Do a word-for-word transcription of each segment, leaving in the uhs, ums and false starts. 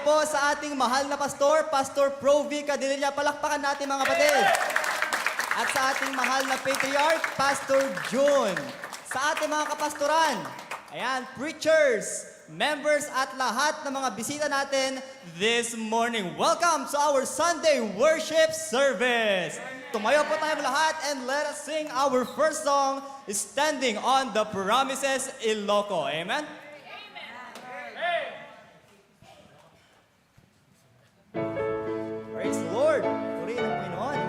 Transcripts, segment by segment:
po sa ating mahal na pastor, Pastor Provi Cadililla. Palakpakan natin, mga kapatid. At sa ating mahal na patriarch, Pastor Jun. Sa ating mga kapastoran, ayan, preachers, members at lahat ng mga bisita natin this morning. Welcome to our Sunday worship service. Tumayo po tayong lahat and let us sing our first song, Standing on the Promises, Iloko. Amen? Praise the Lord! Purihin ang Panginoon.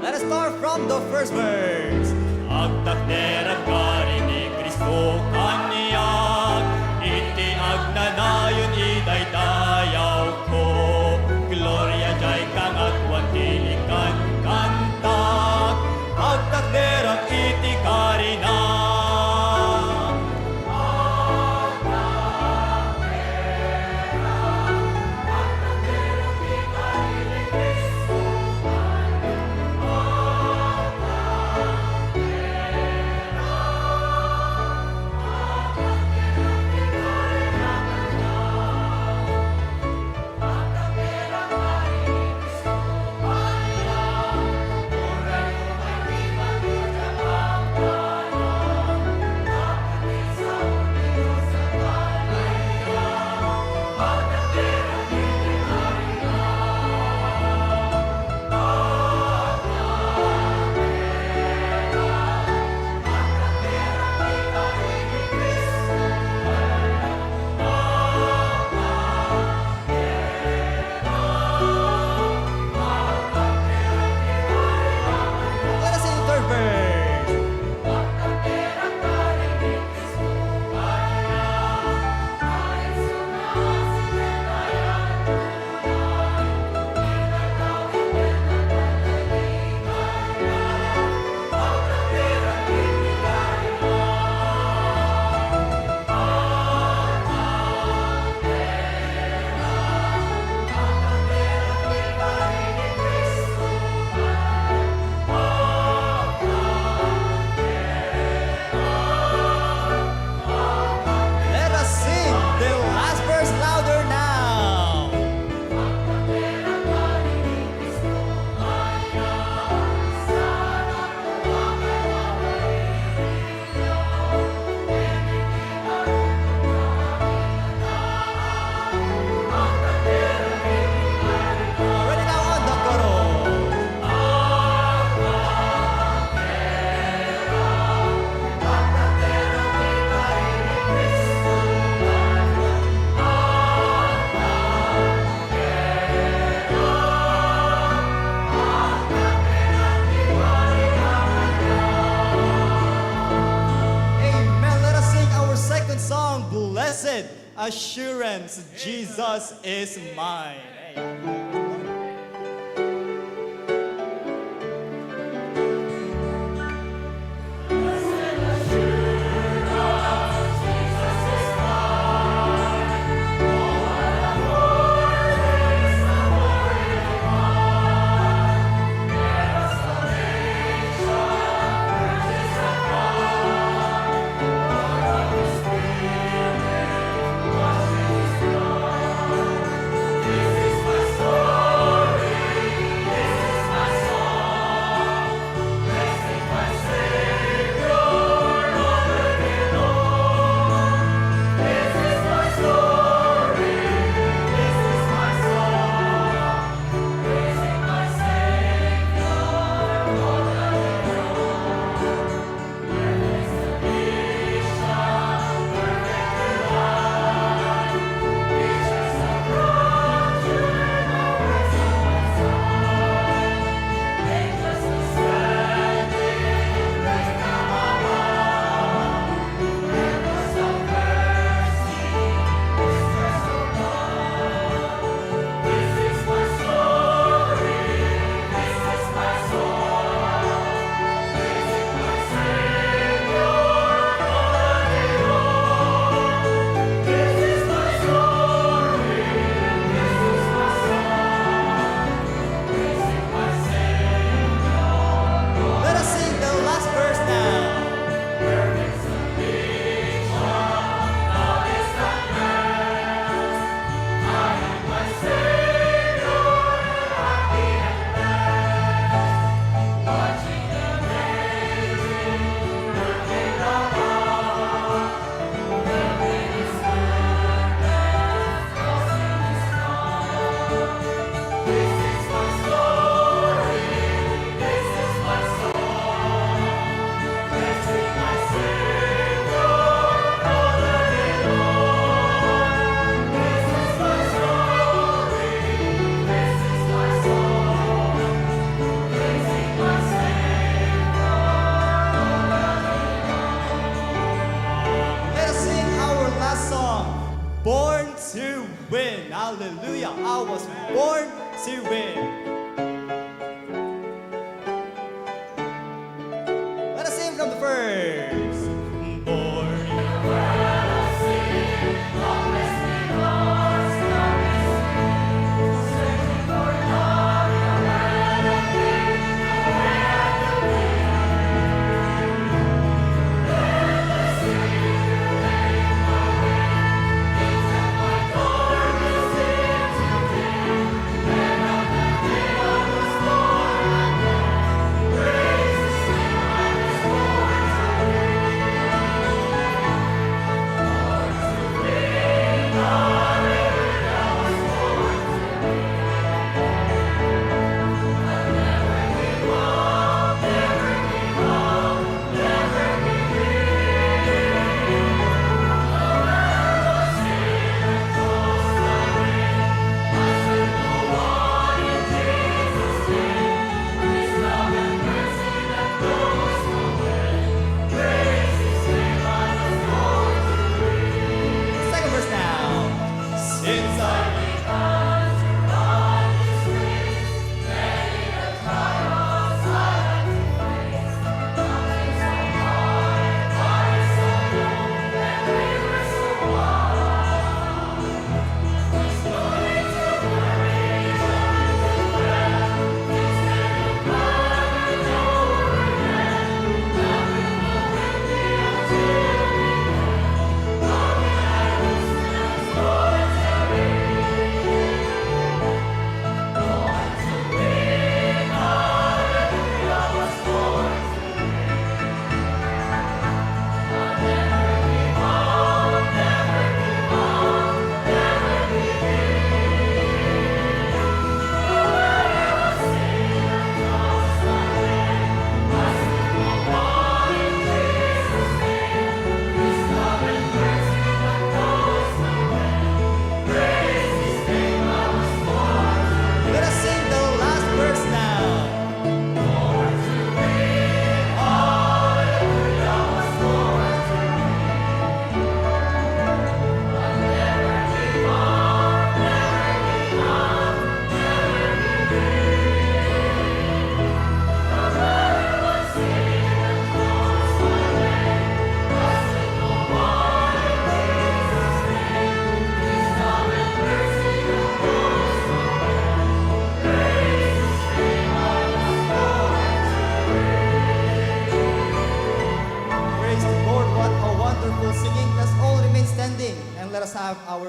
Let us start from the first verse. Agtakderak kari ni Cristo kaniak, iti agnanayon idaydayawko. Gloria diay kangakuan ti likankantak, agtakderak iti karina. Let us sing the third verse. Let us sing the last verse louder now. Ready now on the chorus. Amen. Let us sing our second song, Blessed Assurance, Jesus is mine.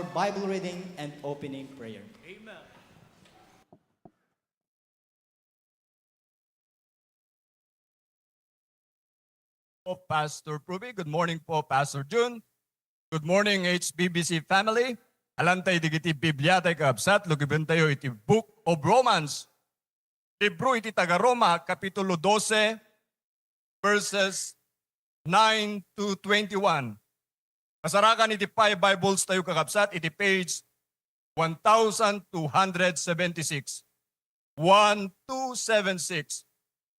Bible reading and opening prayer. Po, Pastor Pruby. Good morning po, Pastor Jun. Good morning, H B B C family. Alantay digiti Biblia tayo, kakabsat, lugibentayo iti Book of Romans. Libro iti taga-Roma, Kapitulo dose, verses nine to twenty-one. Kasarakan iti five Bibles tayo, kakabsat, iti page one thousand two hundred seventy-six. One two seven six.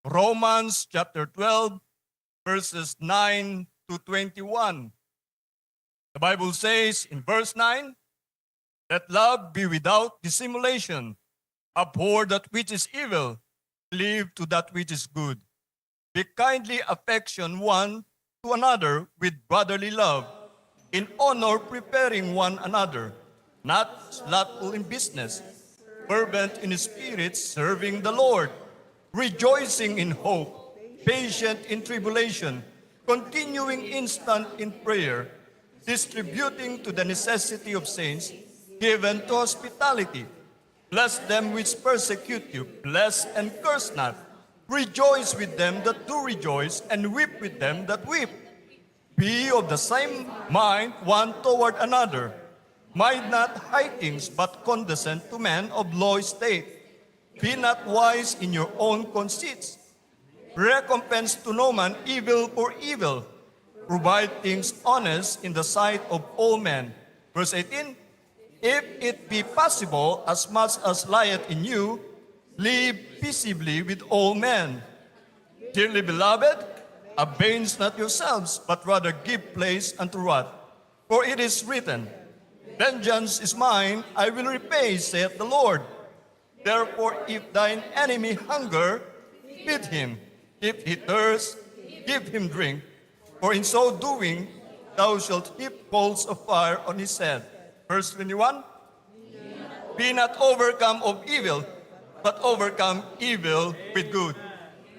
Romans chapter twelve, verses nine to twenty-one. The Bible says in verse nine, "Let love be without dissimulation. Abhor that which is evil, cleave to that which is good. Be kindly affection one to another with brotherly love, in honor preferring one another, not slothful in business, fervent in spirit, serving the Lord, rejoicing in hope, patient in tribulation, continuing instant in prayer, distributing to the necessity of saints, given to hospitality. Bless them which persecute you, bless and curse not. Rejoice with them that do rejoice, and weep with them that weep. Be of the same mind one toward another. Mind not high things, but condescend to men of low estate. Be not wise in your own conceits. Recompense to no man evil for evil. Provide things honest in the sight of all men." Verse eighteen, "If it be possible, as much as lieth in you, live peaceably with all men. Dearly beloved, avenge not yourselves, but rather give place unto wrath. For it is written, 'Vengeance is mine, I will repay, saith the Lord.' Therefore, if thine enemy hunger, feed him. If he thirst, give him drink. For in so doing, thou shalt heap coals of fire on his head." Verse twenty-one, "Be not overcome of evil, but overcome evil with good."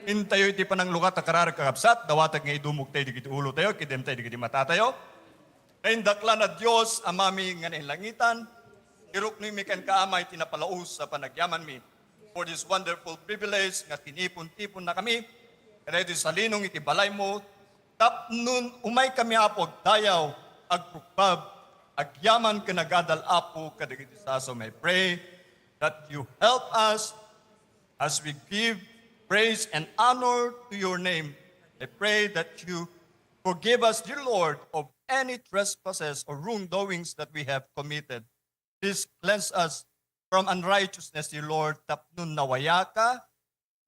Intayo iti pananglukat a kararag, kakabsat, dawatek nga idumog tayo digiti ulo tayo, kidem tayo digiti mata tayo. Naindaklan a Dios, Amami nga nailangitan, iruknoymi kenka, Ama, iti napalaus a panagyamanmi for this wonderful privilege nga tinipon-tiponnakami kadaytoy salinong iti balaymo tapno umaykami, Apo, agdayaw, agrukbab, agyaman ken agadal, Apo, kadagiti sasao. I pray that you help us as we give praise and honor to your name. I pray that you forgive us, dear Lord, of any trespasses or wrongdoings that we have committed. Please cleanse us from unrighteousness, dear Lord, tapno nawayaka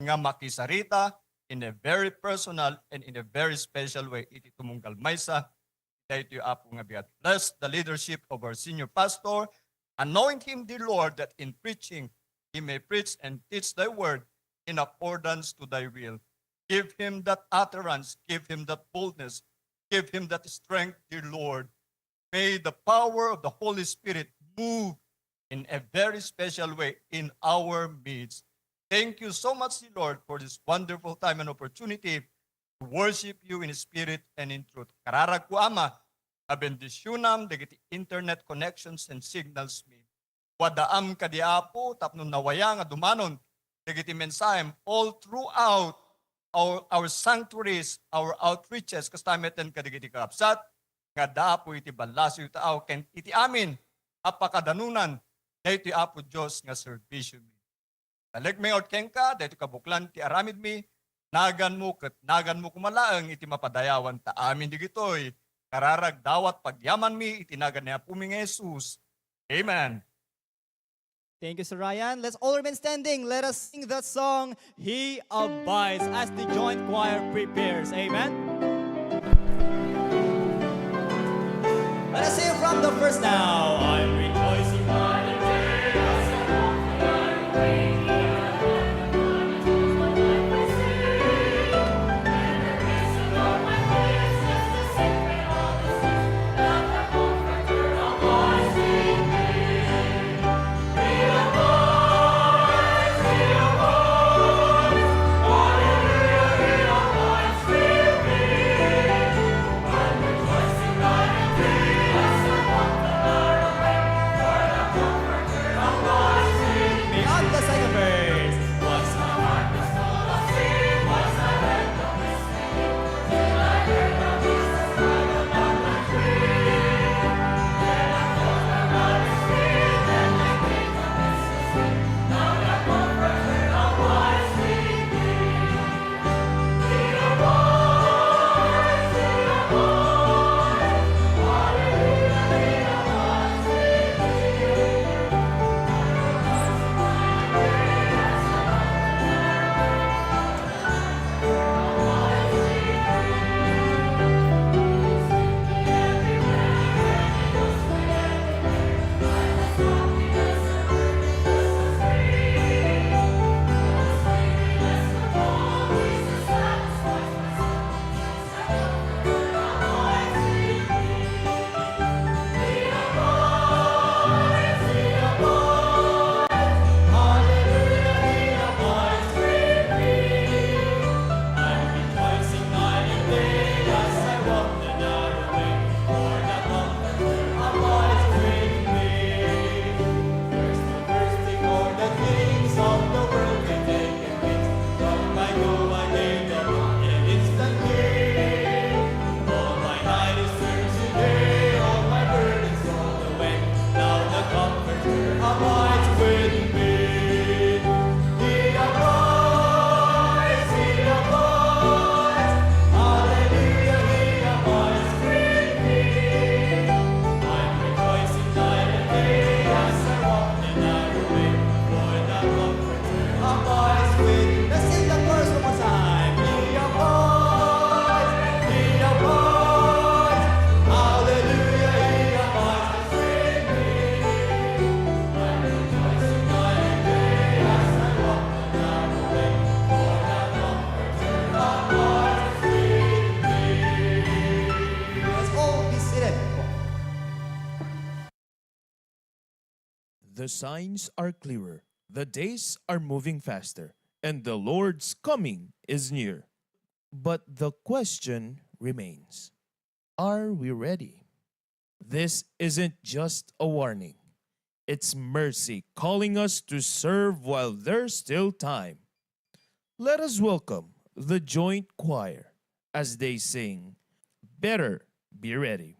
nga makisarita in a very personal and in a very special way iti tumunggal maysa daytoy, Apo, nga biag. Bless the leadership of our senior pastor. Anoint him, dear Lord, that in preaching he may preach and teach thy word in accordance to thy will. Give him that utterance, give him that boldness, give him that strength, dear Lord. May the power of the Holy Spirit move in a very special way in our midst. Thank you so much, dear Lord, for this wonderful time and opportunity to worship you in spirit and in truth. Kararagko, Ama, a bendisyonam dagiti internet connections and signals mi. Wadaam kadi, Apo, tapno nawaya nga dumanon dagiti mensahem all throughout our, our sanctuaries, our outreaches, kasta metten kadagiti kakabsat nga adda, Apo, iti ballasiw iti taaw ken iti amin a pakadanunan daytoy, Apo Dios, nga serbisiomi. Talek mi out kenka daytoy kabuklan ti aramidmi, naganmo ket naganmo koma laeng iti mapadayawan ta amin digitoy kararag, dawat pagyamanmi iti nagan ni Apomi nga Jesus. Amen. Thank you, Sir Ryan. Let's all remain standing. Let us sing that song, "He Abides," as the joint choir prepares. Amen. Let us sing from the first now. I'm rejoicing by the day, as the Lord I will praise thee. The signs are clearer, the days are moving faster, and the Lord's coming is near. But the question remains, are we ready? This isn't just a warning, it's mercy calling us to serve while there's still time. Let us welcome the joint choir as they sing, "Better Be Ready."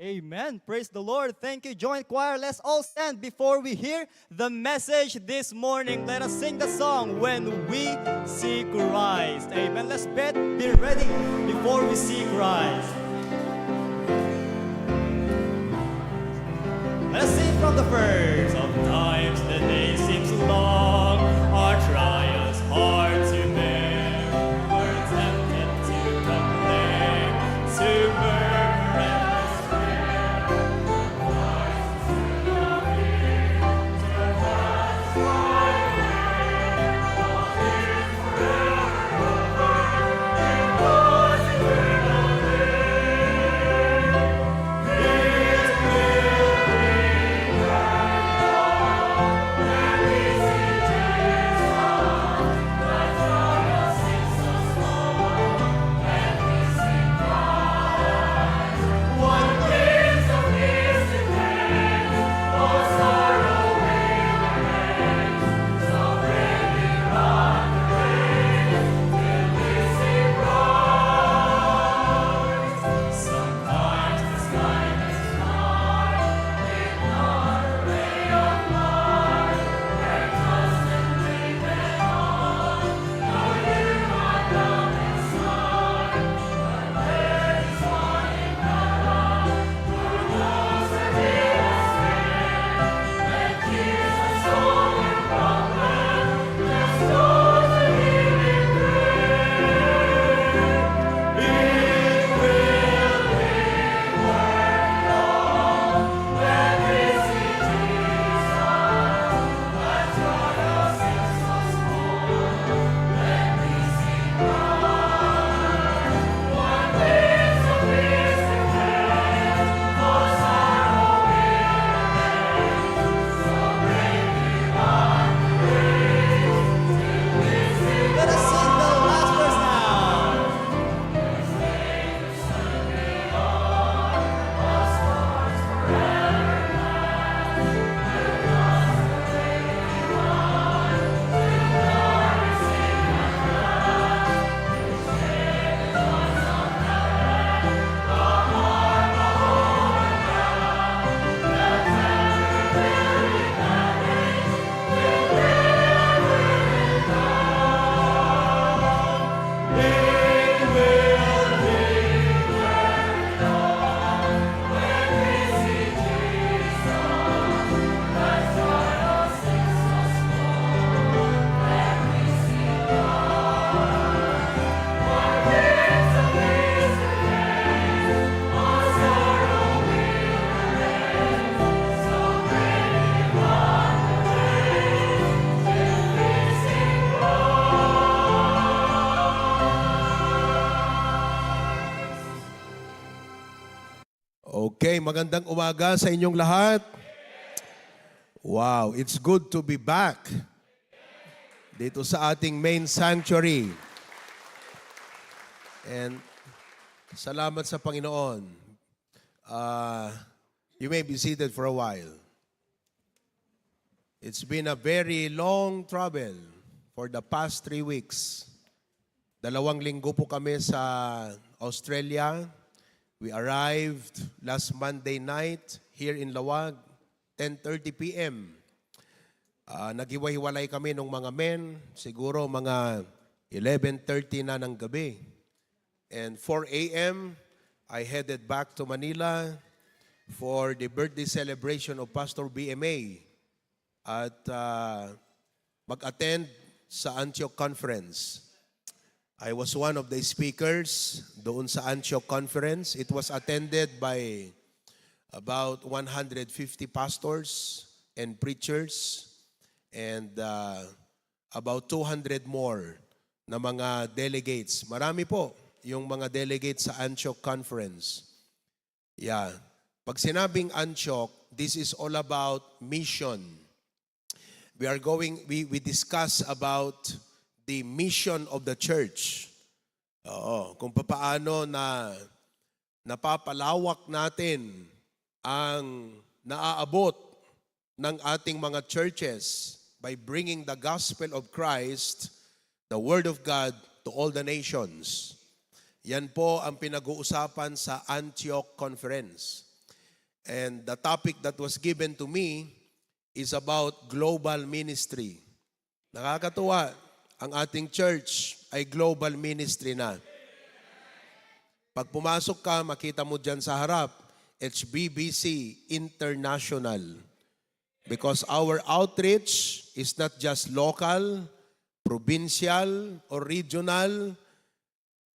Amen. Praise the Lord. Thank you, Joint Choir. Let's all stand before we hear the message this morning. Let us sing the song, "When We See Christ." Amen. Let's be ready before we see Christ. Let's sing from the first. Sometimes the day seems long, our trials hard to bear. We're tempted to complain, to murmur and despair. But Christ is in our midst, to pass by way, all things forever over, because we're not there. It will be better. Hey, magandang umaga sa inyong lahat. Wow, it's good to be back dito sa ating main sanctuary. And salamat sa Panginoon. Uh, you may be seated for a while. It's been a very long travel for the past three weeks. Dalawang linggo po kami sa Australia. We arrived last Monday night here in Laoag, ten thirty p m. Ah, naghiwa-hiwalay kami nung mga men, siguro mga eleven thirty na ng gabi. And four a m, I headed back to Manila for the birthday celebration of Pastor B M A at ah, mag-attend sa Antioch Conference. I was one of the speakers doon sa Antioch Conference. It was attended by about one hundred fifty pastors and preachers and uh, about two hundred more na mga delegates. Marami po yung mga delegates sa Antioch Conference. Yeah. Pag sinabing Antioch, this is all about mission. We are going, we, we discuss about the mission of the church. Oo, kung papaano na napapalawak natin ang naaabot ng ating mga churches by bringing the gospel of Christ, the word of God, to all the nations. Yan po ang pinag-uusapan sa Antioch Conference. And the topic that was given to me is about global ministry. Nakakatuwa, ang ating church ay global ministry na. Pag pumasok ka, makita mo dyan sa harap, H B B C International. Because our outreach is not just local, provincial, or regional,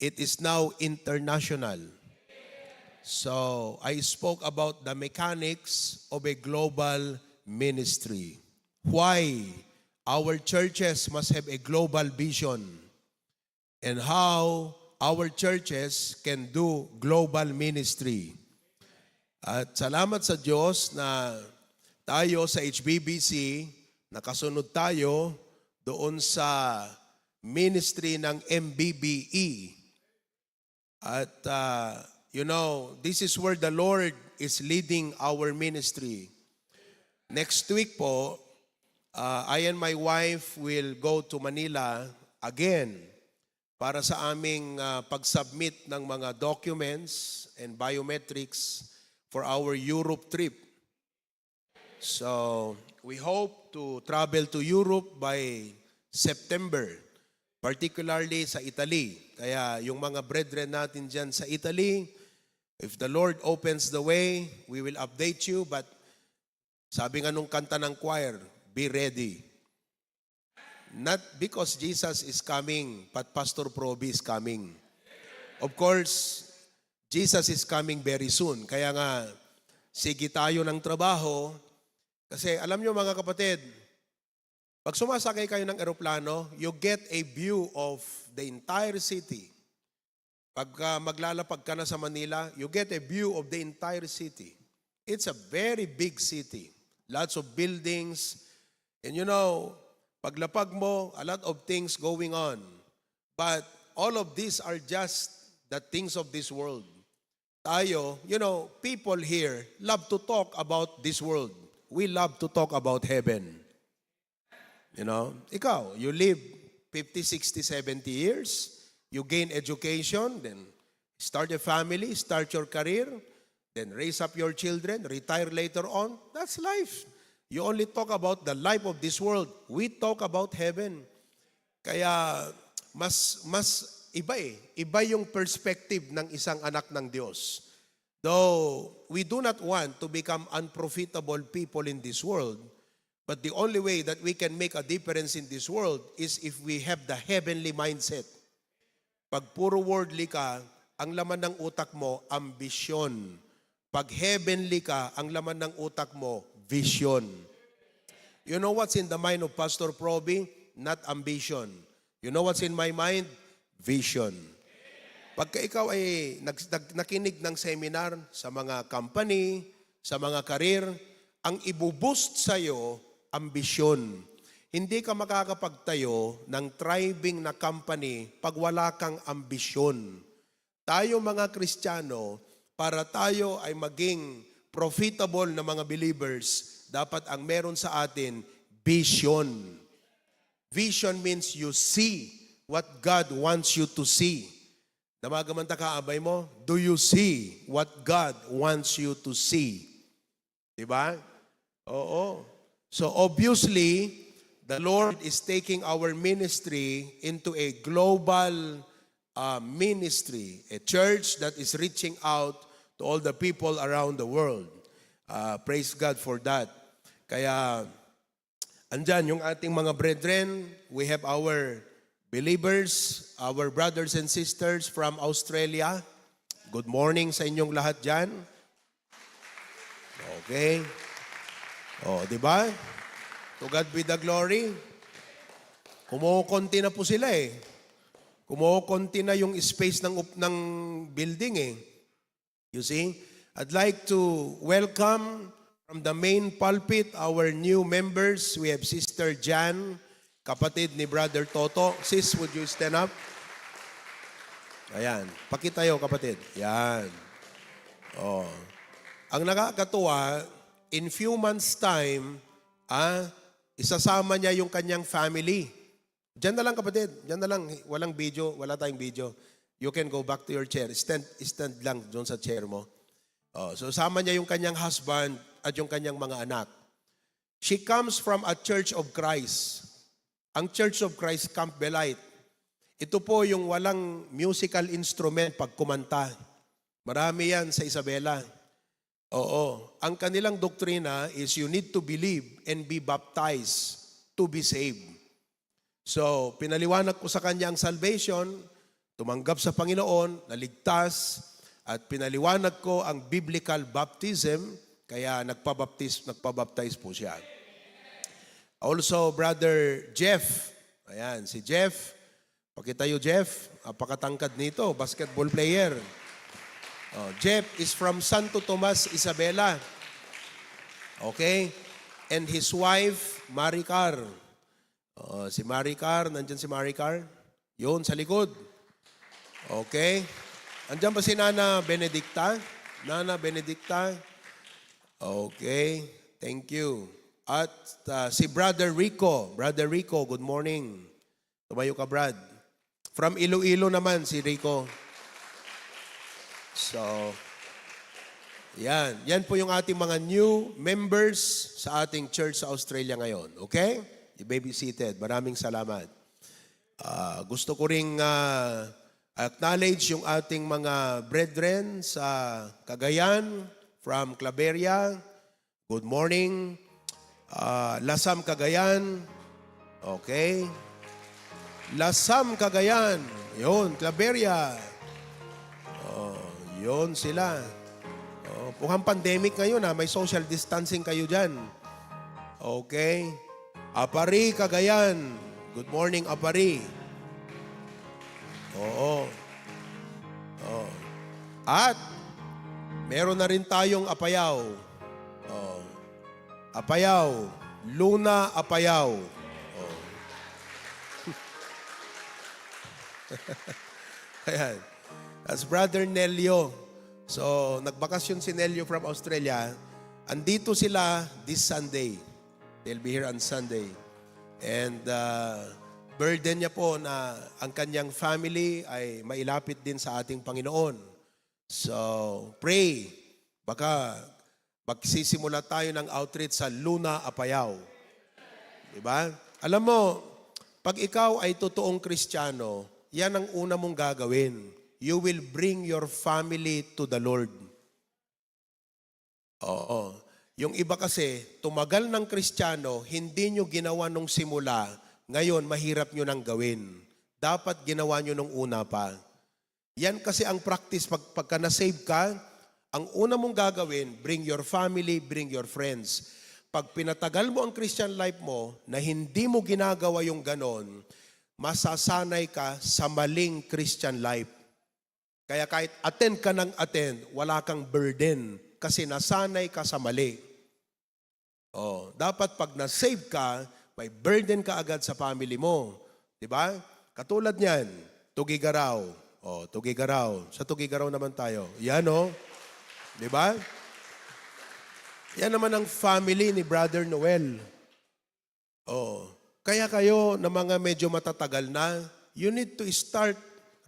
it is now international. So, I spoke about the mechanics of a global ministry. Why our churches must have a global vision and how our churches can do global ministry. At salamat sa Diyos na tayo sa H B B C, nakasunod tayo doon sa ministry ng M B B E. At, ah, you know, this is where the Lord is leading our ministry. Next week po, ah, I and my wife will go to Manila again para sa aming, ah, pag-submit ng mga documents and biometrics for our Europe trip. So, we hope to travel to Europe by September, particularly sa Italy. Kaya yung mga brethren natin dyan sa Italy, if the Lord opens the way, we will update you. But sabi nga nung kanta ng choir, "Be ready." Not because Jesus is coming, but Pastor Proby is coming. Of course, Jesus is coming very soon. Kaya nga, sige tayo ng trabaho. Kasi alam nyo, mga kapatid, pag sumasakay kayo ng eroplano, you get a view of the entire city. Pagka maglalapag ka na sa Manila, you get a view of the entire city. It's a very big city. Lots of buildings. And you know, paglapag mo, a lot of things going on. But all of these are just the things of this world. Tayo, you know, people here love to talk about this world. We love to talk about heaven. You know, ikaw, you live fifty, sixty, seventy years, you gain education, then start a family, start your career, then raise up your children, retire later on. That's life. You only talk about the life of this world. We talk about heaven. Kaya mas mas iba eh. Iba yung perspective ng isang anak ng Diyos. Though we do not want to become unprofitable people in this world, but the only way that we can make a difference in this world is if we have the heavenly mindset. Pag puro worldly ka, ang laman ng utak mo, ambisyon. Pag heavenly ka, ang laman ng utak mo, vision. You know what's in the mind of Pastor Proby? Not ambition. You know what's in my mind? Vision. Pagka ikaw ay nag-, nag-, nakinig ng seminar sa mga company, sa mga career, ang ibu-boost sa'yo, ambisyon. Hindi ka makakapagtayo ng thriving na company pag wala kang ambisyon. Tayo mga Kristiyano, para tayo ay maging profitable na mga believers, dapat ang meron sa atin, vision. Vision means you see what God wants you to see. Damagan man ta ka, abay mo, do you see what God wants you to see? Di ba? Oo. So obviously, the Lord is taking our ministry into a global, uh, ministry, a church that is reaching out to all the people around the world. Uh, praise God for that. Kaya, andyan yung ating mga brethren, we have our believers, our brothers and sisters from Australia. Good morning sa inyong lahat dyan. Okay. Oh, di ba? To God be the glory. Kumukonti na po sila eh. Kumukonti na yung space ng up-, ng building eh. You see? I'd like to welcome from the main pulpit our new members. We have Sister Jan, kapatid ni Brother Toto. Sis, would you stand up? Ayan. Pakitayo, kapatid. Yan. Oh. Ang nakakatuwa, in few months time, ah, isasama niya yung kanyang family. Diyan na lang, kapatid. Diyan na lang. Walang video. Wala tayong video. You can go back to your chair. Stand, stand lang doon sa chair mo. Oh, so, sama niya yung kanyang husband at yung kanyang mga anak. She comes from a Church of Christ. Ang Church of Christ, Camp Belite. Ito po yung walang musical instrument pag kumanta. Marami yan sa Isabela. Oo. Ang kanilang doktrina is you need to believe and be baptized to be saved. So, pinaliwanag ko sa kanya ang salvation, tumanggap sa Panginoon, naligtas, at pinaliwanag ko ang biblical baptism, kaya nagpabaptis-, nagpabaptize po siya. Also, Brother Jeff. Ayan, si Jeff. Pakitayo, Jeff. Apakatangkad nito, basketball player. Oh, Jeff is from Santo Tomas, Isabela. Okay? And his wife, Maricar. Oh, si Maricar, nandyan si Maricar? Yun, sa likod. Okay. Andyan ba si Nana Benedicta? Nana Benedicta? Okay. Thank you. At, ah, si Brother Rico. Brother Rico, good morning. Tumayo ka, Brad. From Iloilo naman si Rico. So, yan. Yan po yung ating mga new members sa ating church sa Australia ngayon. Okay? You may be seated. Maraming salamat. Ah, gusto ko ring, ah, acknowledge yung ating mga brethren sa Cagayan, from Claveria. Good morning. Ah, Lasam, Cagayan. Okay. Lasam, Cagayan. Yun, Claveria. Oh, yun sila. Oh, mukhang pandemic ngayon, ah. May social distancing kayo dyan. Okay. Apari, Cagayan. Good morning, Apari. Oo. Oh. At meron na rin tayong Apayao. Oh. Apayao. Luna Apayao. Oh. Ayan. That's Brother Nelio. So, nagbakasyon si Nelio from Australia. Andito sila this Sunday. They'll be here on Sunday. And, uh, burden niya po na ang kanyang family ay mailapit din sa ating Panginoon. So, pray. Baka magsisimula tayo ng outreach sa Luna, Apayao. Di ba? Alam mo, pag ikaw ay totoong Kristiyano, yan ang una mong gagawin. You will bring your family to the Lord. Oo. Yung iba kasi, tumagal ng Kristiyano, hindi nyo ginawa nung simula, ngayon mahirap nyo nang gawin. Dapat ginawa nyo nung una pa. Yan kasi ang practice. Pag, pagka na-save ka, ang una mong gagawin, bring your family, bring your friends. Pag pinatagal mo ang Christian life mo na hindi mo ginagawa yung ganon, masasanay ka sa maling Christian life. Kaya kahit attend ka ng attend, wala kang burden kasi nasanay ka sa mali. Oh, dapat pag na-save ka, may burden ka agad sa family mo. Di ba? Katulad niyan, Tugigaraw. Oh, Tugigaraw. Sa Tugigaraw naman tayo. Yan, oh. Di ba? Yan naman ang family ni Brother Noel. Oh. Kaya kayo na mga medyo matatagal na, you need to start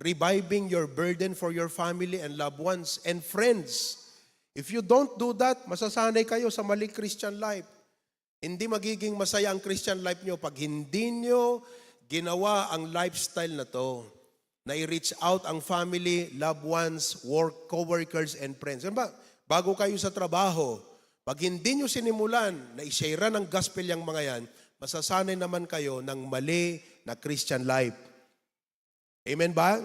reviving your burden for your family and loved ones and friends. If you don't do that, masasanay kayo sa maling Christian life. Hindi magiging masaya ang Christian life nyo pag hindi nyo ginawa ang lifestyle na to, na i-reach out ang family, loved ones, work, co-workers, and friends. Ano ba? Bago kayo sa trabaho, pag hindi nyo sinimulan na i-share ang gospel yang mga yan, masasanay naman kayo ng mali na Christian life. Amen ba?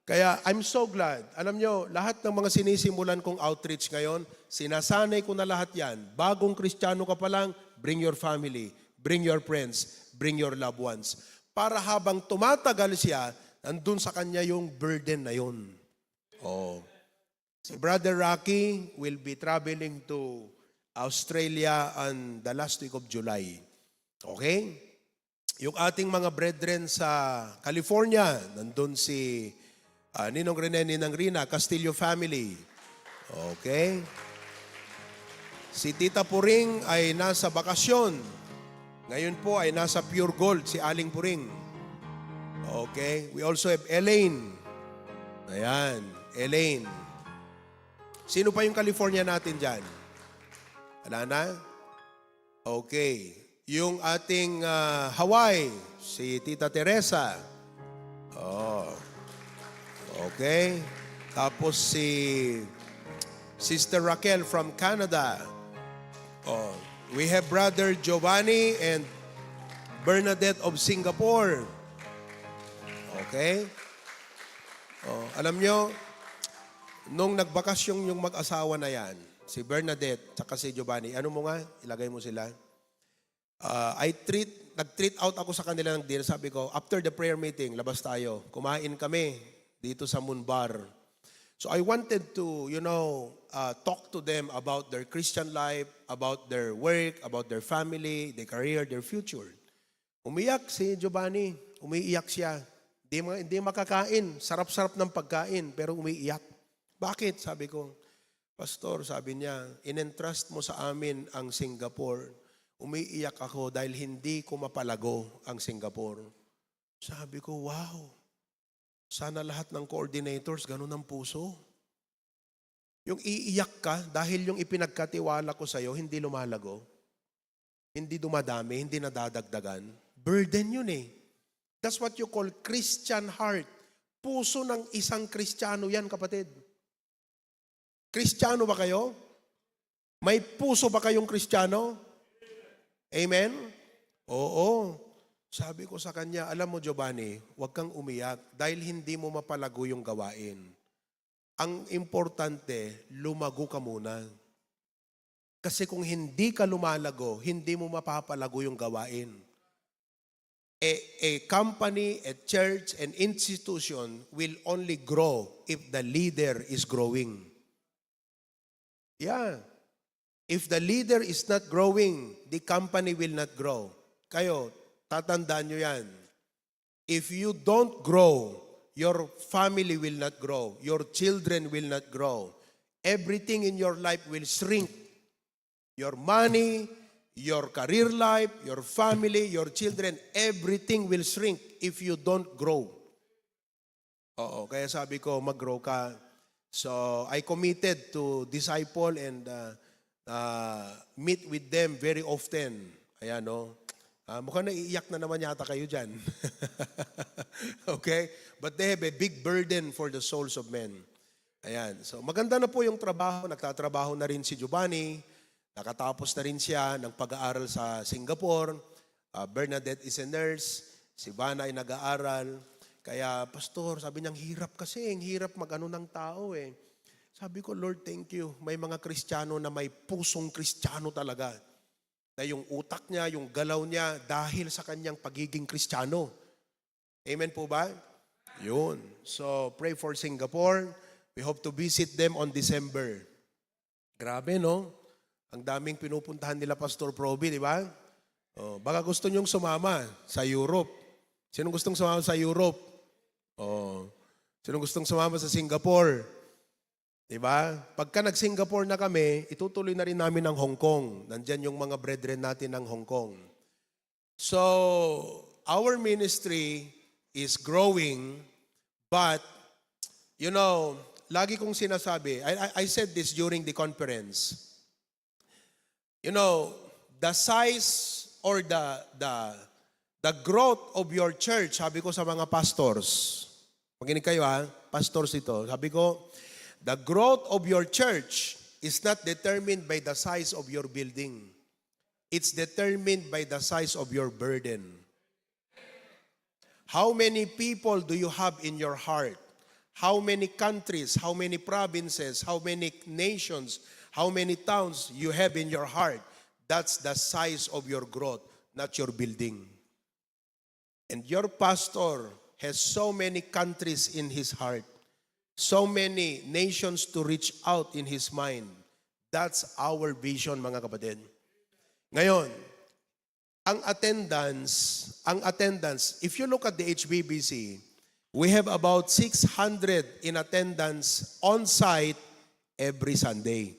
Kaya I'm so glad. Alam nyo, lahat ng mga sinisimulan kong outreach ngayon, sinasanay ko na lahat yan. Bagong Kristiyano ka pa lang, bring your family, bring your friends, bring your loved ones. Para habang tumatagal siya, nandun sa kanya yung burden na yun. Oh. Si Brother Rocky will be traveling to Australia on the last week of July. Okay? Yung ating mga brethren sa California, nandun si, ah, Ninong Rene, Ninang Rina, Castillo family. Okay? Si Tita Puring ay nasa bakasyon. Ngayon po ay nasa Pure Gold si Aling Puring. Okay? We also have Elaine. Ayan, Elaine. Sino pa yung California natin dyan? Wala na? Okay. Yung ating, ah, Hawaii, si Tita Teresa. Oh. Okay. Tapos si Sister Raquel from Canada. Oh. We have Brother Giovanni and Bernadette of Singapore. Okay. Oh, alam nyo, nung nagbakasyon yung mag-asawa na yan, si Bernadette tsaka si Giovanni, ano mo nga, ilagay mo sila. Ah, I treat, nag-treat out ako sa kanila ng dinner. Sabi ko, after the prayer meeting, labas tayo. Kumain kami dito sa Moon Bar. So I wanted to, you know, uh, talk to them about their Christian life, about their work, about their family, their career, their future. Umiyak si Giovanni, umiiyak siya. Hindi ma-, hindi makakain, sarap-sarap ng pagkain, pero umiiyak. "Bakit?" sabi ko. "Pastor," sabi niya, "inentrust mo sa amin ang Singapore. Umiiyak ako dahil hindi ko mapalago ang Singapore." Sabi ko, "Wow. Sana lahat ng coordinators ganun ang puso." Yung iiyak ka dahil yung ipinagkatiwala ko sa'yo hindi lumalago, hindi dumadami, hindi nadadagdagan. Burden yun eh. That's what you call Christian heart. Puso ng isang Kristiyano yan, kapatid. Kristiyano ba kayo? May puso ba kayong Kristiyano? Amen? Oo. Sabi ko sa kanya, "Alam mo, Giovanni, huwag kang umiyak dahil hindi mo mapalago yung gawain. Ang importante, lumago ka muna." Kasi kung hindi ka lumalago, hindi mo mapapalago yung gawain. A, a company, a church, an institution will only grow if the leader is growing. Yeah. If the leader is not growing, the company will not grow. Kayo, tatandaan nyo yan. If you don't grow, your family will not grow. Your children will not grow. Everything in your life will shrink. Your money, your career life, your family, your children, everything will shrink if you don't grow. Oo, kaya sabi ko, mag-grow ka. So, I committed to disciple and, uh, uh, meet with them very often. Ayan, no? Ah, mukhang naiiyak na naman yata kayo dyan. Okay? But they have a big burden for the souls of men. Ayan. So, maganda na po yung trabaho. Nagtatrabaho na rin si Giovanni. Nakatapos na rin siya ng pag-aaral sa Singapore. Ah, Bernadette is a nurse. Si Vana ay nag-aaral. Kaya, "Pastor," sabi niya, "ang hirap kasi, ang hirap mag-ano ng tao eh." Sabi ko, "Lord, thank you. May mga Kristiyano na may pusong Kristiyano talaga." Na yung utak niya, yung galaw niya, dahil sa kanyang pagiging Kristiyano. Amen po ba? Yun. So, pray for Singapore. We hope to visit them on December. Grabe, no? Ang daming pinupuntahan nila Pastor Proby, di ba? Oh, baka gusto niyong sumama sa Europe. Sinong gustong sumama sa Europe? Oh, sinong gustong sumama sa Singapore? Di ba? Pagka nag-Singapore na kami, itutuloy na rin namin ang Hong Kong. Nandyan yung mga brethren natin ng Hong Kong. So, our ministry is growing, but, you know, lagi kong sinasabi, I, I, I said this during the conference, you know, the size or the, the, the growth of your church, sabi ko sa mga pastors, makinig kayo ha, pastors ito, sabi ko, the growth of your church is not determined by the size of your building. It's determined by the size of your burden. How many people do you have in your heart? How many countries, how many provinces, how many nations, how many towns you have in your heart? That's the size of your growth, not your building. And your pastor has so many countries in his heart, so many nations to reach out in his mind. That's our vision, mga kapatid. Ngayon, ang attendance, ang attendance, if you look at the H B B C, we have about six hundred in attendance on site every Sunday.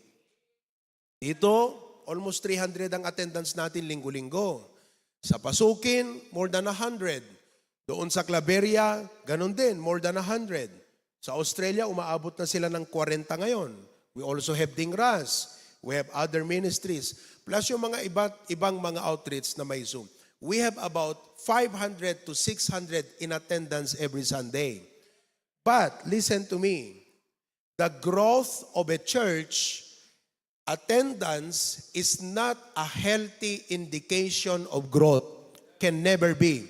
Dito, almost three hundred ang attendance natin linggo-linggo. Sa Pasukin, more than a hundred. Doon sa Claveria, ganun din, more than a hundred. Sa Australia, umaabot na sila ng kwarenta ngayon. We also have Dingras. We have other ministries. Plus yung mga iba't ibang mga outreach na may Zoom. We have about five hundred to six hundred in attendance every Sunday. But listen to me, the growth of a church, attendance is not a healthy indication of growth. Can never be.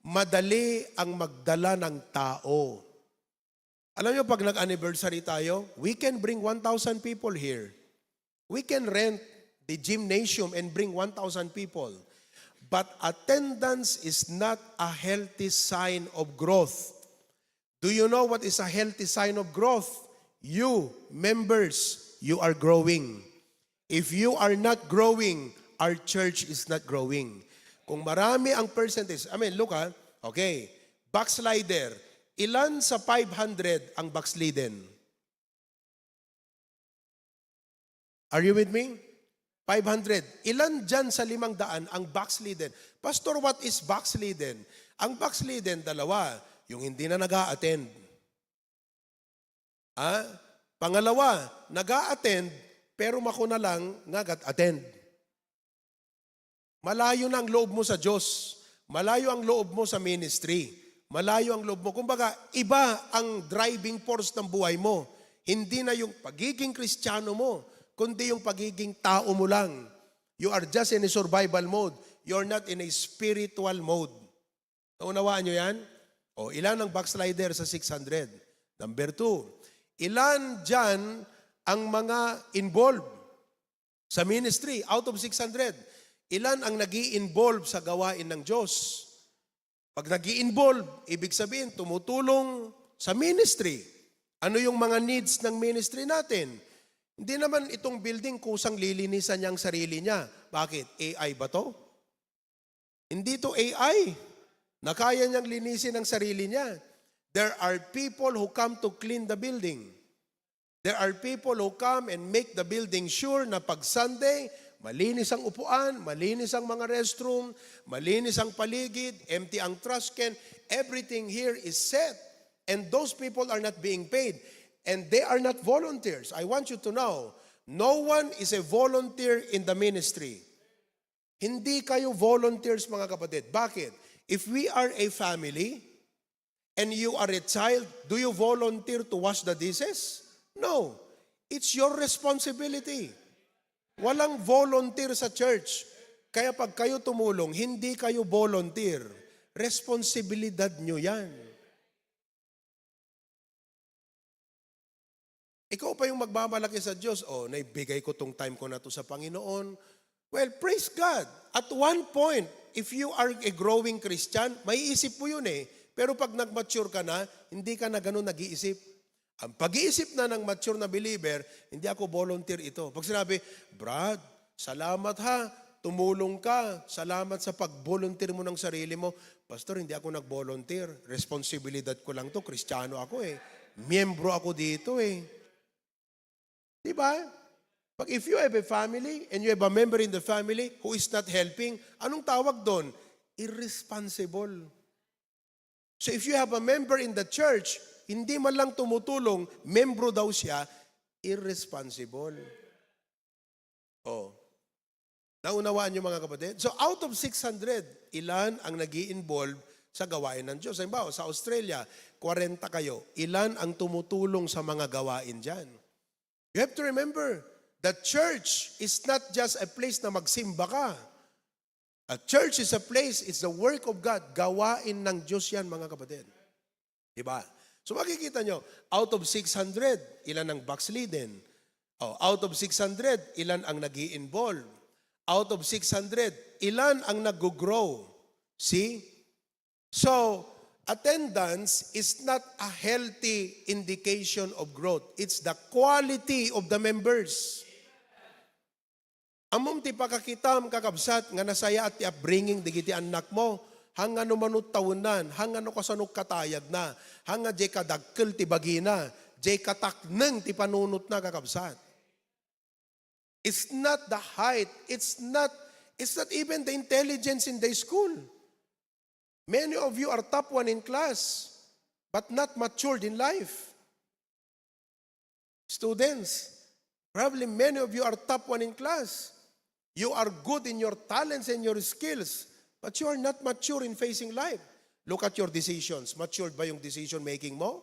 Madali ang magdala ng tao. Alam niyo, pag nag-anniversary tayo, we can bring one thousand people here. We can rent the gymnasium and bring one thousand people. But attendance is not a healthy sign of growth. Do you know what is a healthy sign of growth? You, members, you are growing. If you are not growing, our church is not growing. Kung marami ang percentage, I mean, look ha, okay, backslider, ilan sa five hundred ang backslidden? Are you with me? Five hundred. Ilan dyan sa limang daan ang backslidden? Pastor, what is backslidden? Ang backslidden, dalawa. Yung hindi na nag-a-attend. Ha? Pangalawa, nag-a-attend, pero makuna lang nga gat-attend. Malayo na ang loob mo sa Diyos. Malayo ang loob mo sa ministry. Malayo ang loob mo. Kumbaga, iba ang driving force ng buhay mo. Hindi na yung pagiging Kristiyano mo, kundi yung pagiging tao mo lang. You are just in a survival mode. You're not in a spiritual mode. Naunawaan nyo yan? O, ilan ang backslider sa six hundred? Number two, ilan dyan ang mga involved sa ministry out of six hundred? Ilan ang nag involve sa gawain ng Diyos? Pag nag involve, ibig sabihin, tumutulong sa ministry. Ano yung mga needs ng ministry natin? Hindi naman itong building kusang lilinisan niya ang sarili niya. Bakit? A I ba to? Hindi to A I na kaya niyang linisin ang sarili niya. There are people who come to clean the building. There are people who come and make the building sure na pag Sunday, malinis ang upuan, malinis ang mga restroom, malinis ang paligid, empty ang trash can. Everything here is set. And those people are not being paid. And they are not volunteers. I want you to know, no one is a volunteer in the ministry. Hindi kayo volunteers, mga kapatid. Bakit? If we are a family and you are a child, do you volunteer to wash the dishes? No. It's your responsibility. Walang volunteer sa church. Kaya pag kayo tumulong, hindi kayo volunteer. Responsibilidad nyo yan. Ikaw pa yung magmamalaki sa Diyos, "Oh, naibigay ko tong time ko na to sa Panginoon." Well, praise God. At one point, if you are a growing Christian, maiisip mo yun eh. Pero pag nag-mature ka na, hindi ka na ganun nag-iisip. Ang pag-iisip na ng mature na believer, "Hindi ako volunteer ito." Pag sinabi, "Brad, salamat ha, tumulong ka. Salamat sa pag-volunteer mo ng sarili mo." "Pastor, hindi ako nag-volunteer. Responsibilidad ko lang to. Kristiyano ako eh. Miyembro ako dito eh." Di ba? Pag if you have a family and you have a member in the family who is not helping, anong tawag doon? Irresponsible. So if you have a member in the church, hindi man lang tumutulong, membro daw siya, irresponsible. Oh. Naunawaan niyo, mga kapatid? So out of six hundred, ilan ang nag involve sa gawain ng Diyos? Halimbawa, sa Australia, kwarenta kayo. Ilan ang tumutulong sa mga gawain dyan? You have to remember, the church is not just a place na magsimba ka. A church is a place, it's the work of God. Gawain ng Diyos yan, mga kapatid. Di ba? So makikita nyo, out of six hundred, ilan ang backslidden? Oh, out of six hundred, ilan ang nag involve? Out of six hundred, ilan ang nag-grow? See? So, attendance is not a healthy indication of growth. It's the quality of the members. Ammom ti pakakitam, kakabsat, nga nasayaat ti upbringing dagiti annakmo, hangano mano tawenna, hangano kasano katayagna, hanga diay kadakkel ti bagina, diay katakneng ti panunotna, kakabsat. It's not the height, it's not, it's not even the intelligence in the school. Many of you are top one in class, but not matured in life. Students, probably many of you are top one in class. You are good in your talents and your skills, but you are not mature in facing life. Look at your decisions. Matured ba yung decision making mo?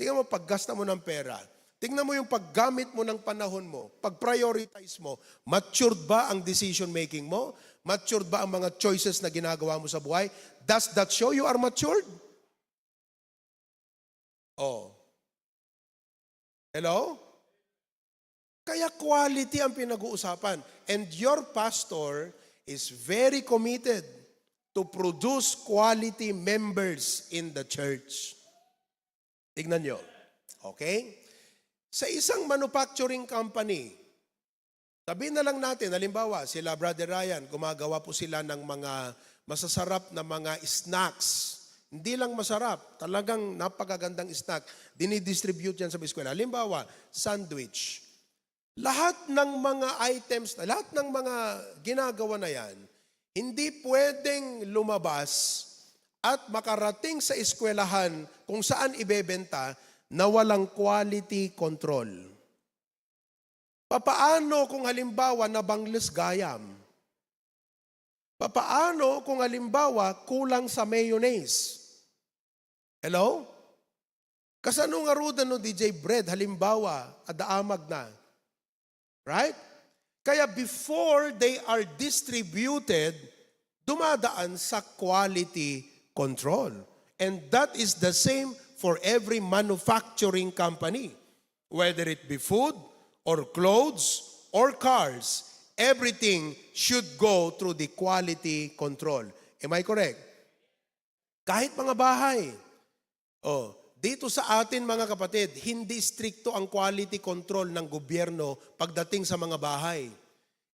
Tingnan mo, paggasta mo ng pera. Tingnan mo yung paggamit mo ng panahon mo, pag-prioritize mo. Matured ba ang decision making mo? Matured ba ang mga choices na ginagawa mo sa buhay? Does that show you are matured? Oh. Hello? Kaya quality ang pinag-uusapan. And your pastor is very committed to produce quality members in the church. Tignan nyo. Okay? Sa isang manufacturing company, sabihin na lang natin, halimbawa, sila Brother Ryan, gumagawa po sila ng mga masasarap na mga snacks. Hindi lang masarap, talagang napakagandang snack. Dinidistribute yan sa eskwela. Halimbawa, sandwich. Lahat ng mga items, lahat ng mga ginagawa na yan, hindi pwedeng lumabas at makarating sa eskwelahan kung saan ibebenta na walang quality control. Papaano kung halimbawa nabangles gayam? Papaano kung halimbawa kulang sa mayonnaise? Hello? Kasano ngaruden no D J bread, halimbawa, adda amag na? Right? Kaya before they are distributed, dumadaan sa quality control. And that is the same for every manufacturing company. Whether it be food or clothes or cars, everything should go through the quality control. Am I correct? Kahit mga bahay. Oh, dito sa atin, mga kapatid, hindi istrikto ang quality control ng gobyerno pagdating sa mga bahay.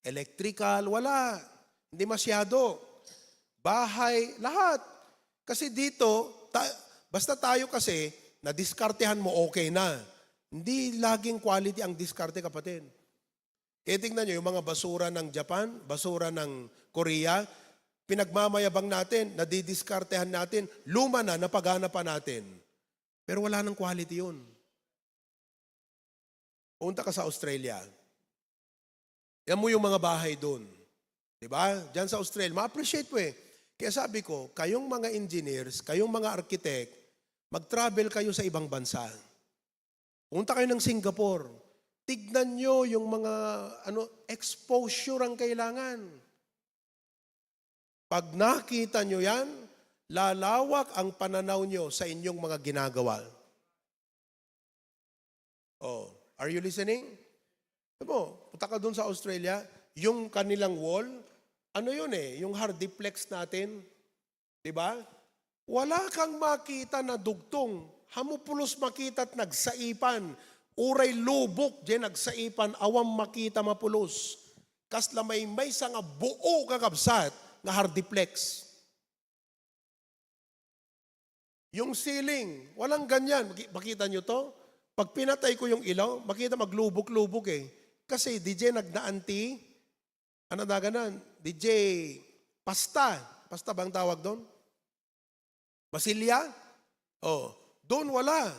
Electrical, wala. Hindi masyado. Bahay, lahat. Kasi dito, ta- basta tayo kasi, nadiskartehan mo, okay na. Hindi laging quality ang diskarte, kapatid. Kaya tingnan nyo, yung mga basura ng Japan, basura ng Korea, pinagmamayabang natin, nadidiskartehan natin, luma na, napagana pa natin. Pero wala nang quality yun. Punta ka sa Australia. Yan mo yung mga bahay doon. Di ba? Diyan sa Australia, ma-appreciate mo eh. Kaya sabi ko, kayong mga engineers, kayong mga architect, mag-travel kayo sa ibang bansa. Punta kayo ng Singapore. Tignan nyo yung mga ano, exposure ang kailangan. Pag nakita nyo yan, lalawak ang pananaw nyo sa inyong mga ginagawa. Oh, are you listening? Alam mo, punta ka doon sa Australia, yung kanilang wall, ano yun eh, yung hardiplex natin, di ba? Wala kang makita na dugtong. Ammom pulos makita ti nagsaipan. Uray lubok diay nagsaipan, awan makita mapulos. Kasla maymaysa nga buo, kakabsat, nga hardiplex. Yung ceiling, walang ganyan. Maki-, makita nyo to? Pag pinatay ko yung ilaw, makita maglubok-lubok eh. Kasi D J nagdaan ti, ano na ganan? D J pasta. Pasta bang tawag doon? Masilya? Oh, doon wala.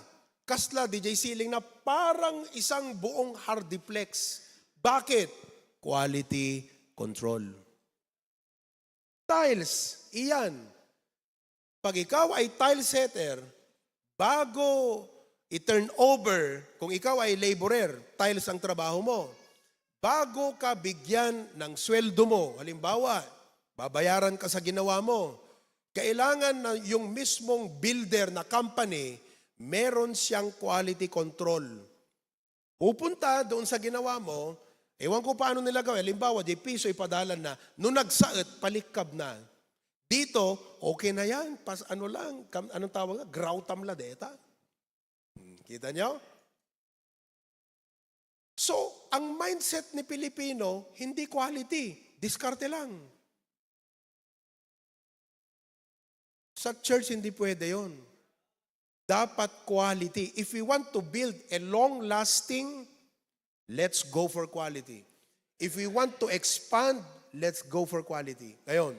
Kasla D J ceiling na parang isang buong hardiplex. Bakit? Quality control. Tiles, iyan. Pag ikaw ay tile setter, bago i-turn over, kung ikaw ay laborer, tiles ang trabaho mo, bago ka bigyan ng sweldo mo, halimbawa, babayaran ka sa ginawa mo, kailangan na yung mismong builder na company, meron siyang quality control. Pupunta doon sa ginawa mo, ewan ko paano nila gawin. Halimbawa, di piso ipadalan na, no nagsaet, palikkab na. Dito, okay na yan. Pas, ano lang, kam, anong tawag na? Grautam la deta. Hmm, kita nyo? So, ang mindset ni Pilipino, hindi quality. Diskarte lang. Sa church, hindi pwede yon. Dapat quality. If we want to build a long-lasting, let's go for quality. If we want to expand, let's go for quality. Ngayon,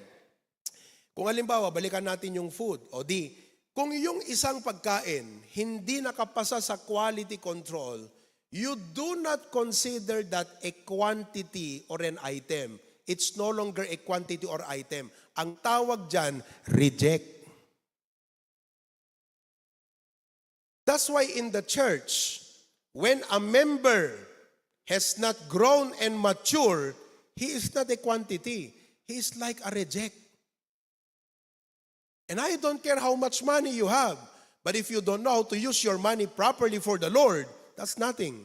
kung halimbawa, balikan natin yung food. O di, kung yung isang pagkain hindi nakapasa sa quality control, you do not consider that a quantity or an item. It's no longer a quantity or item. Ang tawag dyan, reject. That's why in the church, when a member has not grown and mature, he is not a quantity. He is like a reject. And I don't care how much money you have, but if you don't know how to use your money properly for the Lord, that's nothing.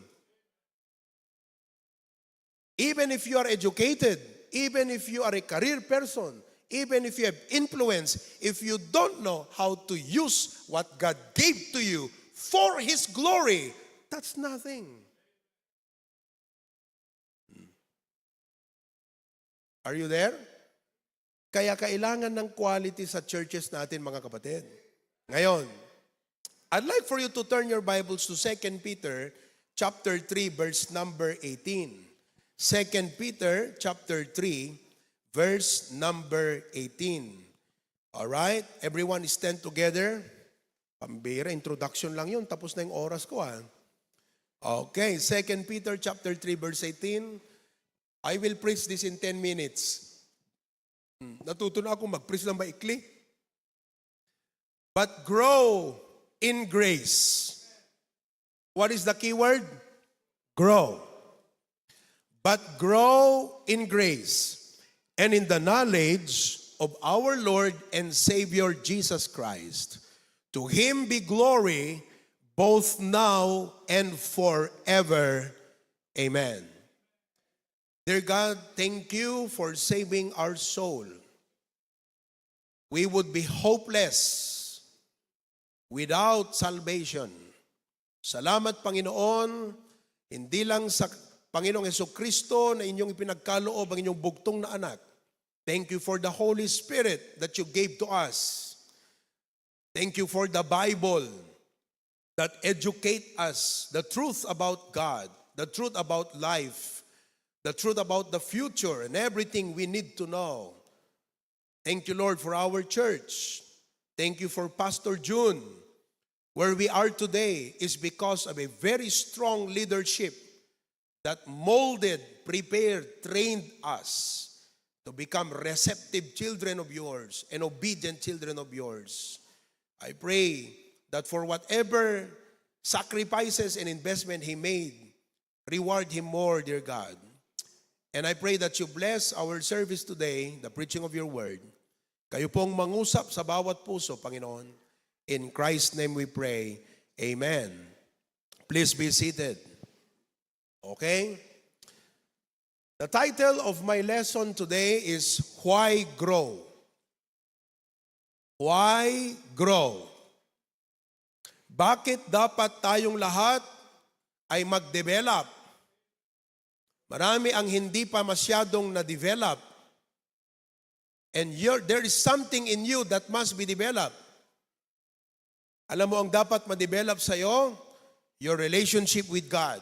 Even if you are educated, even if you are a career person, even if you have influence, if you don't know how to use what God gave to you for His glory, that's nothing. Are you there? Kaya kailangan ng quality sa churches natin, mga kapatid. Ngayon, I'd like for you to turn your Bibles to Second Peter chapter three, verse number eighteen. Second Peter chapter three, verse number eighteen. All right? Everyone stand together. Pambira, introduction lang yun. Tapos na yung oras ko, ah. Okay, Second Peter chapter three, verse eighteen. I will preach this in ten minutes. Hmm, natuto na ako mag-preach ng maikli. But grow in grace. What is the key word? Grow. But grow in grace and in the knowledge of our Lord and Savior Jesus Christ. To Him be glory both now and forever. Amen. Dear God, thank you for saving our soul. We would be hopeless without salvation. Salamat, Panginoon, hindi lang sa Panginoong Jesucristo na inyong ipinagkaloob ang inyong bugtong na Anak. Thank you for the Holy Spirit that you gave to us. Thank you for the Bible that educate us the truth about God, the truth about life, the truth about the future, and everything we need to know. Thank you, Lord, for our church. Thank you for Pastor Jun. Where we are today is because of a very strong leadership that molded, prepared, trained us to become receptive children of yours and obedient children of yours. I pray that for whatever sacrifices and investment he made, reward him more, dear God. And I pray that you bless our service today, the preaching of your word. Kayo pong mangusap sa bawat puso, Panginoon. In Christ's name we pray. Amen. Please be seated. Okay? The title of my lesson today is Why Grow? Why Grow? Bakit dapat tayong lahat ay mag-develop? Marami ang hindi pa masyadong na-develop. And you're, there is something in you that must be developed. Alam mo ang dapat ma-develop sa'yo? Your relationship with God.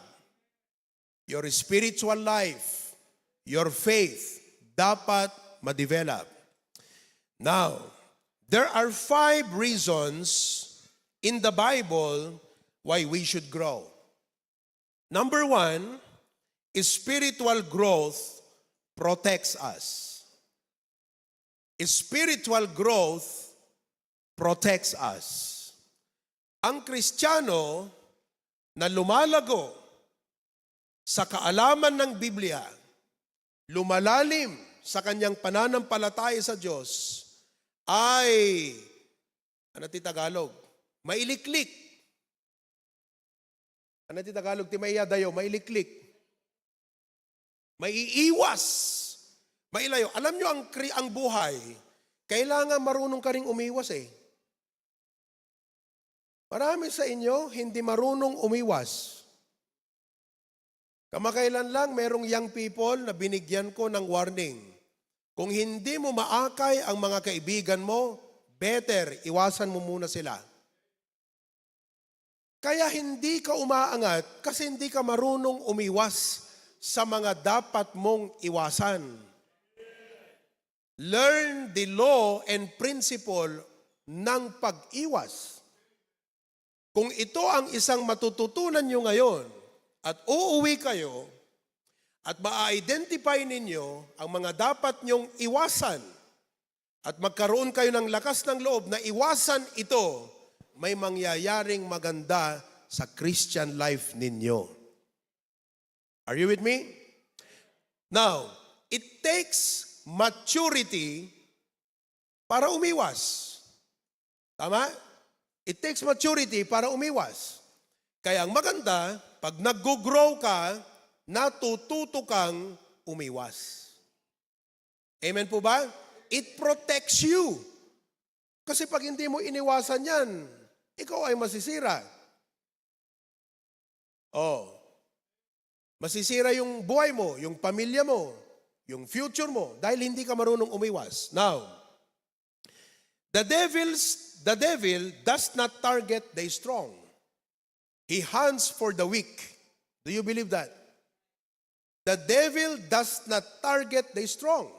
Your spiritual life, your faith, dapat ma-develop. Now, there are five reasons in the Bible why we should grow. Number one, spiritual growth protects us. Spiritual growth protects us. Ang Kristiyano na lumalago sa kaalaman ng Biblia, lumalalim sa kanyang pananampalataya sa Diyos, ay, ano ti Tagalog? Mailiklik. Ano ti Tagalog ti maiyadayo? Mailiklik. Maiiwas. Mailayo. Alam nyo, ang, kri- ang buhay, kailangan marunong ka ring umiwas eh. Marami sa inyo hindi marunong umiwas. Kamakailan lang, merong young people na binigyan ko ng warning. Kung hindi mo maakay ang mga kaibigan mo, better iwasan mo muna sila. Kaya hindi ka umaangat kasi hindi ka marunong umiwas sa mga dapat mong iwasan. Learn the law and principle ng pag-iwas. Kung ito ang isang matututunan nyo ngayon at uuwi kayo at ma-identify ninyo ang mga dapat nyong iwasan at magkaroon kayo ng lakas ng loob na iwasan ito, may mangyayaring maganda sa Christian life ninyo. Are you with me? Now, it takes maturity para umiwas. Tama? It takes maturity para umiwas. Kaya ang maganda, pag nag-grow ka, natututo kang umiwas. Amen po ba? It protects you. Kasi pag hindi mo iniwasan yan, ikaw ay masisira. Oh. Masisira yung buhay mo, yung pamilya mo, yung future mo, dahil hindi ka marunong umiwas. Now, the devil's, the devil does not target the strong. He hunts for the weak. Do you believe that? The devil does not target the strong.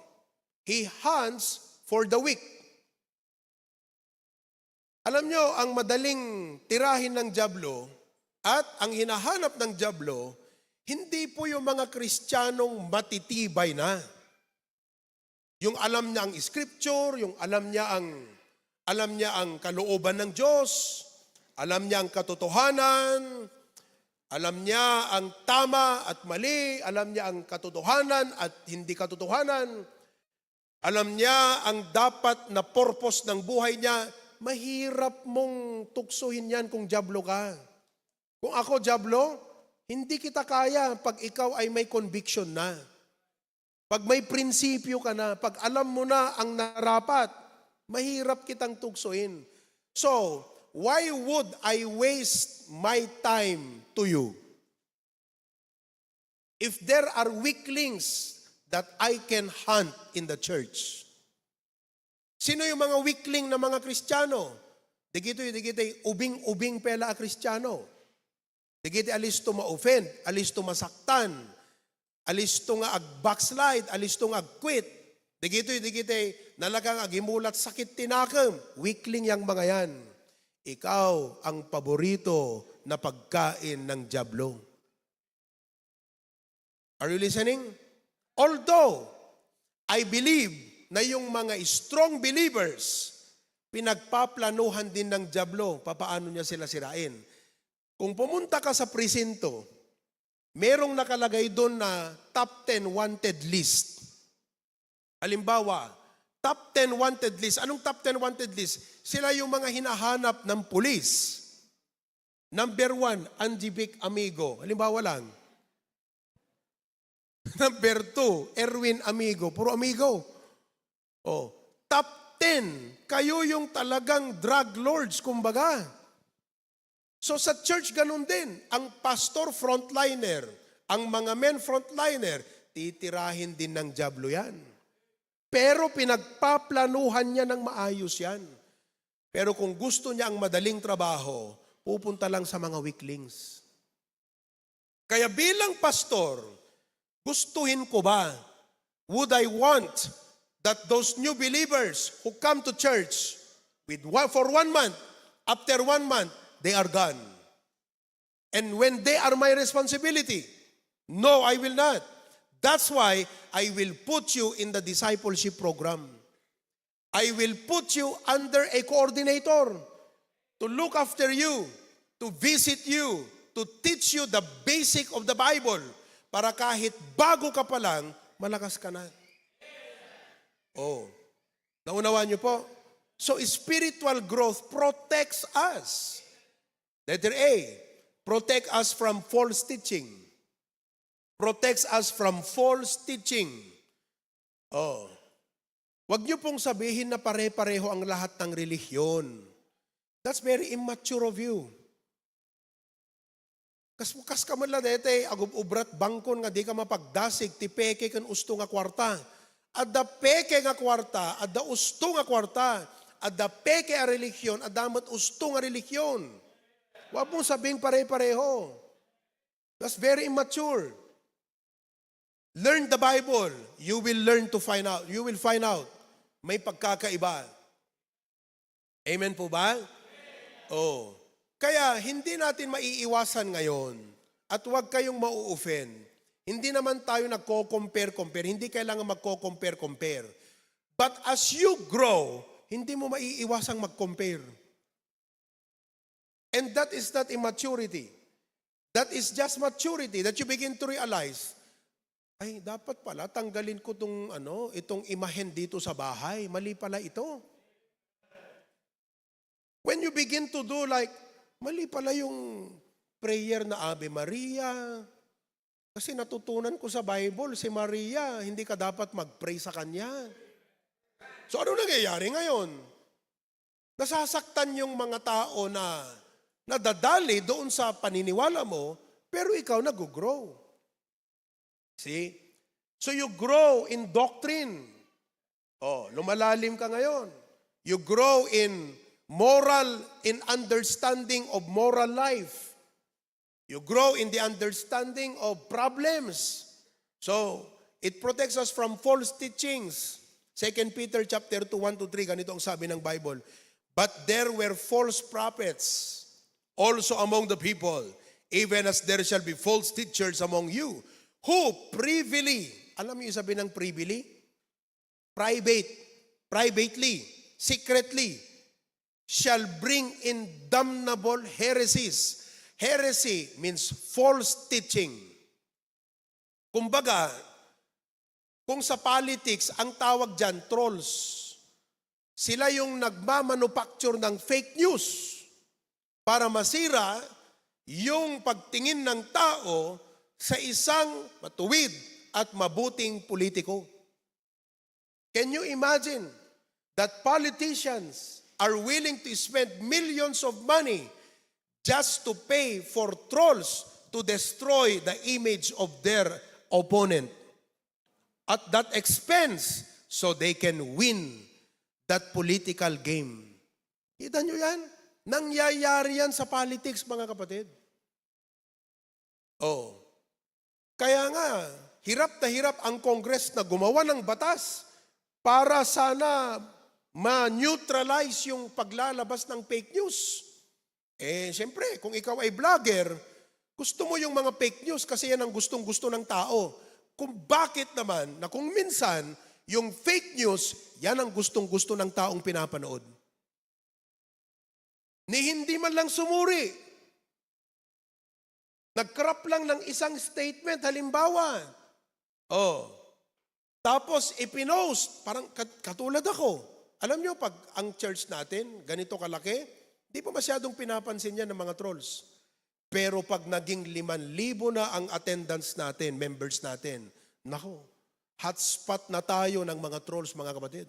He hunts for the weak. Alam nyo, ang madaling tirahin ng Diablo at ang hinahanap ng Diablo, hindi po yung mga Kristiyanong matitibay na. Yung alam niya ang scripture, yung alam niya ang, alam niya ang kalooban ng Diyos, alam niya ang katotohanan, alam niya ang tama at mali, alam niya ang katotohanan at hindi katotohanan, alam niya ang dapat na purpose ng buhay niya, mahirap mong tuksohin yan kung Diablo ka. Kung ako, Diablo, hindi kita kaya pag ikaw ay may conviction na. Pag may prinsipyo ka na, pag alam mo na ang narapat, mahirap kitang tuksoin. So, why would I waste my time to you? If there are weaklings that I can hunt in the church, sino yung mga weakling na mga Kristiyano? Digitoy, digitoy, ubing-ubing pela a Kristiyano. Digitoy alisto ma-offend, alisto masaktan, alisto nga ag-backslide, alisto nga ag-quit. Digitoy, digitoy, nalakang agimulat sakit ti nakem. Weakling yang mga yan. Ikaw ang paborito na pagkain ng Diablo. Are you listening? Although, I believe na yung mga strong believers, pinagpaplanuhan din ng Diablo, papaano niya sila sirain. Kung pumunta ka sa presinto, merong nakalagay doon na top ten wanted list. Halimbawa, top ten wanted list. Anong top ten wanted list? Sila yung mga hinahanap ng pulis. Number one, Angie Vic Amigo. Halimbawa lang. Number two, Erwin Amigo. Puro Amigo. Oh, top ten. Kayo yung talagang drug lords, kumbaga. So sa church ganun din, ang pastor frontliner, ang mga men frontliner, titirahin din ng Diablo yan. Pero pinagpaplanuhan niya ng maayos yan. Pero kung gusto niya ang madaling trabaho, pupunta lang sa mga weaklings. Kaya bilang pastor, gustuhin ko ba? Would I want that those new believers who come to church with one, for one month, after one month, they are gone? And when they are my responsibility, no, I will not. That's why I will put you in the discipleship program. I will put you under a coordinator to look after you, to visit you, to teach you the basic of the Bible, para kahit bago ka pa lang, malakas ka na. Oh. Naunawaan niyo po? So, spiritual growth protects us. Letter A, protect us from false teaching. Protects us from false teaching. Oh. Huwag niyo pong sabihin na pare-pareho ang lahat ng relihiyon. That's very immature of you. Kas, kas ka man la dete, agub-ubrat bangkon nga di ka mapagdasig ti peke ken usto nga kuarta. Adda peke nga kuarta, adda usto nga kuarta, adda peke a relihiyon, adda met usto nga relihiyon. Wa pong sabing pare-pareho. That's very immature. Learn the Bible. You will learn to find out. You will find out. May pagkakaiba. Amen po ba? Oh. Kaya hindi natin maiiwasan ngayon at huwag kayong mau-offend. Hindi naman tayo nagko-compare-compare. Hindi kailangan magko-compare-compare. But as you grow, hindi mo maiiwasang mag-compare. And that is not immaturity. That is just maturity that you begin to realize, "Ay, dapat pala tanggalin ko tong ano, itong imahen dito sa bahay. Mali pala ito." When you begin to do like, "Mali pala yung prayer na Ave Maria. Kasi natutunan ko sa Bible, si Maria, hindi ka dapat mag-pray sa kanya." So ano nangyayari ngayon? Nasasaktan yung mga tao na nadadali doon sa paniniwala mo, pero ikaw nag-grow. See? So you grow in doctrine. Oh, lumalalim ka ngayon. You grow in moral, in understanding of moral life. You grow in the understanding of problems. So, it protects us from false teachings. Second Peter chapter two, one to three, ganito ang sabi ng Bible, "But there were false prophets also among the people, even as there shall be false teachers among you, who privily," alam niyo yung sabi ng privily? Private, privately, secretly, "shall bring in damnable heresies." Heresy means false teaching. Kumbaga, kung sa politics, ang tawag dyan, trolls. Sila yung nagmamanufacture ng fake news para masira yung pagtingin ng tao sa isang matuwid at mabuting politiko. Can you imagine that politicians are willing to spend millions of money just to pay for trolls to destroy the image of their opponent at that expense so they can win that political game? Kita nyo yan? Nangyayari yan sa politics, mga kapatid. Oh. Kaya nga, hirap na hirap ang Congress na gumawa ng batas para sana ma-neutralize yung paglalabas ng fake news. Eh, siyempre, kung ikaw ay vlogger, gusto mo yung mga fake news kasi yan ang gustong-gusto ng tao. Kung bakit naman na kung minsan, yung fake news, yan ang gustong-gusto ng taong pinapanood. Ni hindi man lang sumuri. Nag-crop lang ng isang statement, halimbawa. Oh. Tapos ipinost, parang kat-, katulad ako. Alam nyo, pag ang church natin, ganito kalaki, di pa masyadong pinapansin yan ng mga trolls. Pero pag naging liman libo na ang attendance natin, members natin, nako, hotspot na tayo ng mga trolls, mga kapatid.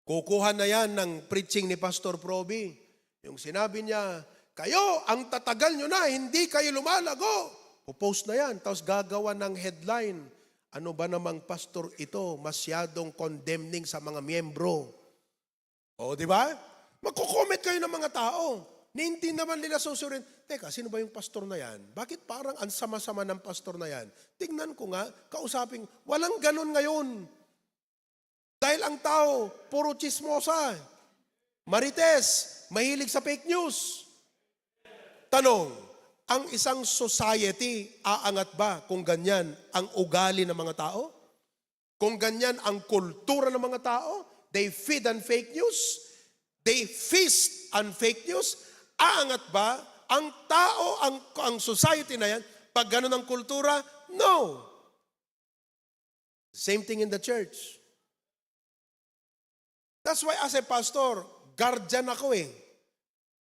Kukuha na yan ng preaching ni Pastor Proby. Yung sinabi niya, "Kayo, ang tatagal nyo na, hindi kayo lumalago." Pupost na yan, tapos gagawa ng headline. "Ano ba namang pastor ito? Masyadong condemning sa mga miyembro." O, di ba? Magko-comment kayo ng mga tao. Ni hindi naman nila susurin, "Teka, sino ba yung pastor na yan? Bakit parang ang sama-sama ng pastor na yan? Tingnan ko nga, kausapin." Walang ganun ngayon. Dahil ang tao, puro chismosa, marites, mahilig sa fake news. Tanong, ang isang society aangat ba kung ganyan ang ugali ng mga tao? Kung ganyan ang kultura ng mga tao, they feed on fake news, they feast on fake news, aangat ba ang tao, ang, ang society na yan, pag ganun ang kultura? No. Same thing in the church. That's why as a pastor, guardian ako eh.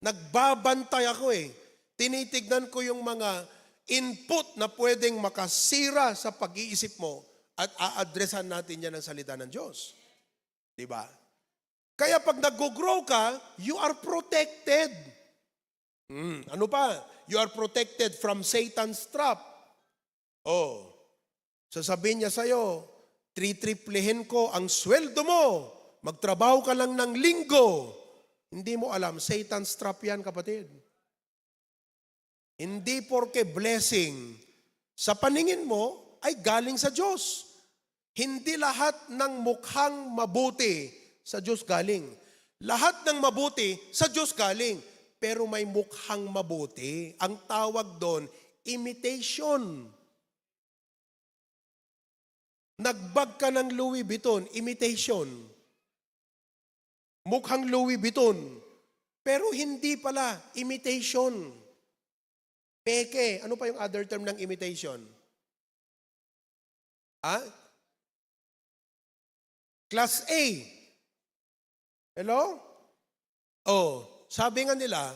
Nagbabantay ako eh. Tinitignan ko yung mga input na pwedeng makasira sa pag-iisip mo at aadresan natin yan ng salita ng Diyos. Di ba? Kaya pag nag-grow ka, you are protected. Hmm, ano pa? You are protected from Satan's trap. Oh, sasabihin niya sa'yo, "Tritriplihin ko ang sweldo mo. Magtrabaho ka lang ng linggo." Hindi mo alam, Satan's trap yan, kapatid. Hindi porke blessing sa paningin mo ay galing sa Diyos. Hindi lahat ng mukhang mabuti sa Diyos galing. Lahat ng mabuti sa Diyos galing. Pero may mukhang mabuti. Ang tawag doon, imitation. Nagbag ka ng Louis Vuitton, imitation. Mukhang Louis Vuitton, pero hindi pala, imitation. Peke. Ano pa yung other term ng imitation? Ha? Class A. Hello? Oh, sabi nga nila,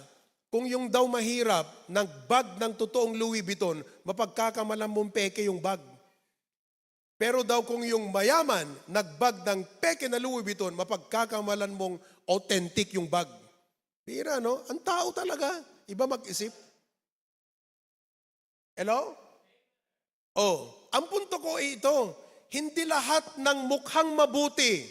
kung yung daw mahirap, nagbag ng totoong Louis Vuitton, mapagkakamalan mong peke yung bag. Pero daw kung yung mayaman, nagbag ng peke na Louis Vuitton, mapagkakamalan mong authentic yung bag. Bira, no? Ang tao talaga, iba mag-isip. Hello? Oh, ang punto ko ay ito, hindi lahat ng mukhang mabuti,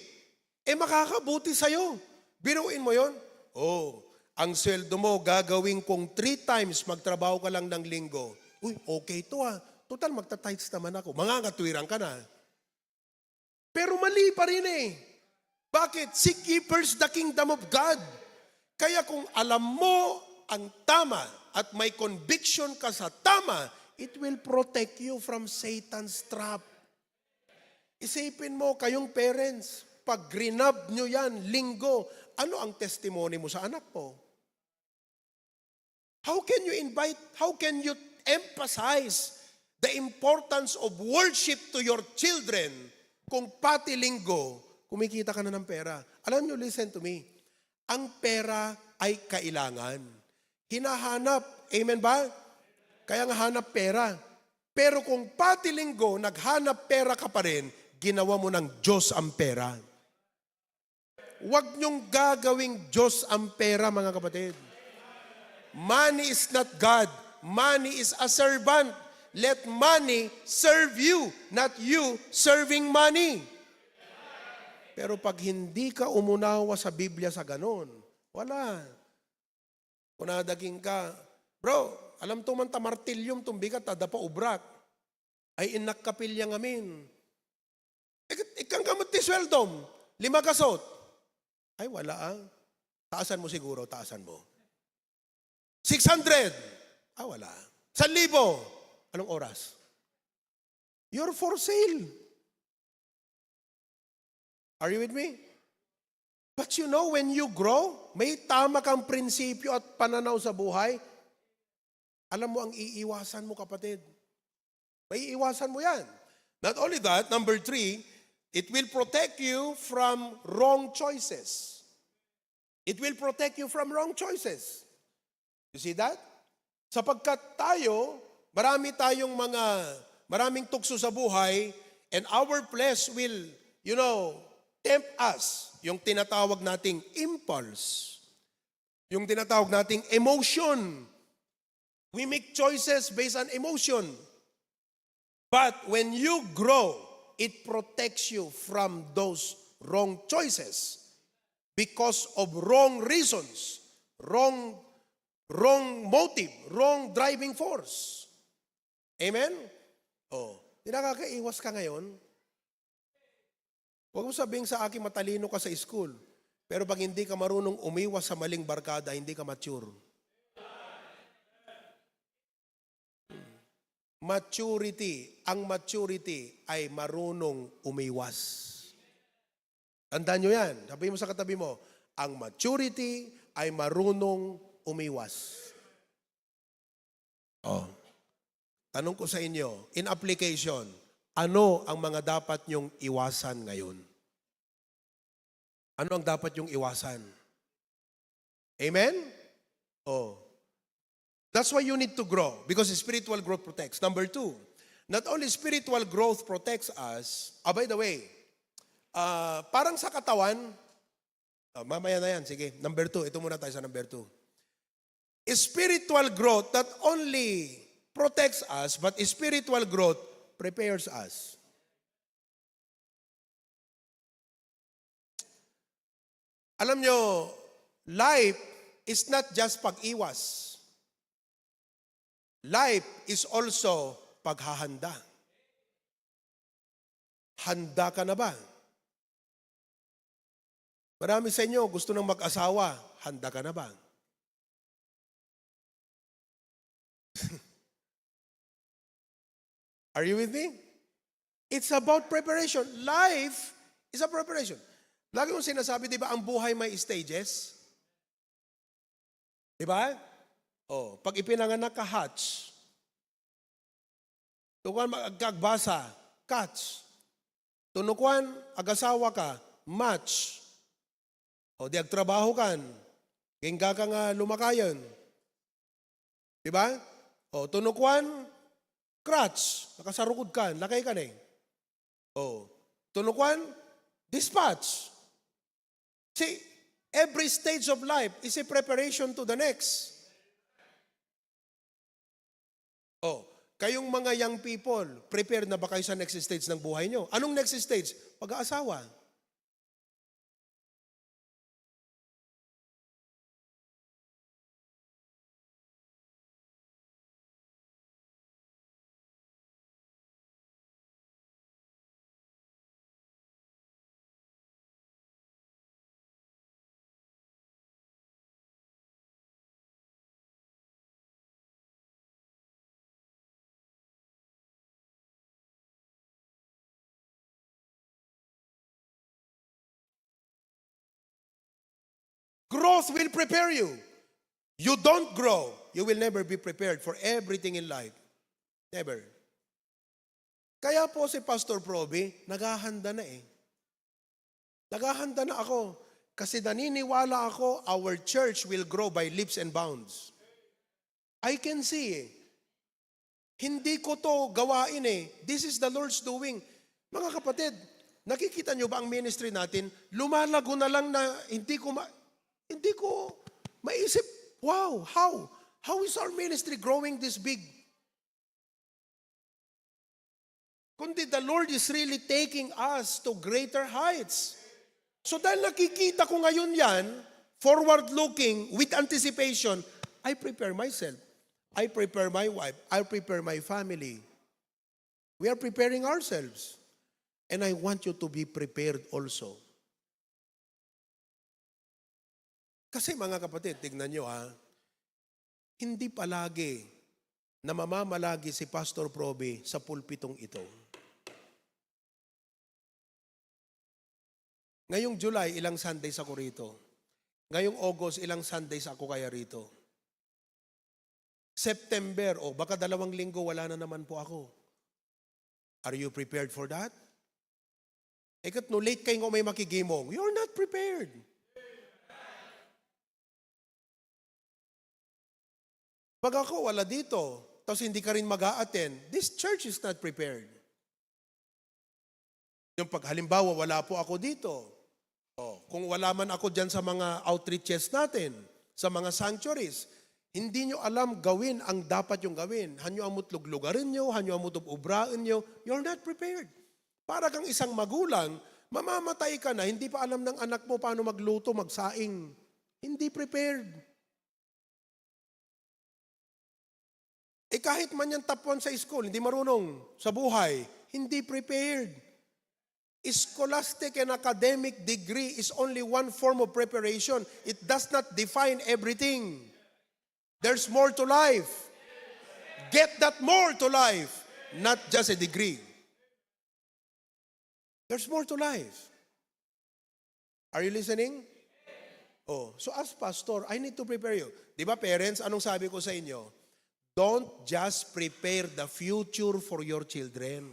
eh makakabuti sa'yo. Biruin mo yon. Oh, ang sweldo mo, gagawin kong three times, magtrabaho ka lang ng linggo. Uy, okay to ah. Total, magta-tithes naman ako. Mangangatwiran ka na. Pero mali pa rin eh. Bakit? Seek ye first the kingdom of God. Kaya kung alam mo ang tama at may conviction ka sa tama, it will protect you from Satan's trap. Isipin mo, kayong parents, pag rinab nyo yan, linggo, ano ang testimony mo sa anak mo? How can you invite, how can you emphasize the importance of worship to your children kung pati linggo, kumikita ka na ng pera? Alam nyo, listen to me, ang pera ay kailangan. Hinahanap. Amen ba? Kaya nga hanap pera. Pero kung pati linggo, naghanap pera ka pa rin, ginawa mo ng Diyos ang pera. Huwag niyong gagawing Diyos ang pera, mga kapatid. Money is not God. Money is a servant. Let money serve you, not you serving money. Pero pag hindi ka umunawa sa Biblia sa ganon, wala. Kunada kenka, "Bro, alam to man ta martilyom tong bigat, adda pa ubrak. Ay, innak kapilya ngamin. Ik-, ikkan ka met ti sueldom, lima gasot." "Ay, wala ah." Taasan mo siguro, taasan mo. "Six hundred." "Ah, wala." "San libo." "Anong oras?" You're for sale. Are you with me? But you know, when you grow, may tama kang prinsipyo at pananaw sa buhay. Alam mo ang iiwasan mo, kapatid. May iiwasan mo yan. Not only that, number three, it will protect you from wrong choices. It will protect you from wrong choices. You see that? Sapagkat tayo, marami tayong mga, maraming tukso sa buhay, and our flesh will, you know, tempt us, yung tinatawag nating impulse. Yung tinatawag nating emotion. We make choices based on emotion. But when you grow, it protects you from those wrong choices because of wrong reasons, wrong wrong motive, wrong driving force. Amen? Oh, di nakakaiwas ka ngayon? Huwag mo sabihin sa akin, matalino ka sa school. Pero pag hindi ka marunong umiwas sa maling barkada, hindi ka mature. Maturity, ang maturity ay marunong umiwas. Tandaan nyo yan. Sabihin mo sa katabi mo, ang maturity ay marunong umiwas. Oh. Tanong ko sa inyo, in application, ano ang mga dapat nyong iwasan ngayon? Ano ang dapat nyong iwasan? Amen? Oh. That's why you need to grow, because spiritual growth protects. Number two, not only spiritual growth protects us, ah, by the way, ah, parang sa katawan, ah, mamaya na yan, sige, number two, ito muna tayo sa number two. Spiritual growth not only protects us, but spiritual growth prepares us. Alam nyo, life is not just pag-iwas. Life is also paghahanda. Handa ka na ba? Marami sa inyo gusto nang mag-asawa. Handa ka na ba? Are you with me? It's about preparation. Life is a preparation. Lagi kong sinasabi, di ba, ang buhay may stages? Di ba? Oh, pag ipinanganak ka, hatch. Tukuan, mag-, agkagbasa, catch. Tunukuan, agasawa ka, match. O di agtrabaho kan, gengga ka nga lumakayen. Di ba? O, tunukuan, crutch, nakasarukod kan, lakay kan eh. O, tunukuan, dispatch. See, every stage of life is a preparation to the next. Oh, kayong mga young people, prepared na ba kayo sa next stage ng buhay nyo? Anong next stage? Pag-aasawa. Growth will prepare you. You don't grow, you will never be prepared for everything in life. Never. Kaya po si Pastor Proby, naghahanda na eh. Naghahanda na ako. Kasi naniniwala ako, our church will grow by leaps and bounds. I can see eh. Hindi ko to gawain eh. This is the Lord's doing. Mga kapatid, nakikita nyo ba ang ministry natin? Lumalago na lang na hindi ko ma-, hindi ko maisip, "Wow, how? How is our ministry growing this big?" Kundi the Lord is really taking us to greater heights. So dahil nakikita ko ngayon yan, forward-looking, with anticipation, I prepare myself. I prepare my wife. I prepare my family. We are preparing ourselves. And I want you to be prepared also. Kasi mga kapatid, tignan nyo ha, hindi palagi na mamamalagi si Pastor Proby sa pulpitong ito. Ngayong July, ilang Sundays ako rito. Ngayong August, ilang Sundays ako kaya rito. September, o baka dalawang linggo, wala na naman po ako. Are you prepared for that? Ikat no, late kayo nga may makigimong. You're not prepared. Pag ako wala dito, tapos hindi ka rin mag-a-attend, this church is not prepared. Yung pag halimbawa, wala po ako dito. Oh, kung wala man ako dyan sa mga outreaches natin, sa mga sanctuaries. Hindi nyo alam gawin ang dapat yung gawin. Hanyo amot luglugarenyo, hanyo amot ub-ubraenyo. You're not prepared. Para kang isang magulang, mamamatay ka na, hindi pa alam ng anak mo paano magluto, magsaing. Hindi prepared. Eh, kahit man yan top one sa school, hindi marunong sa buhay, hindi prepared. Scholastic and academic degree is only one form of preparation. It does not define everything. There's more to life. Get that more to life, not just a degree. There's more to life. Are you listening? Oh, so as pastor, I need to prepare you. Di ba, parents, anong sabi ko sa inyo? Don't just prepare the future for your children.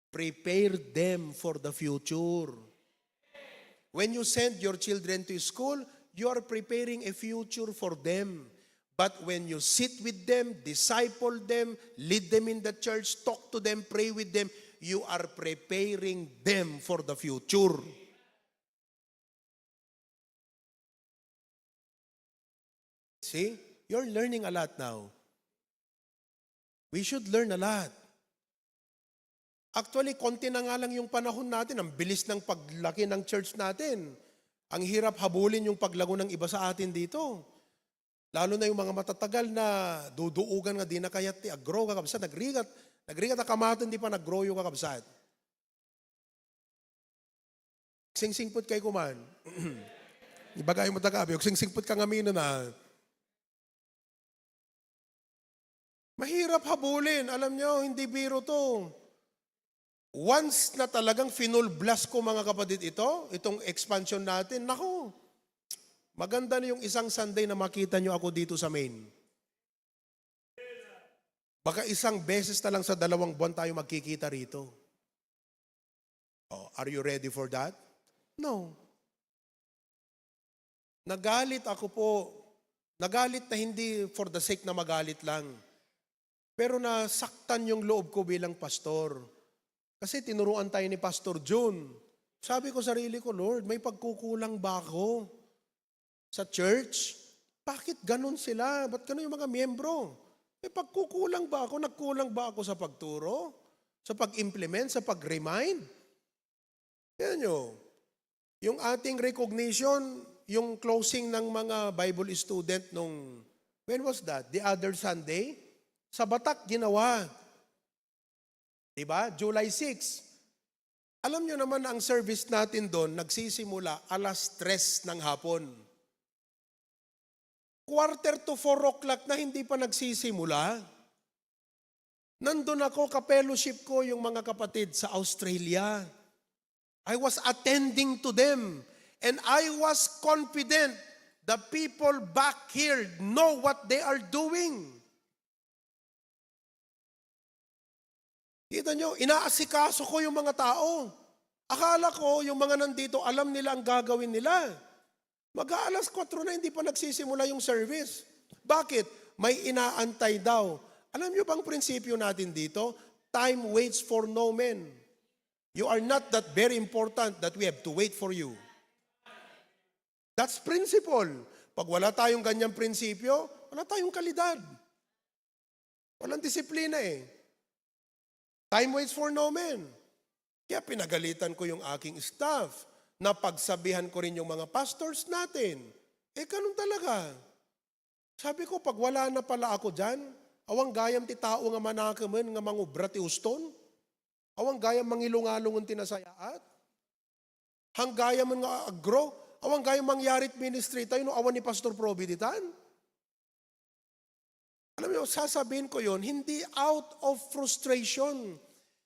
Prepare them for the future. When you send your children to school, you are preparing a future for them. But when you sit with them, disciple them, lead them in the church, talk to them, pray with them, you are preparing them for the future. See? You're learning a lot now. We should learn a lot. Actually, konti na nga lang yung panahon natin, ang bilis ng paglaki ng church natin. Ang hirap habulin yung paglago ng iba sa atin dito. Lalo na yung mga matatagal na duduugan nga di na kayat ti aggrow, kakabsat. Nagrigat, nagrigat a kamaten, di pa naggrow yung kakabsat. Singsingpet kay kuman. Ibagay mo tagabi, singsingpet ka ngamin na. Mahirap habulin. Alam nyo, hindi biro to. Once na talagang finulblas ko, mga kapatid, ito, itong expansion natin, naku, maganda na yung isang Sunday na makita nyo ako dito sa main. Baka isang beses na lang sa dalawang buwan tayo magkikita rito. Oh, are you ready for that? No. Nagalit ako po. Nagalit na hindi for the sake na magalit lang. Pero nasaktan yung loob ko bilang pastor. Kasi tinuruan tayo ni Pastor Jun. Sabi ko sarili ko, "Lord, may pagkukulang ba ako sa church? Bakit ganun sila? Ba't ganun yung mga miyembro? May pagkukulang ba ako? Nagkulang ba ako sa pagturo? Sa pag-implement? Sa pag-remind?" Yan nyo. Yung ating recognition, yung closing ng mga Bible student nung, when was that? The other Sunday? Sa Batak, ginawa. Di ba? July six. Alam nyo naman na ang service natin doon, nagsisimula alas tres ng hapon. Quarter to four o'clock na, hindi pa nagsisimula. Nandun ako, ka-fellowship ko yung mga kapatid sa Australia. I was attending to them, and I was confident the people back here know what they are doing. Kita nyo, inaasikaso ko yung mga tao. Akala ko yung mga nandito, alam nila ang gagawin nila. Mag-aalas kwatro na, hindi pa nagsisimula yung service. Bakit? May inaantay daw. Alam nyo bang prinsipyo natin dito? Time waits for no man. You are not that very important that we have to wait for you. That's principle. Pag wala tayong ganyang prinsipyo, wala tayong kalidad. Walang disiplina eh. Time waits for no man. Kaya pinagalitan ko yung aking staff. Napagsabihan ko rin yung mga pastors natin. Eh, ganun talaga. Sabi ko, "Pag wala na pala ako dyan, awan gayam ti tao nga manakemen nga mangubra ti uston? Awan gayam mangilungalungon ti nasayaat? Hanggayamen nga aggrow? Awan gayam mangyari ti ministry tayo no awan ni Pastor Proby ditan?" Alam niyo, sasabihin ko yon, hindi out of frustration.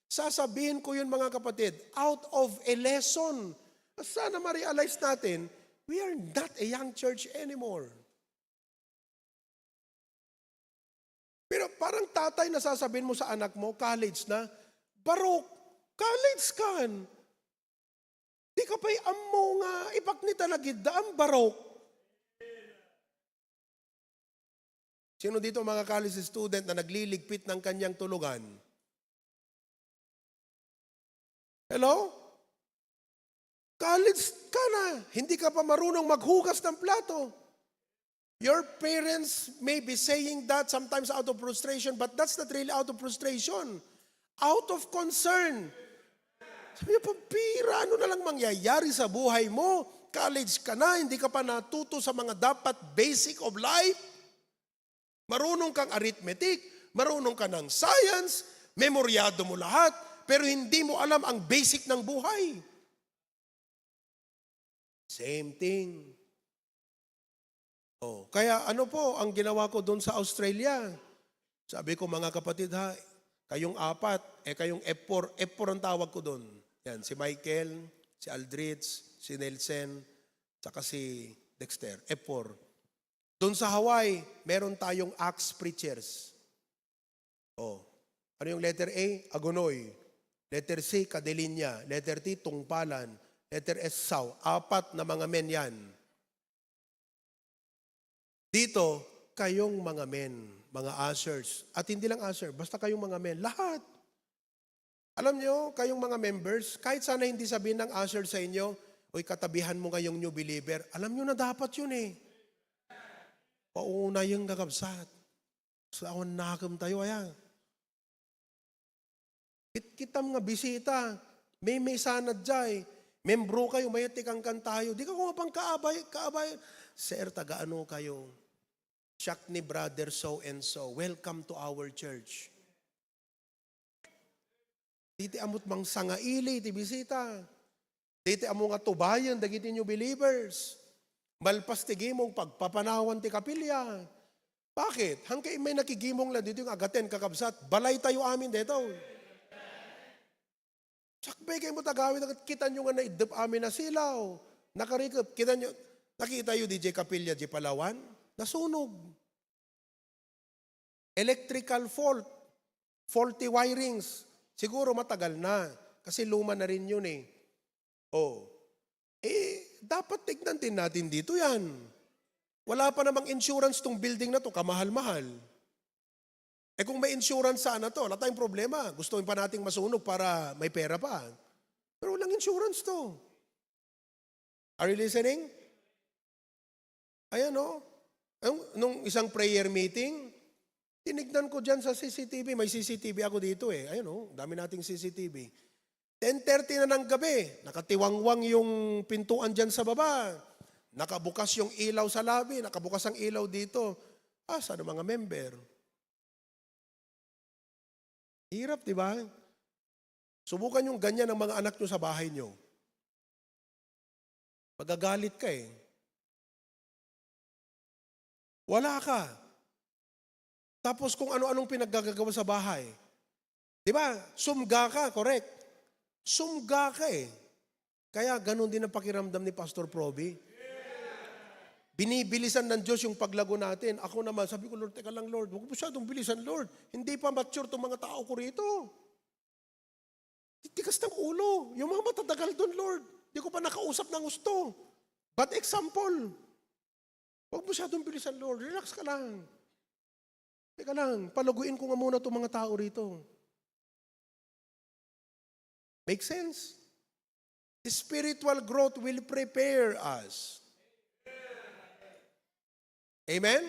Sasabihin ko yun, mga kapatid, out of a lesson. Sana ma-realize natin, we are not a young church anymore. Pero parang tatay na sasabihin mo sa anak mo, college na, "Barok, college kan. Di ka pa'y ammo nga ipaknita na gidda ang barok." Sino dito, mga college student, na nagliligpit ng kanyang tulugan? Hello? College ka na, hindi ka pa marunong maghugas ng plato. Your parents may be saying that sometimes out of frustration, but that's not really out of frustration. Out of concern. Sabi niya, "Pampira, ano na lang mangyayari sa buhay mo? College ka na, hindi ka pa natuto sa mga dapat basic of life? Marunong kang arithmetic, marunong ka ng science, memoryado mo lahat, pero hindi mo alam ang basic ng buhay." Same thing. Oh, kaya ano po ang ginawa ko doon sa Australia? Sabi ko, "Mga kapatid ha, kayong apat, eh kayong F four, F four ang tawag ko doon." Yan, si Michael, si Aldrich, si Nelson, saka si Dexter, F four. Doon sa Hawaii, meron tayong axe preachers. Oh, ano yung letter A? Agonoy. Letter C, Kadilinya. Letter T, Tungpalan. Letter S, Saw. Apat na mga men yan. Dito, kayong mga men, mga ushers. At hindi lang usher, basta kayong mga men. Lahat. Alam nyo, kayong mga members, kahit sana hindi sabihin ng usher sa inyo, "Uy, katabihan mo ngayong new believer." Alam nyo na dapat yun eh. Pauna yung kakabsat. Sa awan nakam tayo, aya. Kit-, kitam nga bisita, may, may sana jay. Membro kayo, may tikangkan tayo. Di ka kumapang kaabay, kaabay. "Sir, taga ano kayo?" "Siak ni brother so and so. Welcome to our church." Diti amot mangsangaili ti bisita. Diti amo nga tubayen dagiti new believers. Malpas ti gimong pagpapanawan ti kapilya. Bakit? Hangkay may nakigimong la dito yung agaten, kakabsat. Balay tayo amin dito. Sakbay kayo mo tagawid, kita nyo nga naiddep amin na silaw. Nakarikep, kita nyo, nakita nyo D J Kapilya, di Palawan? Nasunog. Electrical fault, faulty wirings. Siguro matagal na, kasi luma na rin yun eh. Oh. Eh, dapat tignan din natin dito yan. Wala pa namang insurance tong building na to, kamahal-mahal. Eh kung may insurance sana to, wala tayong problema. Gusto pa nating masunog para may pera pa. Pero walang insurance to. Are you listening? Ayan, oh. Nung, nung isang prayer meeting, tinignan ko dyan sa C C T V. May C C T V ako dito eh. Ayan, oh. Dami nating C C T V. Ten thirty na ng gabi, nakatiwangwang yung pintuan dyan sa baba. Nakabukas yung ilaw sa lobby, nakabukas ang ilaw dito. Asa ang mga member? Hirap, di ba? Subukan yung ganyan ang mga anak nyo sa bahay nyo. Magagalit ka eh. Wala ka. Tapos kung ano-anong pinaggagawa sa bahay. Di ba? Sumga ka, correct? Sumga ka eh. Kaya ganun din ang pakiramdam ni Pastor Proby. Binibilisan ng Diyos yung paglago natin. Ako naman, sabi ko, "Lord, teka lang, Lord. Huwag masyadong bilisan, Lord. Hindi pa mature tong mga tao ko rito." Titigas ng ulo. Yung mga matatagal doon, Lord. Di ko pa nakausap ng gusto. Bad example. Huwag masyadong bilisan, Lord. Relax ka lang. Teka lang, palaguin ko nga muna itong mga tao rito. Make sense? Spiritual growth will prepare us. Amen?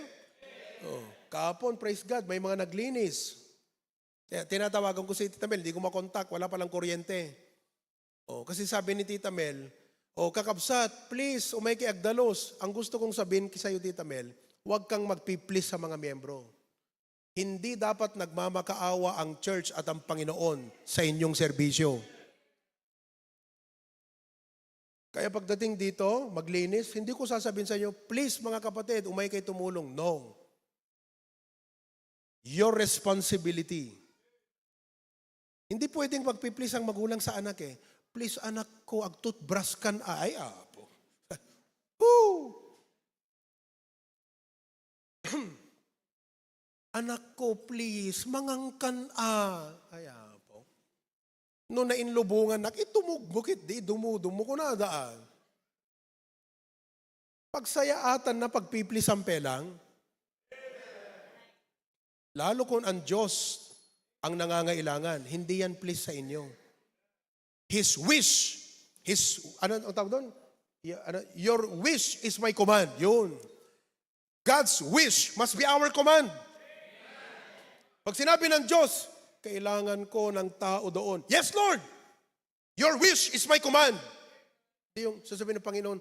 Oh, kahapon, praise God, may mga naglinis. Kaya tinatawagan ko si Tita Mel, hindi ko makontak, wala palang kuryente. Oh, kasi sabi ni Tita Mel, "Oh, kakabsat, please, umay kay agdalos. Ang gusto kong sabihin sa'yo, Tita Mel, huwag kang magpi-please sa mga miyembro. Hindi dapat nagmamakaawa ang church at ang Panginoon sa inyong serbisyo." Kaya pagdating dito, maglinis, hindi ko sasabihin sa inyo, "Please, mga kapatid, umay kayo tumulong." No. Your responsibility. Hindi pwedeng magpi-please ang magulang sa anak eh. "Please, anak ko, ag-toothbrush kan a." Ay, apo. Woo! "Anak ko, please, mangangkan a." Ay, apo. No nainlubungan nak, itumog mo kit di, dumudumo ko na daan. Pagsayaatan na, pagpiplisan pe lang. Lalo kung ang Diyos ang nangangailangan, hindi yan please sa inyo. His wish, his, ano ang tawag doon? Y-, ano, "Your wish is my command." Yun. God's wish must be our command. Pag sinabi ng Diyos, "Kailangan ko ng tao doon." "Yes, Lord! Your wish is my command." Di yung sasabihin ng Panginoon,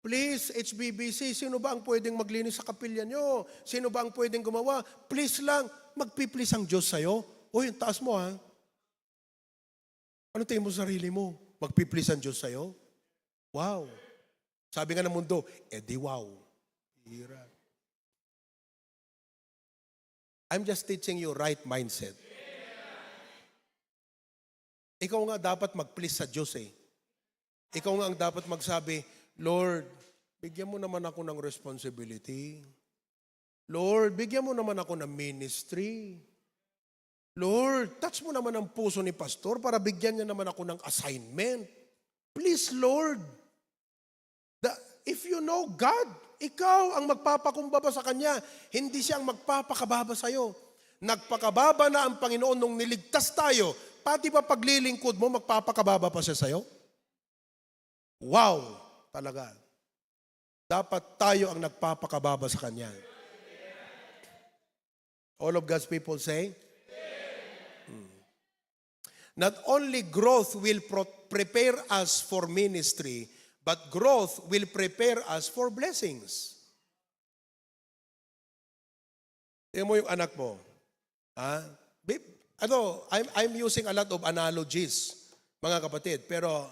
"Please, H B B C, sino ba ang pwedeng maglinis sa kapilya nyo? Sino ba ang pwedeng gumawa? Please lang." Magpi-please ang Diyos sa'yo? Uy, ang taas mo, ha? Ano tingin mo sa sarili mo? Magpi-please ang Diyos sa'yo? Wow. Sabi nga ng mundo, "Eh di wow." Hira. I'm just teaching you right mindset. Ikaw nga dapat mag-please sa Diyos eh. Ikaw nga ang dapat magsabi, "Lord, bigyan mo naman ako ng responsibility. Lord, bigyan mo naman ako ng ministry. Lord, touch mo naman ang puso ni pastor para bigyan niya naman ako ng assignment. Please, Lord." The, if you know God, ikaw ang magpapakumbaba sa Kanya, hindi Siya ang magpapakababa sa'yo. Nagpakababa na ang Panginoon nung niligtas tayo, pati ba paglilingkod mo, magpapakababa pa Siya sa'yo? Wow! Talaga. Dapat tayo ang nagpapakababa sa Kanya. All of God's people say, "Hmm." Not only growth will pro- prepare us for ministry, but growth will prepare us for blessings. Tingnan mo yung anak mo. Ha? Bi- Ano, I'm, I'm using a lot of analogies, mga kapatid. Pero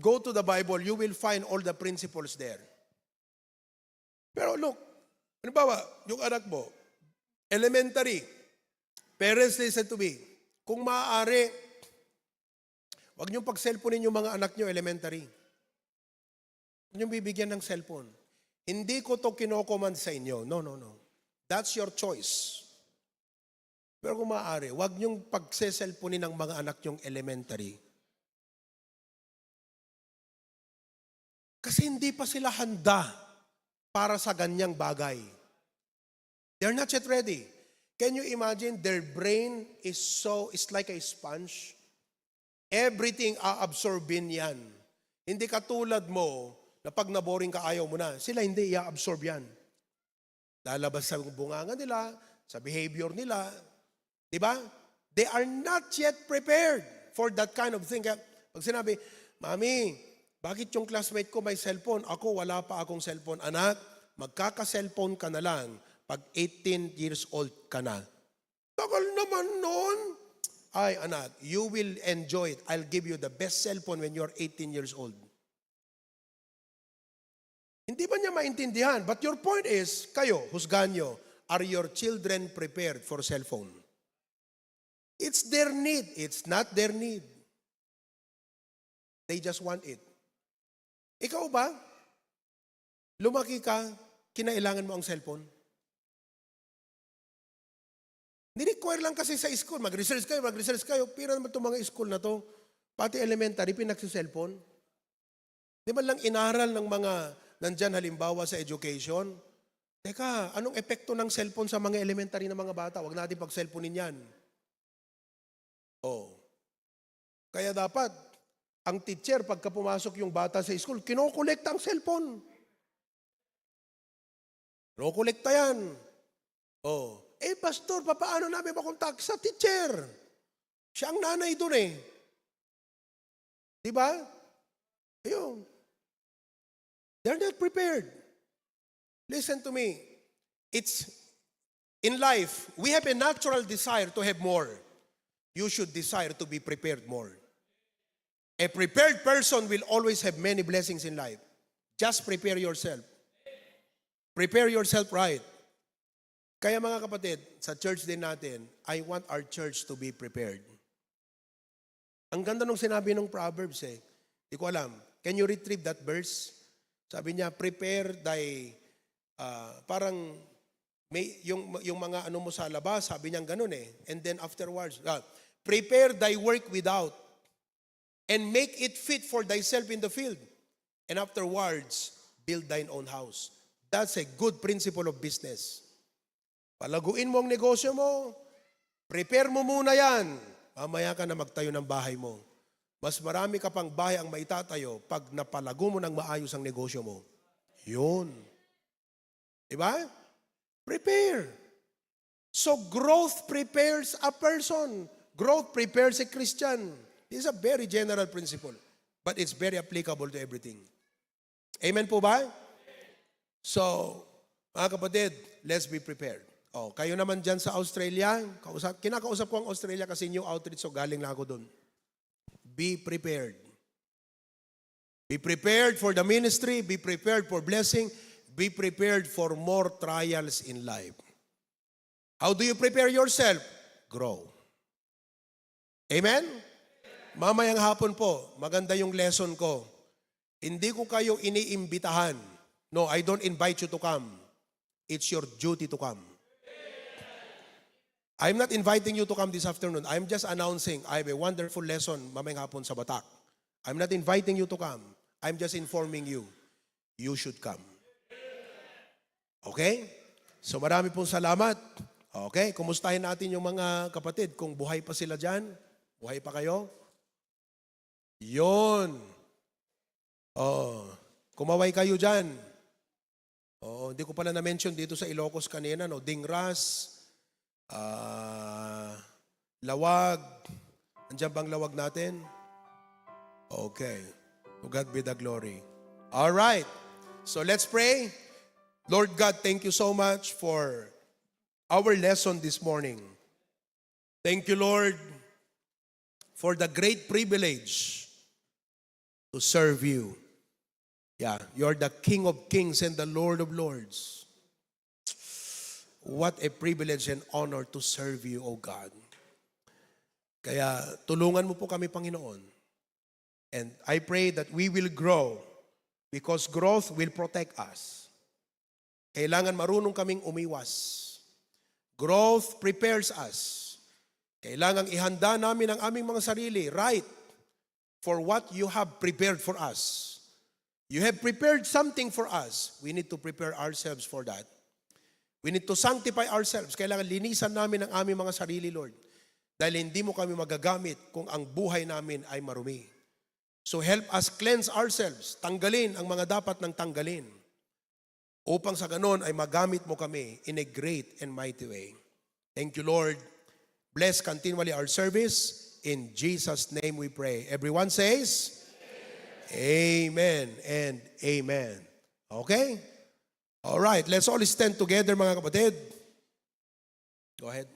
go to the Bible, you will find all the principles there. Pero look, halimbawa, yung anak mo, elementary, parents, listen to me. Kung maaari, wag niyong pag-cellphonein yung mga anak niyo elementary. Huwag niyong bibigyan ng cellphone. Hindi ko to kinokomand sa inyo. No, no, no. That's your choice. Pero kung maaari, wag niyong pagse-cellphonein ang mga anak niyong elementary. Kasi hindi pa sila handa para sa ganyang bagay. They're not yet ready. Can you imagine? Their brain is so, is like a sponge. Everything aabsorbin yan. Hindi katulad mo na pag naboring ka, ayaw mo na. Sila hindi, i-absorb yan. Lalabas sa bunganga nila, sa behavior nila. Di ba? They are not yet prepared for that kind of thing. Kaya pag sinabi, "Mami, bakit yung classmate ko may cellphone? Ako, wala pa akong cellphone." Anak, magkaka-cellphone ka na lang pag eighteen years old ka na. Tagal naman nun. Ay, anak, you will enjoy it. I'll give you the best cellphone when you're eighteen years old. Hindi ba niya maintindihan? But your point is, kayo, husgahan nyo, are your children prepared for cellphone? It's their need. It's not their need. They just want it. Ikaw ba? Lumaki ka, kinailangan mo ang cellphone? Ni-require lang kasi sa school. Mag-research kayo, mag-research kayo. Pira naman itong mga school na to? Pati elementary, pinagsi-cellphone. Di man lang inaral ng mga nandyan, halimbawa sa education. Teka, anong epekto ng cellphone sa mga elementary na mga bata? Huwag natin pag-cellphonein yan. Oh. Kaya dapat, ang teacher, pagka pumasok yung bata sa school, kinokolekta ang cellphone. Kinokolekta yan. Oh. Eh, pastor, papaano namin makontak sa teacher? Siya ang nanay dun eh. Di ba? Ayun. They're not prepared. Listen to me. It's in life, we have a natural desire to have more. You should desire to be prepared more. A prepared person will always have many blessings in life. Just prepare yourself. Prepare yourself right. Kaya mga kapatid, sa church din natin, I want our church to be prepared. Ang ganda nung sinabi ng Proverbs eh. Di ko alam. Can you retrieve that verse? Sabi niya, "Prepare thy," ah, parang may, yung, yung mga ano mo sa labas, sabi niya ganun eh. And then afterwards, ah, "Prepare thy work without, and make it fit for thyself in the field. And afterwards, build thine own house." That's a good principle of business. Palaguin mo ang negosyo mo. Prepare mo muna yan. Mamaya ka na magtayo ng bahay mo. Mas marami ka pang bahay ang maitatayo pag napalago mo ng maayos ang negosyo mo. Yun. Di ba? Prepare. So growth prepares a person. Growth prepares a Christian. This is a very general principle, but it's very applicable to everything. Amen po ba? So, mga kapatid, let's be prepared. Oh, kayo naman dyan sa Australia, kausap, kinakausap ko ang Australia kasi new outreach, so galing lang ako dun. Be prepared. Be prepared for the ministry, be prepared for blessing, be prepared for more trials in life. How do you prepare yourself? Grow. Amen? Mamayang hapon po, maganda yung lesson ko. Hindi ko kayo iniimbitahan. No, I don't invite you to come. It's your duty to come. I'm not inviting you to come this afternoon. I'm just announcing I have a wonderful lesson mamayang hapon sa Batak. I'm not inviting you to come. I'm just informing you. You should come. Okay? So marami pong salamat. Okay, kumustahin natin yung mga kapatid kung buhay pa sila dyan. Buhay pa kayo? Yun. Oh, kumaway kayo dyan. Oo, hindi ko pala na-mention dito sa Ilocos kanina, no? Dingras, ah, Lawag. Andiyan bang Lawag natin? Okay. To God be the glory. All right. So let's pray. Lord God, thank you so much for our lesson this morning. Thank you, Lord, for the great privilege to serve you. Yeah, you're the King of Kings and the Lord of Lords. What a privilege and honor to serve you, O God. Kaya tulungan mo po kami, Panginoon. And I pray that we will grow because growth will protect us. Kailangan marunong kaming umiwas. Growth prepares us. Kailangang ihanda namin ang aming mga sarili, right, for what you have prepared for us. You have prepared something for us. We need to prepare ourselves for that. We need to sanctify ourselves. Kailangan linisan namin ang aming mga sarili, Lord. Dahil hindi mo kami magagamit kung ang buhay namin ay marumi. So help us cleanse ourselves. Tanggalin ang mga dapat nang tanggalin. Upang sa ganon ay magamit mo kami in a great and mighty way. Thank you, Lord. Bless continually our service. In Jesus' name we pray. Everyone says, Amen and amen. Okay? All right, let's all stand together, mga kapatid. Go ahead.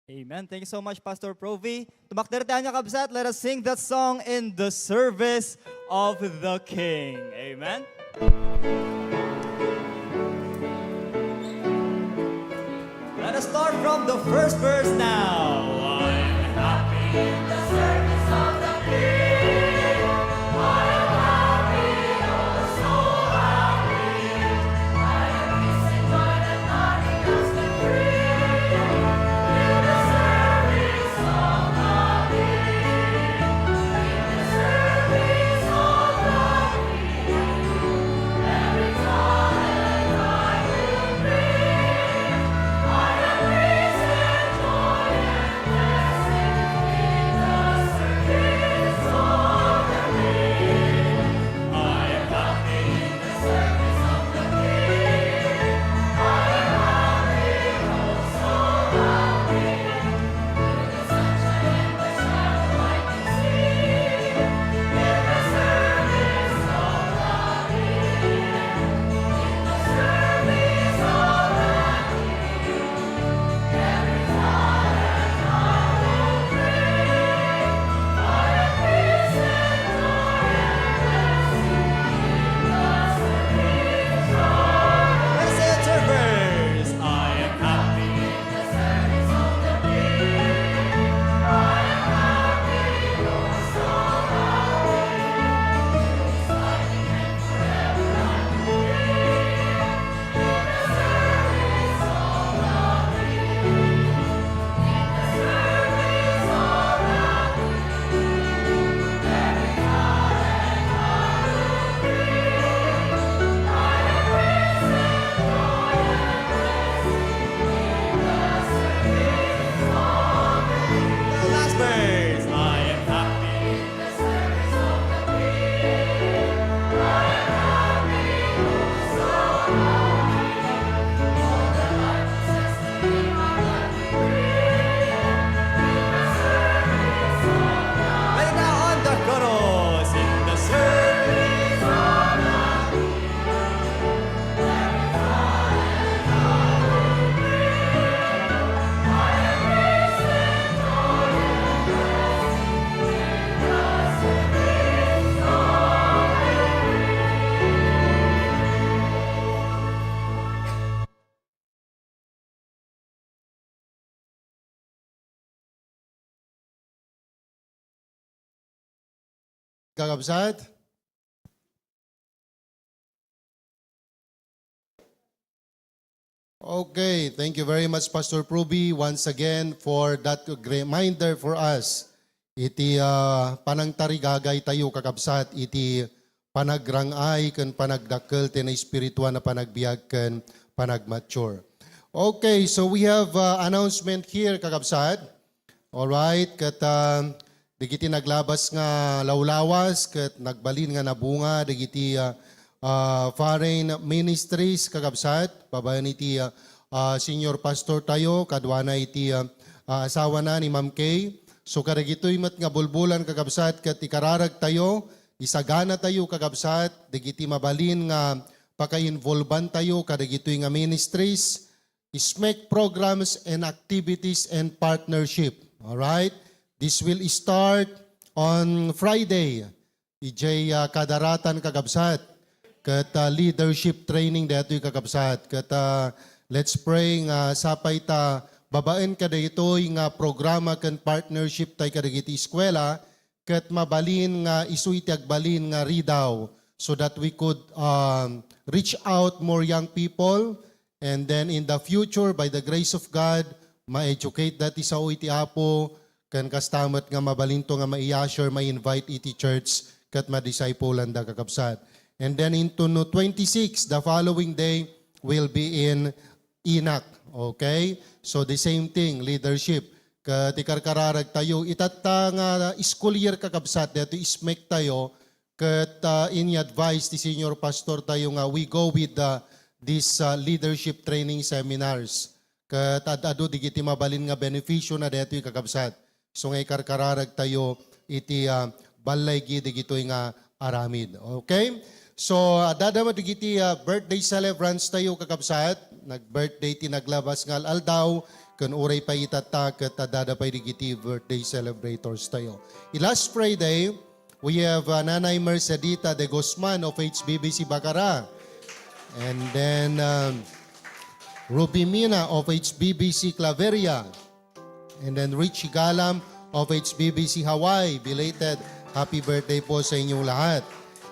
Amen. Thank you so much, Pastor Provi. Tumakder tayo, mga kabsat. Let us sing that song in the service of the King. Amen. Let us start from the first verse now. I'm happy in the service of the King. I am happy, oh, so happy. I am peace and joy that nothing else can bring. In the service of the King. In the service of the King. kakabsat? Okay, thank you very much, Pastor Pruby, once again for that reminder for us. Iti, ah, panangtarigagaytayo, kakabsat, iti panagrang-ay ken panagdakkel ti naespirituan a panagbiag ken panagmature. Okay, so we have, ah, announcement here, kakabsat. Alright, ket, ah, dagiti naglabas nga lawlawas ket nagbalin nga nabunga dagiti, ah, ah, foreign ministries, kakabsat, babaen iti, ah, ah, senior pastor tayo, kaduana iti, ah, ah, asawana ni Ma'am Kay. So, kadagitoy met nga bulbulan, kakabsat, ket ikararag tayo, isagana tayo, kakabsat, dagiti mabalin nga pakainvolban tayo kadagitoy nga ministries, SMEC programs and activities and partnership. All right? This will start on Friday. Ijay, ah, kadaratan, kakabsat. Ket, ah, leadership training daytoy, kakabsat. Ket, ah, let's pray nga sapay ta babaen kadaytoy nga programa ken partnership tay kadagiti eskuela, ket mabalin nga isu iti agbalin nga ridaw so that we could, um, reach out more young people, and then in the future, by the grace of God, ma-educate da ti sao iti Apo, ken kasta met nga mabalinto nga mai-usher, ma-invite iti church, ket madisciple-an da, kakabsat. And then into no twenty-six, the following day, will be in Inac. Okay? So the same thing, leadership. Ket ikarkararag tayo, itatta nga school year, kakabsat, daytoy SMEC tayo, ket, ah, ini-advise ti senior pastor tayo nga we go with, ah, this, ah, leadership training seminars. Ket ad-adu dagiti mabalin nga benepisio na daytoy, kakabsat. So nga ikarkararag tayo iti, ah, ballaygi dagitoy nga aramid. Okay? So, adda met dagiti, ah, birthday celebrants tayo, kakabsat. Nag-birthday ti naglabas nga al-aldaw, ken uray pay itatta, ket adda pay dagiti birthday celebrators tayo. I last Friday, we have, ah, Nanay Mercedita de Guzman of H B B C Bacara. And then, um, Ruby Mina of H B B C Claveria. And then Richie Galam of H B B C Hawaii, belated happy birthday po sa inyong lahat.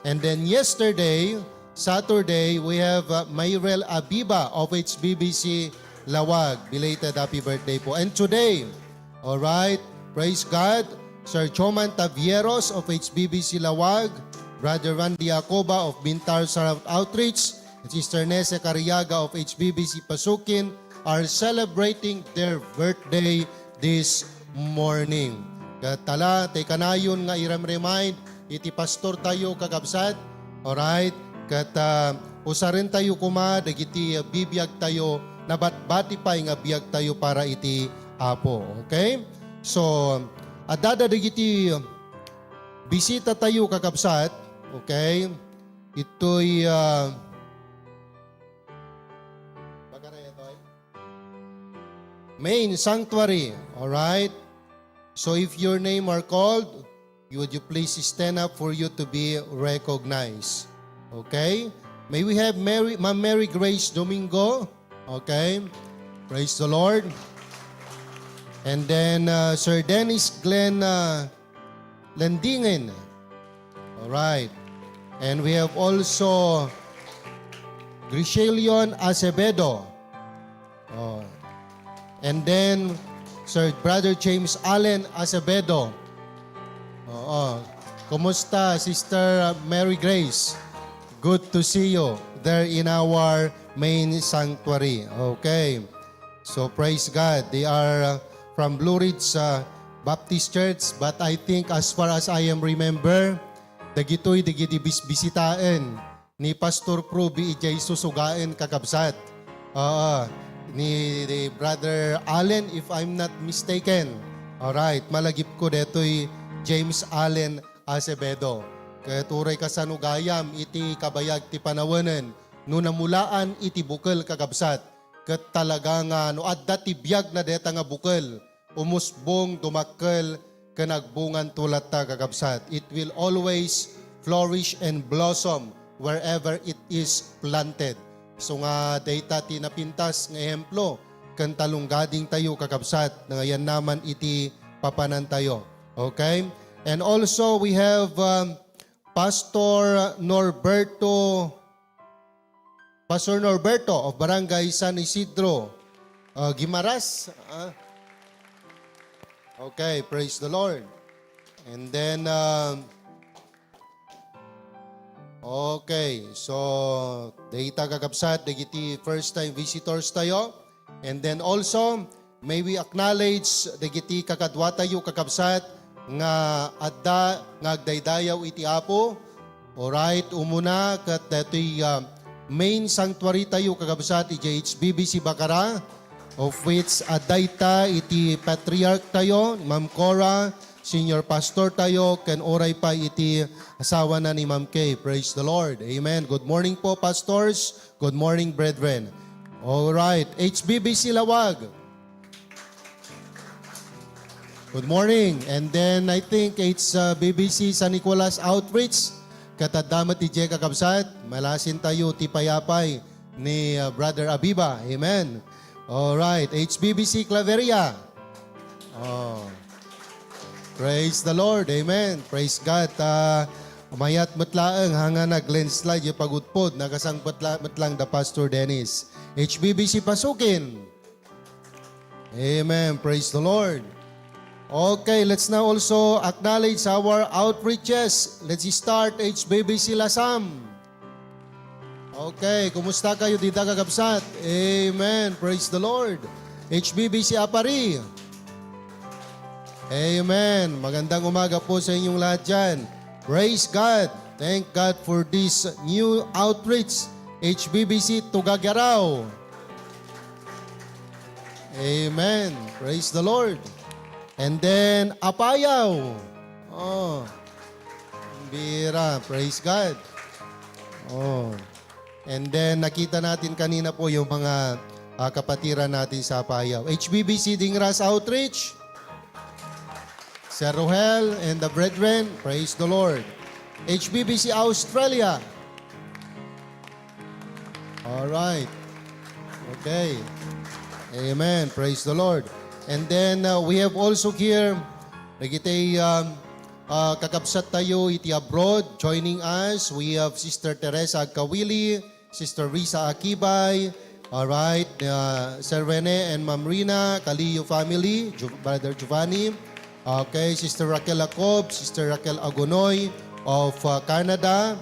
And then yesterday, Saturday, we have, uh, Mayrel Abiba of H B B C Laoag, belated happy birthday po. And today, all right, praise God, Sir Choman Tavieros of H B B C Laoag, Brother Randy Acoba of Bintar South Outreach, Sister Nese Cariaga of H B B C Pasukin, are celebrating their birthday this morning. Ket ala, tay kanayon nga iram-remind iti pastor tayo, kakabsat. Alright? Ket, ah, usaren tayo koma dagiti bibiag tayo, nabatbati pay nga biag tayo para iti Apo. Okay? So, adda dagiti bisita tayo, kakabsat. Okay? Itoy, ah, Main sanctuary. All right. So if your name are called, would you please stand up for you to be recognized? Okay. May we have Mary, Ma'am Mary Grace Domingo? Okay. Praise the Lord. And then, uh, Sir Dennis Glenn, uh, Landingen. All right. And we have also Griselion Acevedo. Oh. And then, Sir Brother James Allen Acevedo. Oo. Kumusta, Sister Mary Grace? Good to see you there in our main sanctuary. Okay. So, praise God. They are, uh, from Blue Ridge, uh, Baptist Church. But I think, as far as I am remember, dagitoy, dagiti bis-, bisitaen ni Pastor Pruby idiay susugaen, kakabsat. Oo, ni, ni Brother Allen, if I'm not mistaken. Alright, malagipko detoy James Allen Acevedo. Ket uray kasano gayam iti kabayag ti panawenen no namulaan iti bukel, kakabsat. Ket talaga nga no adda ti biag na deta nga bukel, umusbong, dumakkel, ken agbunganto latta, kakabsat. It will always flourish and blossom wherever it is planted. So nga dayta ti napintas nga ehemplo ken talonggading tayo, kakabsat, nga ayannaman iti papanantayo. Okay? And also, we have, um, Pastor Norberto, Pastor Norberto of Barangay San Isidro, uh, Guimaras. Ah. Okay, praise the Lord. And then, um, okay, so dayta kakabsat, dagiti first time visitors tayo. And then also, may we acknowledge dagiti kakaduatayo, kakabsat, nga adda nga agdaydayaw iti Apo. Alright, umuna ket daytoy, ah, main sanctuary tayo, kakabsat, iti H B B C Bacara, of which, ah, dayta iti patriarch tayo, Ma'am Cora, senior pastor tayo, ken uray pay iti asawana ni Ma'am Kay. Praise the Lord. Amen. Good morning po, pastors. Good morning, brethren. All right, H B B C Laoag. Good morning. And then I think it's, uh, B B C San Nicolas Outreach. Ket adda met idiay, kakabsat. Malasin tayo ti payapay ni, uh, Brother Abiba. Amen. All right, H B B C Claveria. Oh. Praise the Lord. Amen. Praise God. Ah, mayat met laeng, haan nga nag-landslide iti pagudpod, nakasangpet la-, met lang da Pastor Dennis. H B B C Pasukin. Amen. Praise the Lord. Okay, let's now also acknowledge our outreaches. Let's start H B B C Lasam. Okay, kumusta kayo dita, kakabsat? Amen. Praise the Lord. H B B C Aparri. Amen. Magandang umaga po sa inyong lahat dyan. Praise God. Thank God for this new outreach, H B B C Tugagarao. Amen. Praise the Lord. And then, Apayao. Oh. Bira. Praise God. Oh. And then, nakita natin kanina po yung mga, ah, kapatiran natin sa Apayao. H B B C Dingras Outreach. Sir Rohel and the brethren, praise the Lord. H B B C Australia. All right. Okay. Amen. Praise the Lord. And then, uh, we have also here, dagiti, um, uh, kakabsat tayo iti abroad, joining us. We have Sister Teresa Agkawili, Sister Risa Akibay, all right, uh, Sir Rene and Ma'am Rina, Kaliyo family, Ju-, Brother Giovanni, okay, Sister Raquel Acob, Sister Raquel Agonoy of, uh, Canada,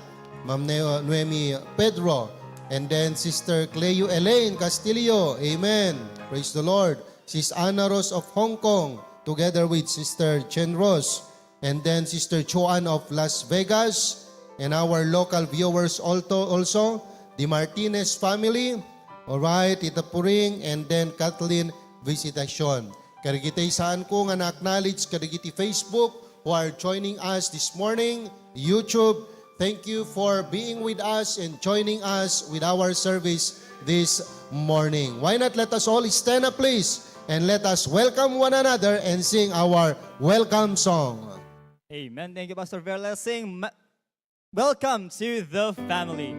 Ma'am Ne-, Noemi Pedro, and then Sister Cleo Elaine Castillo, amen, praise the Lord, Sis Anna Rose of Hong Kong, together with Sister Chen Rose, and then Sister Joan of Las Vegas, and our local viewers also, also, the Martinez family, all right, Tita Puring, and then Kathleen Visitacion. Kadagiti saanko nga na-acknowledge kadagiti Facebook who are joining us this morning, YouTube, thank you for being with us and joining us with our service this morning. Why not let us all stand up, please, and let us welcome one another and sing our welcome song. Amen. Thank you, Pastor Verlesing. Ma-, welcome to the family.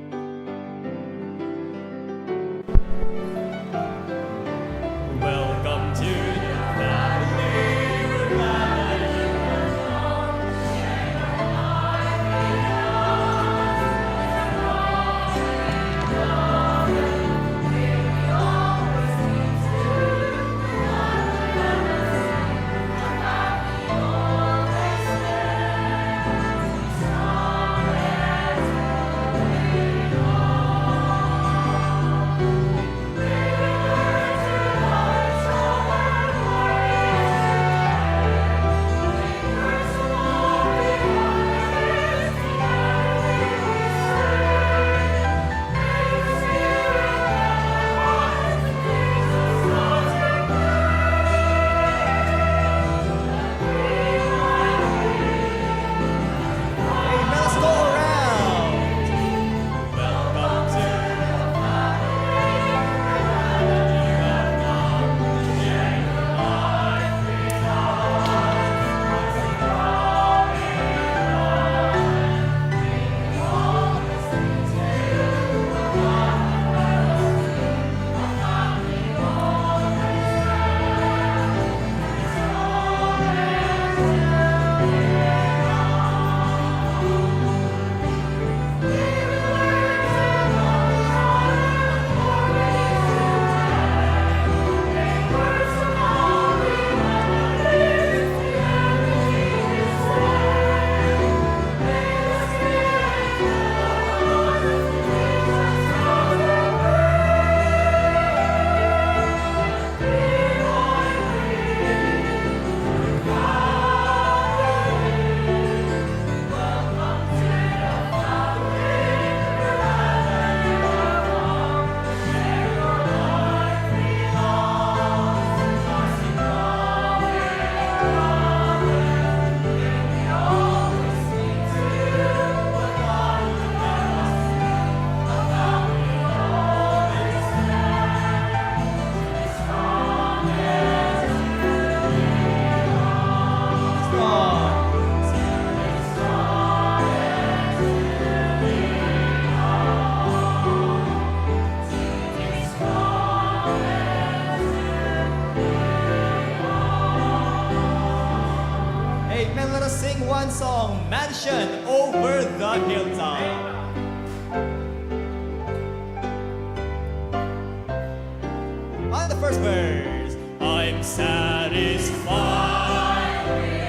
Welcome to the family. song, Mansion Over the Hilltop. On the first verse, I'm satisfied with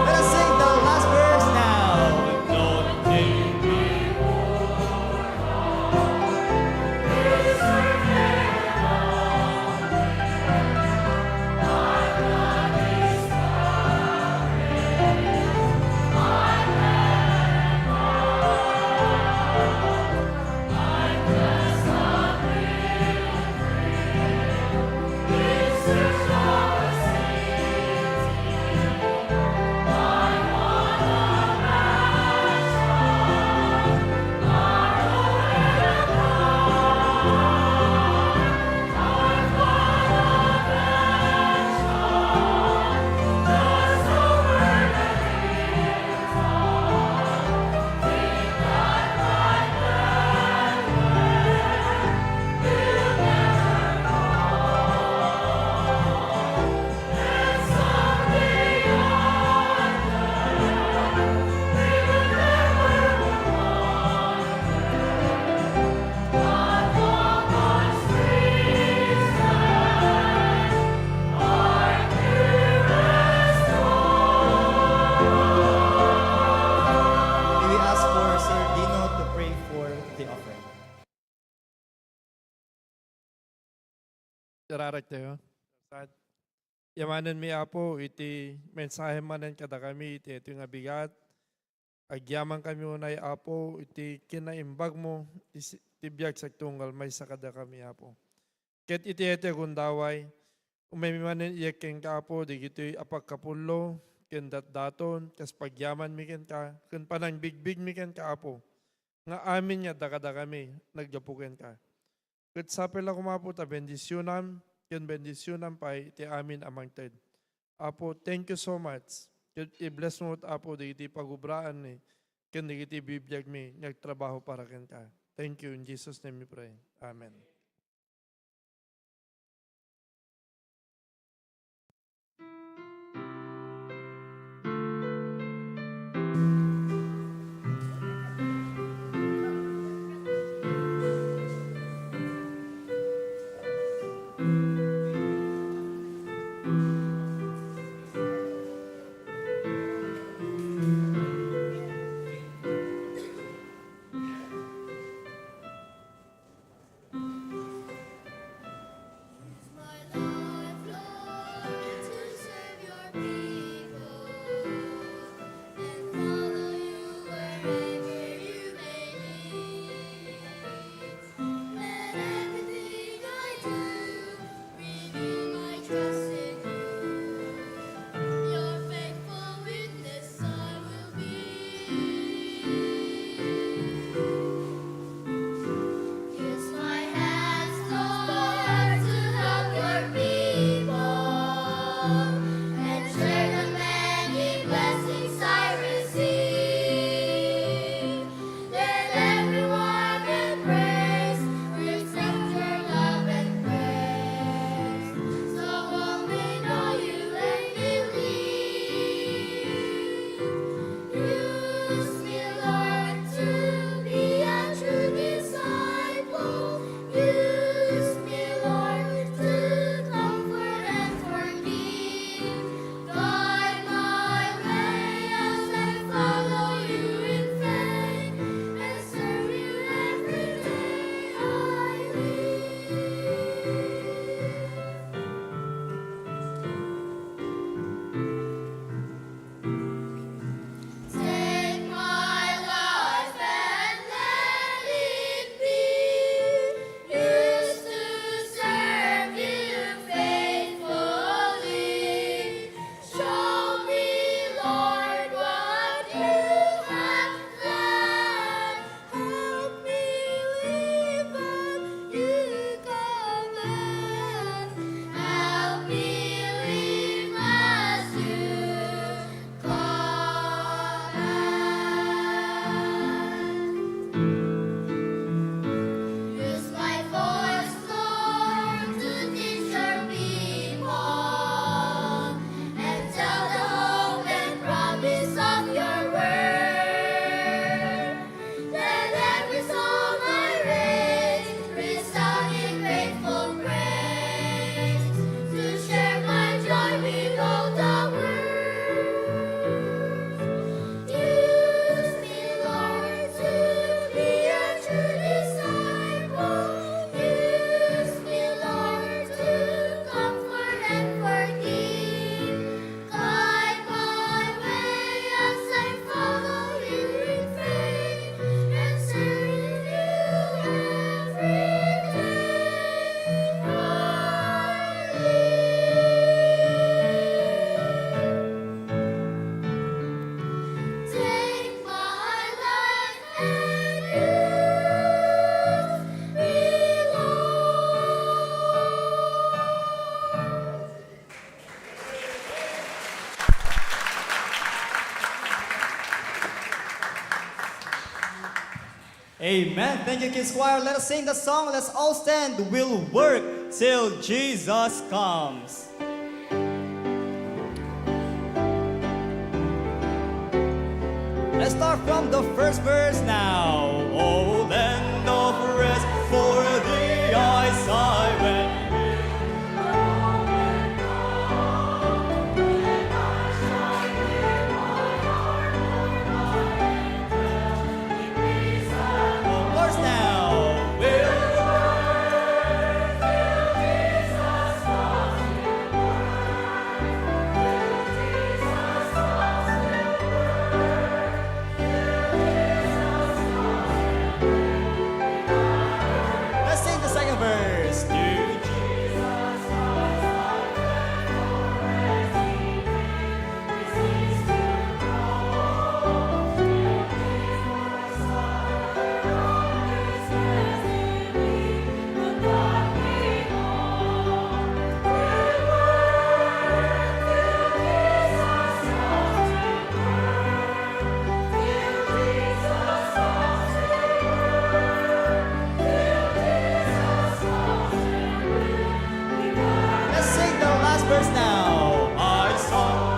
Let us sing the last verse now. Don't take me for May we ask for Sir Dino to pray for the offering? Irarak tayo. Sad. Yamanenmi, Apo, iti mensahe manen kadakami iti itoy nga bigat. Agyamankami unay, Apo, iti kinaimbagmo, iti si-, ti biag sakto unggal maysa kadakami, Apo. Ket iti iti agundaway, umaymi manen iyek kenka, Apo, digitoy a pagkapullo, ken datdaton, kas pagyamanmi kenka, ken panangbigbigmi kenka, Apo, nga amin nga adda kadakami, naggapu kenka. Ket sapay la koma, Apo, ta bendisionam, ken bendisionam pay ti amin a mangted. Apo, thank you so much. Ket i-bless mo, Apo, dagiti pagubraanmi, ken dagiti bibiagmi nga agtrabaho para kenka. Thank you. In Jesus' name we pray. Amen. Amen. Thank you, Kids Choir. Let us sing the song. Let's all stand. We'll work till Jesus comes. Let's start from the first verse now. Oh, land of rest, for thee I sigh when Of course now. Let's sing the second verse. Let's sing the last verse now. I saw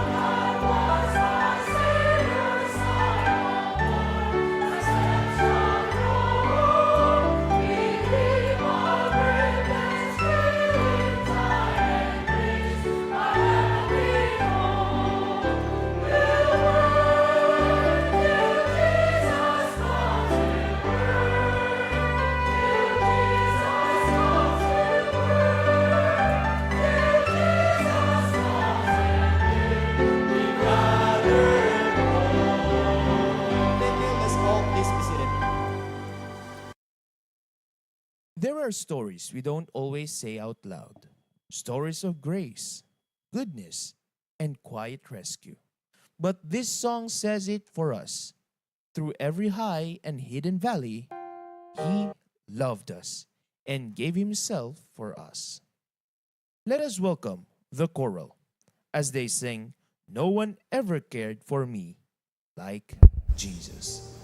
Thank you. Let's all please be seated. There are stories we don't always say out loud. Stories of grace, goodness, and quiet rescue. But this song says it for us. Through every high and hidden valley, He loved us and gave Himself for us. Let us welcome the choral as they sing No One Ever Cared for Me Like Jesus.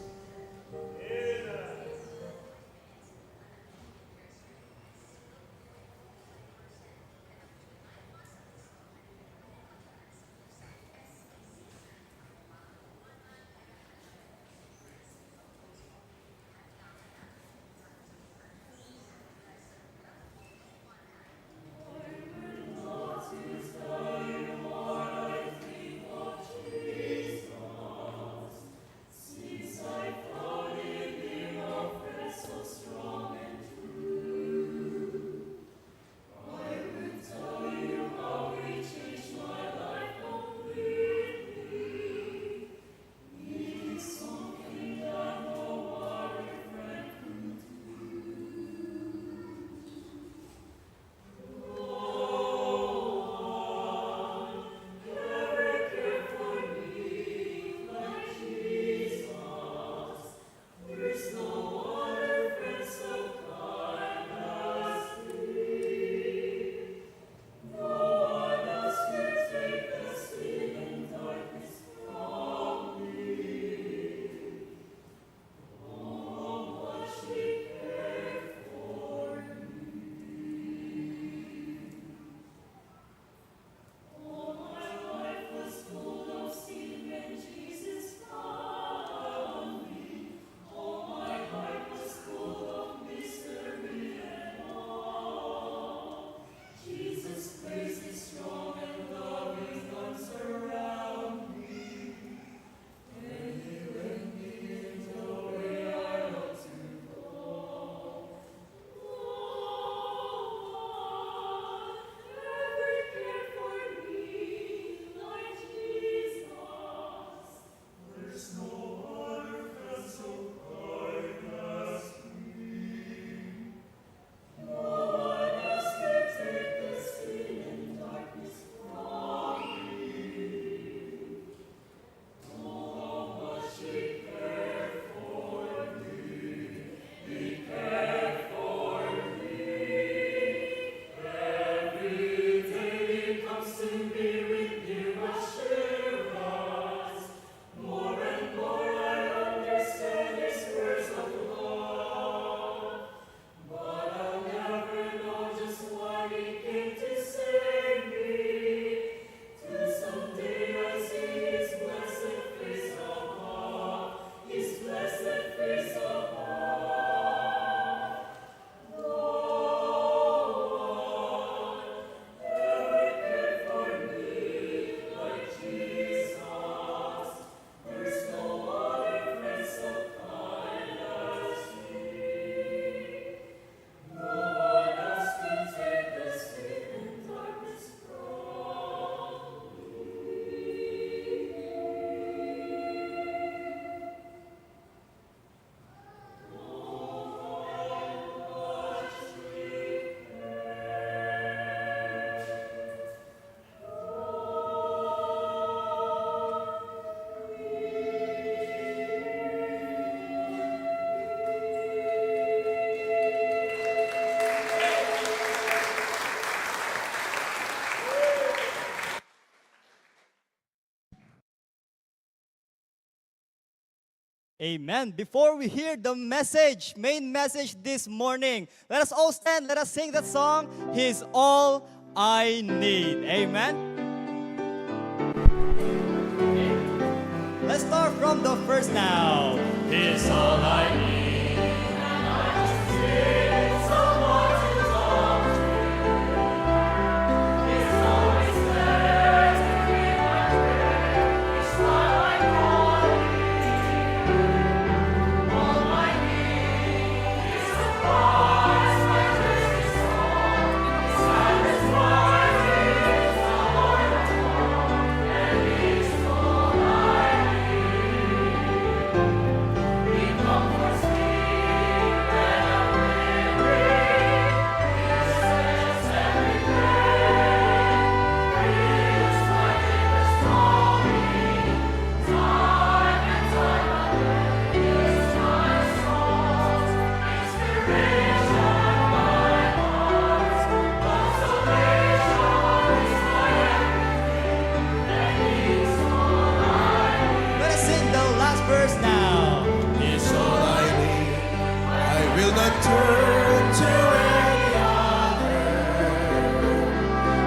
Amen. Before we hear the message, main message this morning, let us all stand. Let us sing that song, He's All I Need. Amen. Let's start from the first now. He's all I need. Let us sing the last verse now. He's all I need. I will not turn to any other,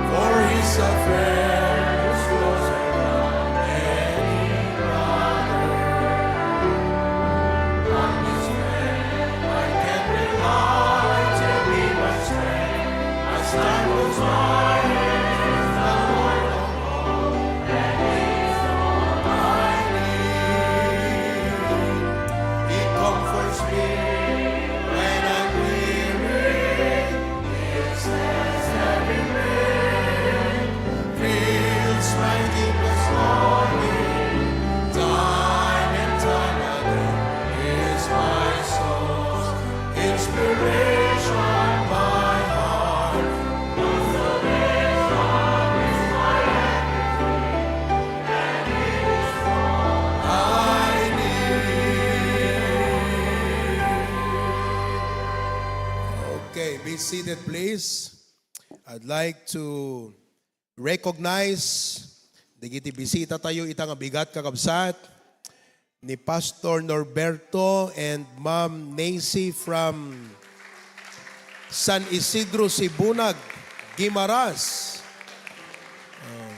for He's a friend who's closer than any brother. On His strength I can rely to be my strength as time goes by. The Lord of all and He's all I need. He comforts me when I'm weary. He says every pain, fills my deepest longing. Time and time again, He's my source, inspiration, my heart. I need. Okay, be seated, please. I'd like to recognize dagiti bisitatayo ita nga bigat, kakabsat, ni Pastor Norberto and Ma'am Nancy from San Isidro Sibunag, Guimaras. Oh.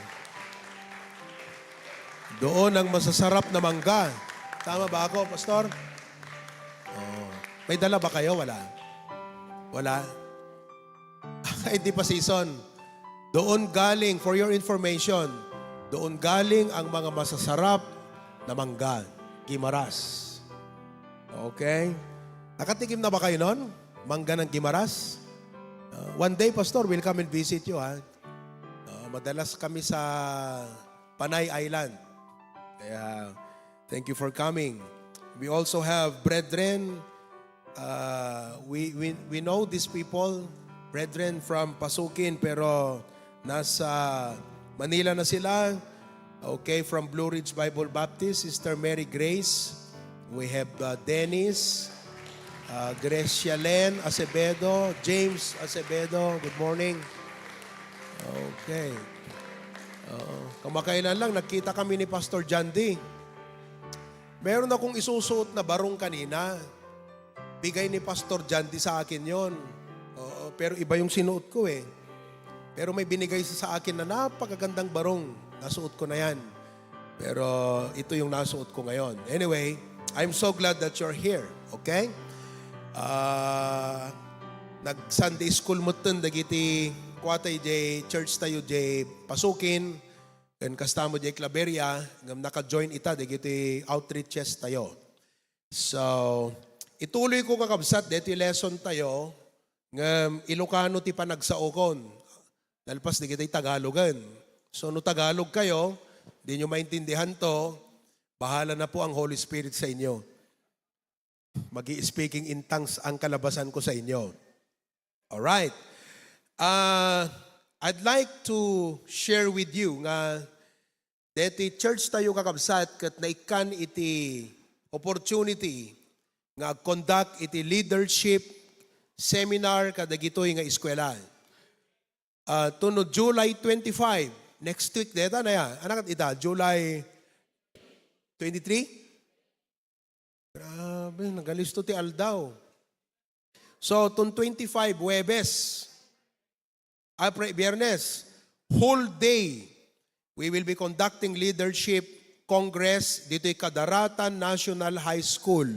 Doon ang masasarap na mangga. Tama ba ako, Pastor? Oh. May dala ba kayo? Wala? Wala? Ay, di pa season. Doon galing, for your information, doon galing ang mga masasarap na mangga. Guimaras. Okay? Nakatikim na ba kayo nun? Mangga ng Guimaras? Uh, one day, Pastor, we'll come and visit you, ha? Uh, madalas kami sa Panay Island. Kaya, thank you for coming. We also have brethren. Uh, we, we, we know these people, brethren from Pasukin, pero nasa Manila na sila. Okay, from Blue Ridge Bible Baptist, Sister Mary Grace. We have, uh, Dennis, uh, Gracia Len Acevedo, James Acevedo. Good morning. Okay. Oo. Kamakailan lang, nagkita kami ni Pastor John D. Meron akong isusuot na barong kanina. Bigay ni Pastor John D sa akin yon. Oo, pero iba yung sinuot ko eh. Pero may binigay sa, sa akin na napakagandang barong. Nasuot ko na yan. Pero ito yung nasuot ko ngayon. Anyway, I'm so glad that you're here. Okay? Ah, nag-Sunday school metten dagiti kuwatay jay church tayo jay Pasukin. Ken kasta mo jay Claveria, ngem naka-join ita dagiti outreaches tayo. So, ituloy ko, kakabsat, deti lesson tayo, ngem Ilocano ti panagsaokon. Nalpas dagiti Tagalogen. So, no Tagalog kayo, di nyo maintindihan to, bahala na po ang Holy Spirit sa inyo. Magi-speaking in tongues ang kalabasan ko sa inyo. Alright. Ah, I'd like to share with you nga deti church tayo, kakabsat, ket naikkan iti opportunity nga ag-conduct iti leadership seminar kadagitoy nga eskwela. Ah, to no July twenty-five, next week deta na ya. Anak ita, July twenty-three? Grabe, nagalisto ti aldaw. So, ton twenty-five, Huwebes, ah, pre-, Biyernes, whole day, we will be conducting Leadership Congress ditoy Kadaratan National High School.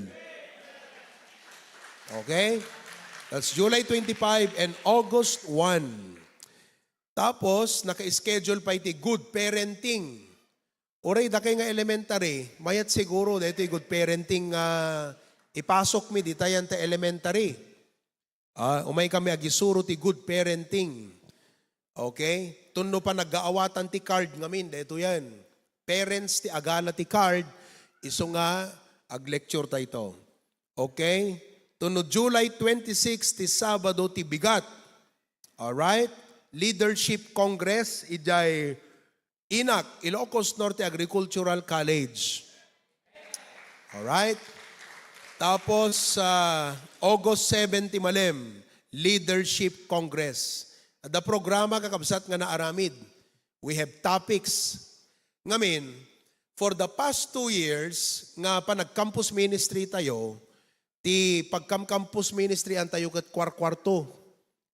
Okay? That's July twenty-five and August one. Tapos, naka-schedule pa iti good parenting. Uray dakay nga elementary, mayat siguro daytoy good parenting nga ipasok mi ditayan ta elementary. Ah, umay kami agisuro ti good parenting. Okay? Tunno pa naggaawatan ti card ngamin, daytoy yan. Parents ti agala ti card, isu nga ag-lecture ta ito. Okay? Tunno July twenty-six ti Sabado ti bigat. Alright? Leadership Congress, idiay Inac, Ilocos Norte Agricultural College. Alright? Tapos, ah, August seven ti malem, Leadership Congress. Adda programa, kakabsat, nga naaramid. We have topics. Ngamin, for the past two years nga panag-campus ministry tayo, ti pagkam-campus ministry antayo ket kuar-kuarto,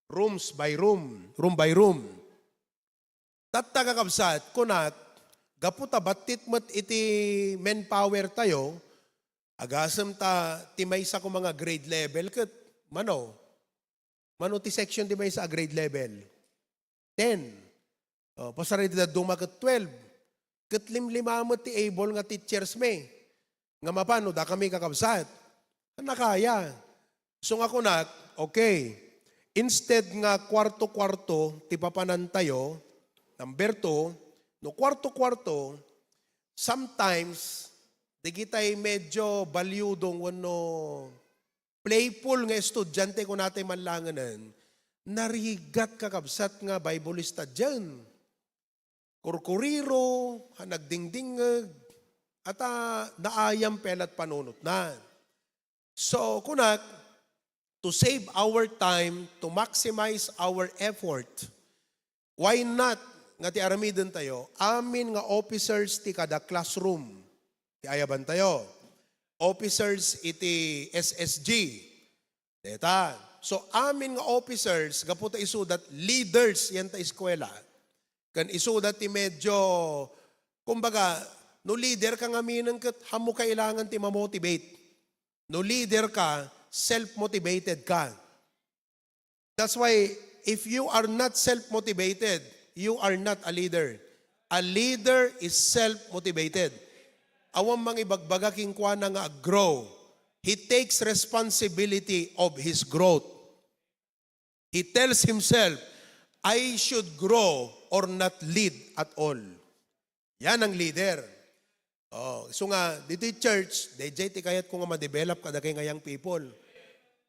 rooms by room, room by room. Tatta, kakabsat, kunak, gapu ta battit met iti manpower tayo, agasem ta ti maysa koma nga grade level ket mano? Mano ti section ti maysa a grade level? Ten. O, pasar iti dadduma ket twelve. Ket limlima met ti able nga teachers mi. Nga mapan no dakami, kakabsat? Nakaya. So nga kunak, okay, instead nga kuarto-kuarto ti papanantayo, number two, no kuarto-kuarto, sometimes, digitay medyo baliwdong wenno playful nga estudiante, kunatay manlangenen, narigat, kakabsat, nga Bible study-an. Kurkuriro, ha, nagdingdingngeg, ata naayam pay la't panunotna. So, kunak, to save our time, to maximize our effort, why not nga ti aramiden tayo, amin nga officers ti kada classroom ti ayaban tayo. Officers iti S S G. Deta. So, amin nga officers, gapu ta isuda ti leaders diay ta eskuela. Ken isuda ti medyo, kumbaga, no leader ka ngaminen ket, ammo kailangan ti ma-motivate. No leader ka, self-motivated ka. That's why, if you are not self-motivated, you are not a leader. A leader is self-motivated. Awan mangibagbaga kenkuana nga ag-grow. He takes responsibility of his growth. He tells himself, "I should grow or not lead at all." Yan ang leader. Oh, so nga, ditoy church, dayjay ti kayatko nga ma-develop kadagay nga young people.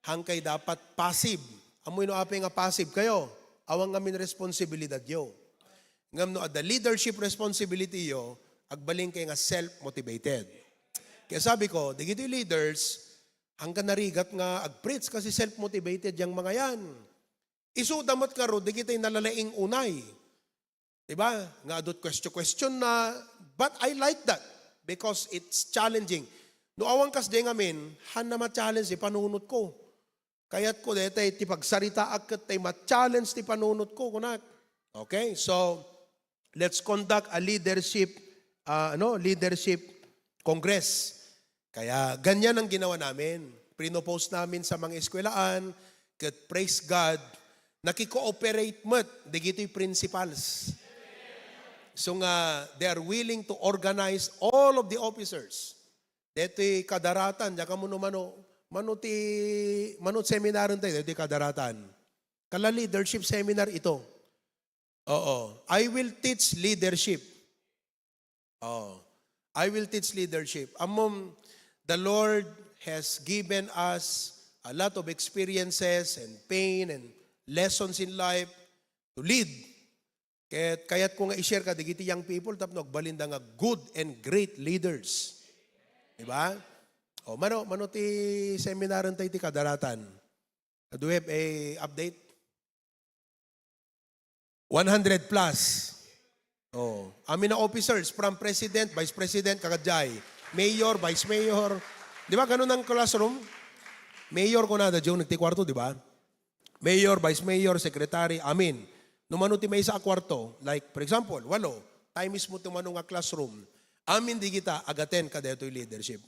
Hangkay dapat passive. Ammoyo no apay nga passive kayo? Awan ngamin responsibilidadyo. Ngem no adda leadership responsibility yo, agbalin kay nga self-motivated. Kaya sabi ko, dagitoy leaders, hangkan narigat nga ag-preach kasi self-motivated yang mga yan. Isuda met ngarud, dagitoy nalalaing unay. Diba? Nga adut question-question na, but I like that because it's challenging. No awan kasdiay ngamin, han na ma-challenge ti panunotko. Kayatko daytay ti pagsaritaak ket tay ma-challenge ti panunotko, kunak. Okay, so let's conduct a leadership, ah, ano, leadership congress. Kaya ganyan ang ginawa namin. Prinopose namin sa mga eskwelahan, ket praise God, naki-cooperate met dagitoy principals. So nga, they are willing to organize all of the officers. Detoy Kadaratan, diak ammo no mano, mano ti, mano seminaren tayo, detoy Kadaratan. Kala leadership seminar ito. Oo. I will teach leadership. Oh, I will teach leadership. Ammom, the Lord has given us a lot of experiences and pain and lessons in life to lead. Ket kayatko nga i-share kadagiti young people tapno agbalinda nga good and great leaders. Diba? O, mano, mano ti seminaren tayo ti Kadaratan? Do we have a update? One hundred plus. Oh, amin a officers, from president, vice president, kakadiay, mayor, vice mayor. Di ba ganun ang classroom? Mayor kunada, Joe, nagti kwarto, di ba? Mayor, vice mayor, secretary, amin. No mano ti maysa a kwarto, like, for example, walo, tayo mismo ti mano nga classroom. Amin di kita agaten ka detoy leadership.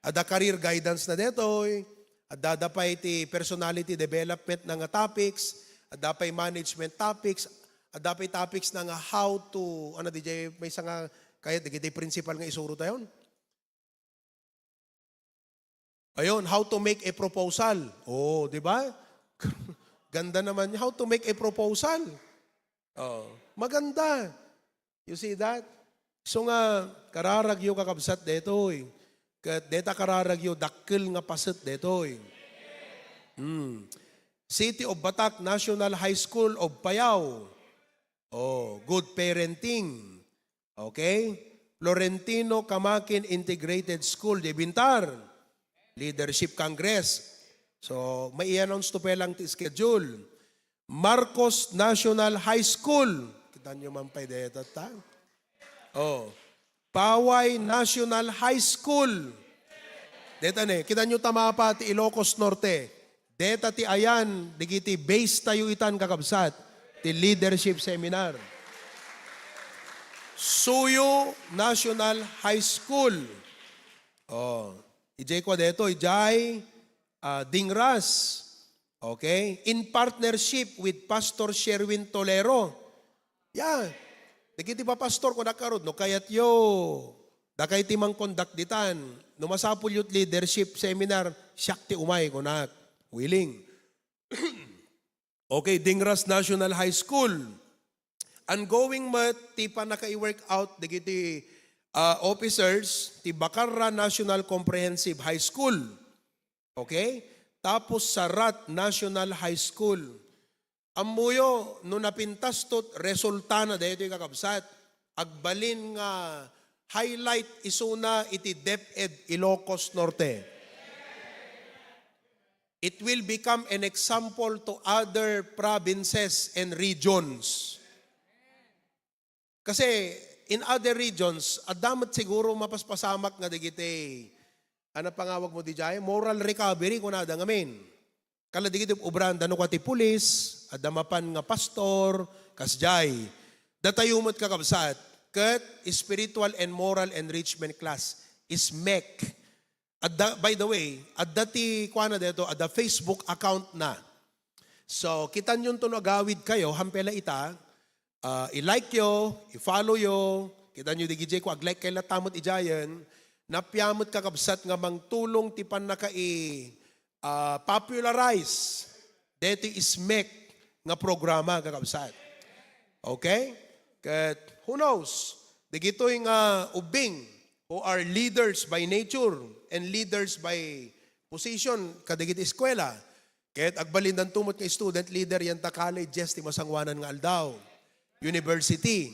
Adda career guidance na detoy, adda da pay ti personality development na nga topics, adda pay management topics, adda pay topics na nga how to, ano, di jay maysa nga kayat, di principal nga isuro tayon? Ayun, how to make a proposal. Oh, di ba? Ganda naman niya. How to make a proposal. Oh, maganda. You see that? So nga, kararagyo kakabsat detoy. Ket deta kararagyo, dakkel nga paset detoy. Hmm. City of Batak National High School of Payao. Oh, good parenting. Okay? Florentino Camaquin Integrated School, di Bintar. Leadership Congress. So, mai-announce to pa lang ti schedule. Marcos National High School. Kita nyo man pay deta ta. Oh. Paway National High School. Deta ne, kita nyo ta mapa ti Ilocos Norte. Deta ti ayan, digiti base tayo itan, kakabsat, ti leadership seminar. Suyo National High School. Oh, ijay kwa deto, ijay, ah, Dingras. Okay? In partnership with Pastor Sherwin Tolero. Yeah. Dagiti papastor, kunak karud, no kayatyo, dakay ti mangkondak ditan. No masapul youth leadership seminar, siak ti umay, kunak. Willing. Okay, Dingras National High School. Ongoing met ti pannakaiworkout dagiti, ah, officers ti Bacarra National Comprehensive High School. Okay? Tapos Sarat National High School. Ammoyo, no napintas tot resultana daytoy, kakabsat, agbalin nga highlight isuna iti DepEd Ilocos Norte. It will become an example to other provinces and regions. Kasi in other regions, adda met siguro mapaspasamak nga dagiti, ano pangawag mo di jay? Moral recovery, kunada ngamin. Kala dagiti obran, dano kwa ti pulis, adda mapan nga pastor, kasjay. Datayo met, kakabsat, ket spiritual and moral enrichment class, SMEC. Adda, by the way, adda ti kuana dito, adda Facebook account na. So, kitan yun to no agawid kayo, hampela ita, ah, i-like yo, i-follow yo, kitan yo di gijay ko, ag-like kayo latamot ijayen, napiamot, kakabsat, nga mangtulong ti pannaka-, ah, popularize deti SMEC nga programa, kakabsat. Okay? Ket who knows, digitoy nga ubbing who are leaders by nature and leaders by position kadagiti eskwela. Ket agbalindan tumot nga student leader yanta colleges ti masangoanan nga aldaw, university.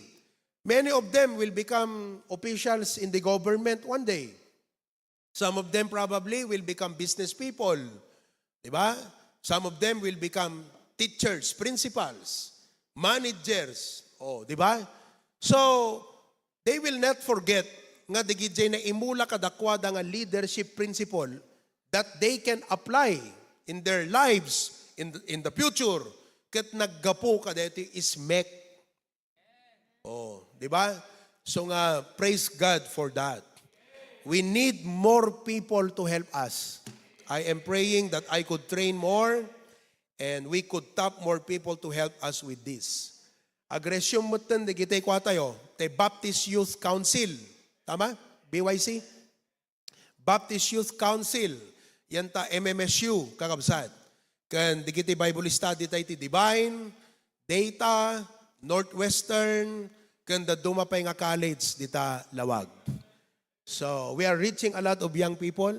Many of them will become officials in the government one day. Some of them probably will become business people. Di ba? Some of them will become teachers, principals, managers. Oh, di ba? So, they will not forget nga digidjay naimula kadakuada nga leadership principle that they can apply in their lives in the, in the future. Ket naggapu kadaytoy SMEC. Oh, di ba? So nga, praise God for that. We need more people to help us. I am praying that I could train more and we could tap more people to help us with this. Ag-resume metten dagiti kuatayo, ti Baptist Youth Council. Tama? B Y C? Baptist Youth Council, yanta M M S U, kakabsat. Ken dagiti Bible study tayo ti Divine, Data, Northwestern, ken dadduma pay nga college dita Lawag. So, we are reaching a lot of young people.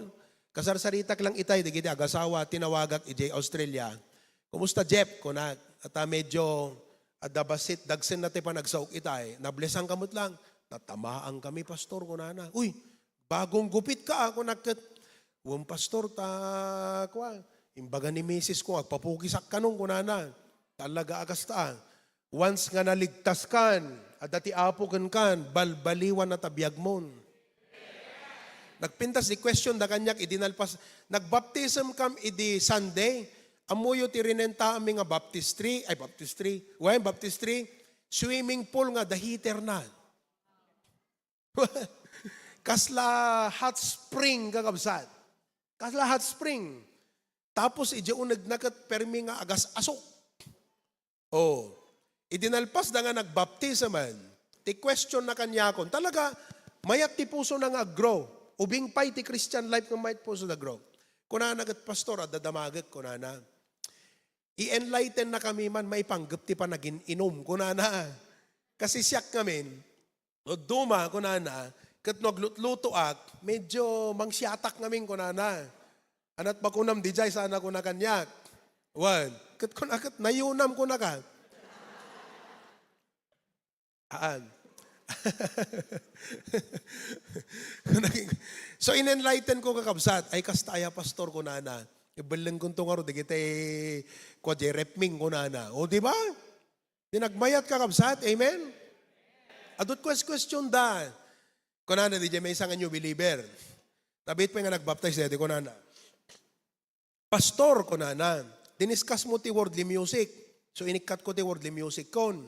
Kasarsaritak lang itay, dagiti agasawa, tinawagak idiay Australia. "Kumusta, Jeff?" kunak. At, ah, medyo adda bassit, dagsen na ti panagsaok itay. "Nablesan ka met lang." "Natamaan kami, Pastor," kunana. "Uy, bagong gupit ka," ah, kunak ket, "Wen, Pastor, ta, kua, imbaga ni misis ko, agpapukisak kanon," kunana. Talaga a kasta, ah. Once nga naligtas kan, adda ti Apo kenkan, balbaliwan na ta biagmon. Nagpintas ti question da kaniak idi nalpas, "Nagbaptism kam idi Sunday? Ammoyo ti rinentaanmi nga baptistry, ay, baptistry, wen, baptistry, swimming pool nga the heater na." Kasla hot spring, kakabsat. Kasla hot spring. Tapos, idiay unegna ket permi nga agas-asok. Oh, idi nalpas da nga nagbaptisaman, ti question na kaniakon, talaga, mayat ti pusona nga ag-grow. Ubing pay ti Christian life nga mayat puso na grow. Kunana ket, "Pastor, adda damagek," kunana. "I-enlighten na kami man, maipanggep ti panagin-inom," kunana. Kasi siak ngamin, no duma, kunana, ket no aglutlutoak, medyo mangsiatak ngamin, kunana. "Anat bakunam didiay," sana kuna kaniak. Wen, ket kuna ket, "Nayunam," kuna ka. Aan. So, in-enlighten ko, kakabsat. "Ay, kasta aya, Pastor," kunana. "Ibellengkonto ngarud dagiti kua diay repming," kunana. O, di ba? Di nagmayat, kakabsat. Amen? Adut quest-, question da. Kunana, didiay maysa nga new believer. Tabit pay nga nagbaptize daytoy, kunana, "Pastor," kunana, "diniscuss mo ti worldly music." So, inikkatko ti worldly music kon.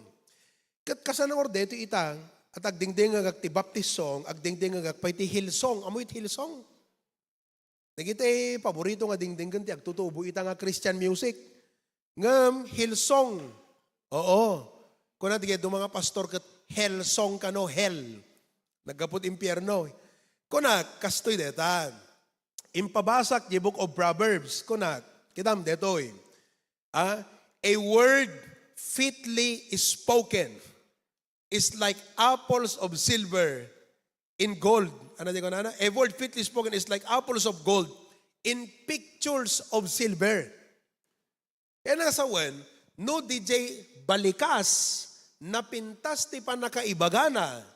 Ket kasano ngarud daytoy ita, et agdingdingagak ti Baptist song, agdingdingagak pay ti Hillsong. Ammo it Hillsong? Dagiti paborito nga dingdinggen ti agtutubo ita nga Christian music. Ngem Hillsong. Oo. Kuna ti duma nga pastor ket Hillsong kano, hell. Naggapu ti impierno. Kuna, kastoy dayta. Impabasak di Book of Proverbs. Kuna, kitam detoy. Ah, "A word fitly spoken is like apples of silver in gold." Ano di kunana? "A word fitly spoken is like apples of gold in pictures of silver." Kaya nasawen, no didiay balikas, napintas ti pannakaibagana,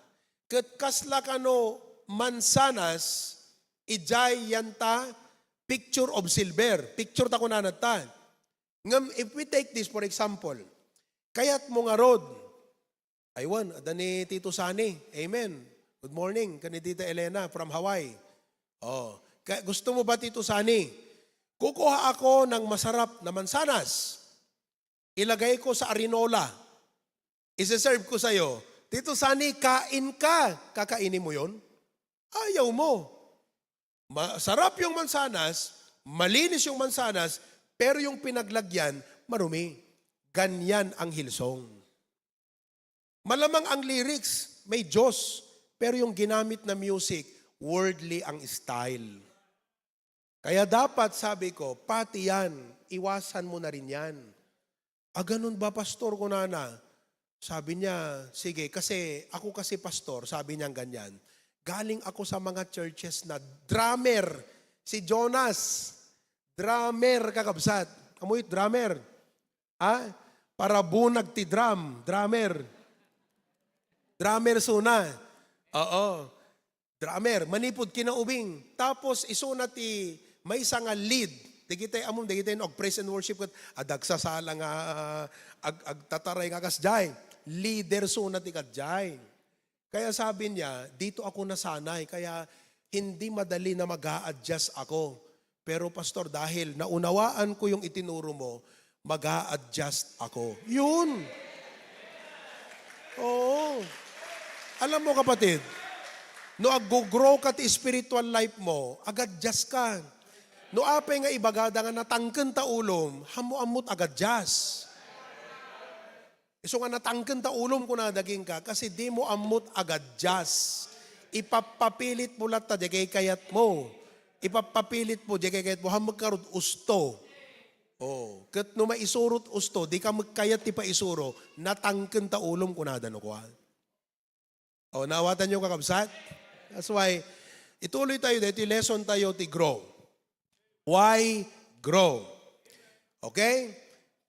ket kasla kano mansanas, idiay yanta picture of silver. Picture ta kunana ta. Ngem if we take this, for example, kayat mo ngarud, aywan, adda ni Tito Sani. Amen. Good morning, ken ni Tita Elena from Hawaii. Oh, ka-, gusto mo ba, Tito Sani? Kukuha ako ng masarap na mansanas. Ilagay ko sa arinola. Ise-serve ko sa'yo. Tito Sani, kain ka. Kakainin mo yon? Ayaw mo. Masarap yung mansanas, malinis yung mansanas, pero yung pinaglagyan, marumi. Ganyan ang Hillsong. Malamang ang lyrics, may Diyos, pero yung ginamit na music, worldly ang style. Kaya dapat, sabi ko, pati yan, iwasan mo na rin yan. "Ah, ganun ba, Pastor?" kunana. Sabi niya, "Sige, kasi ako kasi, Pastor," sabi niya ganyan, "galing ako sa mga churches na drummer, si Jonas, drummer, kakabsat." Ammo it drummer? Ah, para bunag ti drum, drummer. Drummer suna. Oo. Drummer, manipud kinaubing. Tapos isuna ti maysa nga lead. Dagiti ammom, dagiti no ag-praise and worship ket adda agsasala nga, ag-, agtataray nga kasdiay. Leader suna ti kadiay. Kaya sabi niya, "Dito ako nasanay, kaya hindi madali na mag-a-adjust ako. Pero, Pastor, dahil naunawaan ko yung itinuro mo, mag-a-adjust ako." Yun. Oo. Alam mo, kapatid, no aggo-grow ka ti spiritual life mo, ag-adjust ka. No apay nga ibagada nga natangken ta ulom, ammo-ammot ag-adjust. Isu nga natangken ta ulom, kuna dagingka, kasi di mo ammot ag-adjust. Ipapapilit mo latta, di kay kayat mo. Ipapapilit mo, di kay kayat mo. Hammek karud usto. Oh, ket no maisurot usto, di ka magkayat ti paisuro, natangken ta ulom, kunada no kua. Oh, naawatan niyo, kakabsat? That's why, ituloy tayo, dahil lesson tayo ti grow. Why grow? Okay?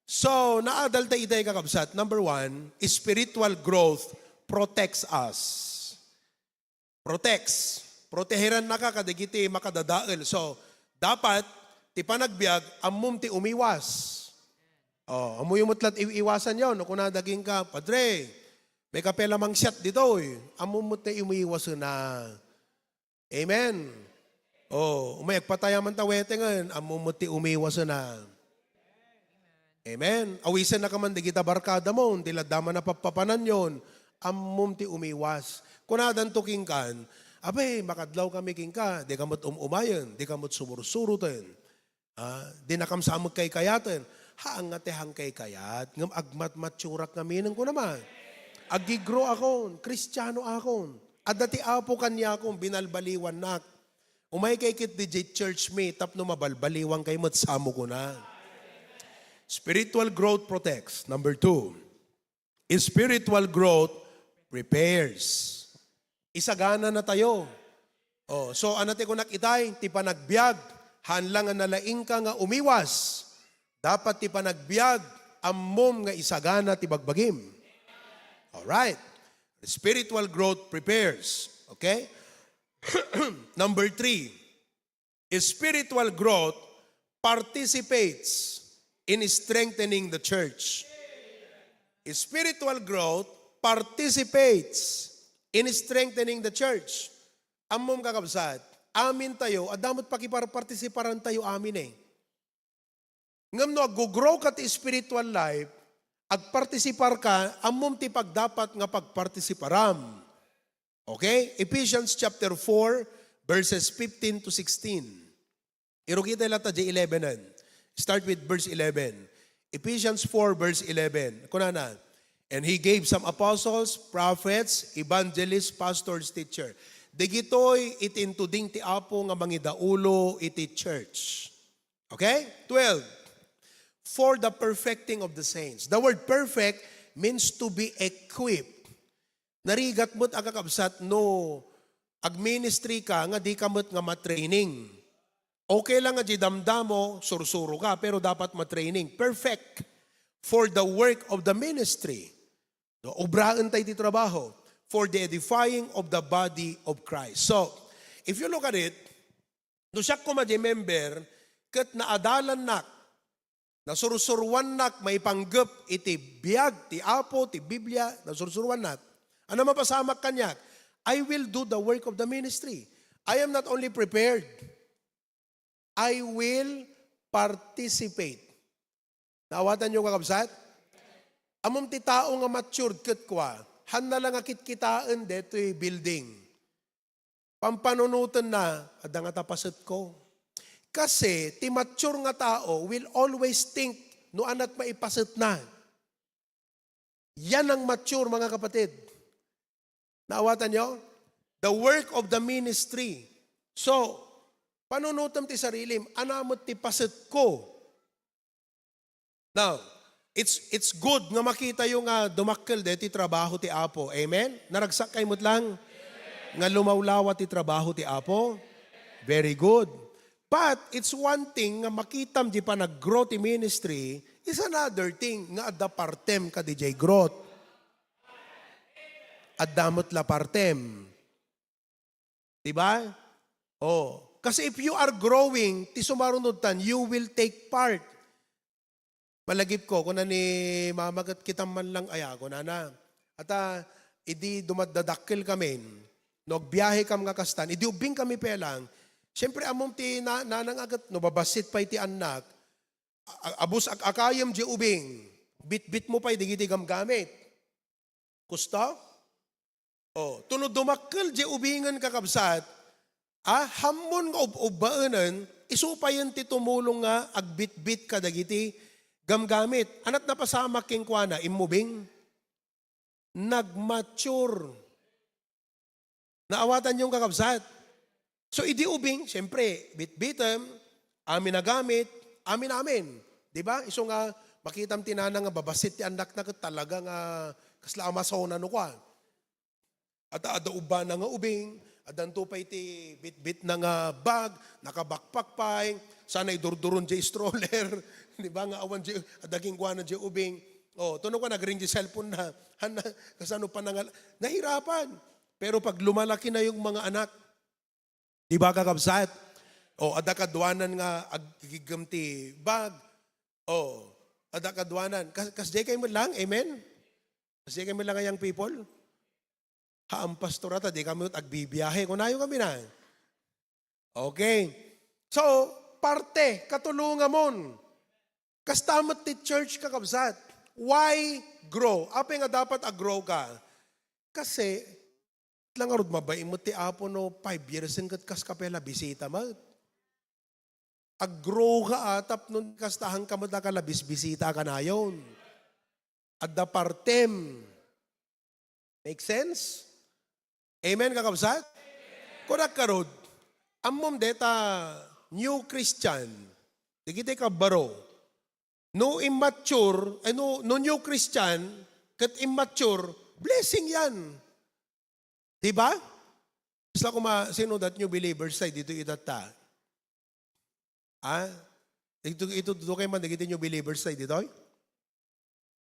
So, naadal ta itay, kakabsat. Number one, spiritual growth protects us. Protects. Proteheran naka kadagiti makadadael. So, dapat, ti panagbiag, ammom ti umiwas. Oh, ammoyo met la't iw-iwasan yon. No kuna dagingka, "Padre, may kape lamang siat ditoy." Ammom met ti umiwas na. Amen. Oh, umay agpatayaman ta wetengen, ammom met ti umiwasen a. Amen. Awisennaka man dagita barkadamon, ti ladda man a pappapananyon, ammom ti umiwas. Kunadanto kenkan, "Abay, makadlaw kami kenka, dika met um-umayen, dika met sumursuroten. Ah, dinakam sa met kaykayaten." Haan nga ti hangkaykayat, ngem agmatmaturak ngamin, kuna man. Aggi-grow akon, Kristiano akon. Adda ti Apo kaniakon, binalbaliwannak. Umay kay ket D J church me tapno mabalbaliwan kay met sa mo kuna. Spiritual growth protects. Number two, spiritual growth prepares. Isagana na tayo. Oh, so ano ti kunak itay? Ti panagbiag, haan lang nga nalaingka nga umiwas. Dapat ti panagbiag, ammom nga isagana ti bagbagim. Alright. Spiritual growth prepares. Okay? Number three, spiritual growth participates in strengthening the church. Spiritual growth participates in strengthening the church. Ammom, kakabsat, amin tayo, adda met pakiparpartisiparan tayo amin eh. Ngem no aggugrow ka ti spiritual life, agpartisipar ka, ammom ti pagdapat nga pagpartisiparam. Okay? Ephesians chapter four, verses fifteen to sixteen. Irukita latta di eleven. Start with verse eleven. Ephesians four, verse eleven. Kunana, "And he gave some apostles, prophets, evangelists, pastors, teacher." Dagitoy iti intuding ti Apo nga mangidaulo iti church. Okay? Twelve, "For the perfecting of the saints." The word perfect means to be equipped. Narigat met a kakabsat no agministry ka nga di ka met nga matraining. Okay lang nga di damdamo, sursuro ka, pero dapat matraining. Perfect for the work of the ministry. No, obraen tayo ti trabaho for the edifying of the body of Christ. So, if you look at it, no siak koma di member, ket naadalannak, nasursuruannak maipanggep iti biag ti Apo, ti Biblia, nasursuruannak. Ano mapasamak kaniak? I will do the work of the ministry. I am not only prepared, I will participate. Naawatan niyo, kakabsat? Ammom ti tao nga matured ket kua, hanna lang nga kitkitaen detoy building. Pampanunotenna, adda nga ta pasetko. Kasi ti mature nga tao will always think no anat maipasetna. Yan ang mature, mga kapatid. Naawatan niyo? The work of the ministry. So, panunutem ti sarilim, ania met ti pasetko? Now, it's, it's good nga makitayo nga dumakkel deti trabaho ti Apo. Amen? Naragsak kay met lang nga lumawlawa ti trabaho ti Apo. Very good. But it's one thing nga makitam di panag-grow ti ministry, is another thing nga adda partem kadi jay growth. Adda met la partem. Di ba? Oh. Kasi if you are growing, ti sumarunod tan, you will take part. Malagipko, kuna ni mama, "Ket kitam man lang aya," kunana. Ata, idi dumadadakkel kamin, no, agbiahe kam nga kastan, idi ubbing kami pelang, siyempre, ammom ti na-, nanang a ket, no, babassit pay ti annak, a-, abus ak-, akayem di ubing, bitbit mo pay digiti gamgamit. Kusto? Oh, tuno dumakkel di ubingen, kakabsat, ah, hammon nga ub-ubbaenen, isupayen ti tumulong nga agbitbit kadagiti gamgamit. Anat napasamak kenkuana, immubing? Nagmature. Naawatan yung, kakabsat? So, idi ubing, siyempre, bitbitem, amin a gamit, amin-amin. Di ba? Isu nga, makitam ti nanang nga babassit ti annakna ket talaga nga kasla Amazona no kua. At adda ubbana nga ubing, addanto pay ti bitbitna nga bag, naka-backpack pay, sana idurduron di stroller, di ba, nga awan di, adda kenkuana di ubing. Oh, tuno ko nagring di cellphone na, hana, kasano panangal-, nahirapan. Pero pag lumalaki na yung mga anak, di ba, kakabsat? O, adda kaduanan nga aggiggem ti bag. O, adda kaduanan. Kas-, kasdiay kayo met lang? Amen? Kasdiay kayo met lang a young people? Haan, pastor, ata di kami agbibiyahe. Kunayo kami na. Okay. So, parte, katulongamon. Kasta met ti church, kakabsat. Why grow? Apay nga dapat a-grow ka? Kasi, lang arud mabain met ti Apo no five years en ket kas kapela bisita met. Ag-grow ka a, tapno kasta, haanka met a kalabisbisita a kanayon. Adda partem. Make sense? Amen, kakabsat? Kunak karud, ammom deta new Christian, dagiti kabbaro. No immature, eh, no, no new Christian, ket immature, blessing yan. Di ba? Basta kuma, sino that new believers tayo dito itatta? Ah? Ito, ito, ito kayo man, dagiti new believers tayo dito?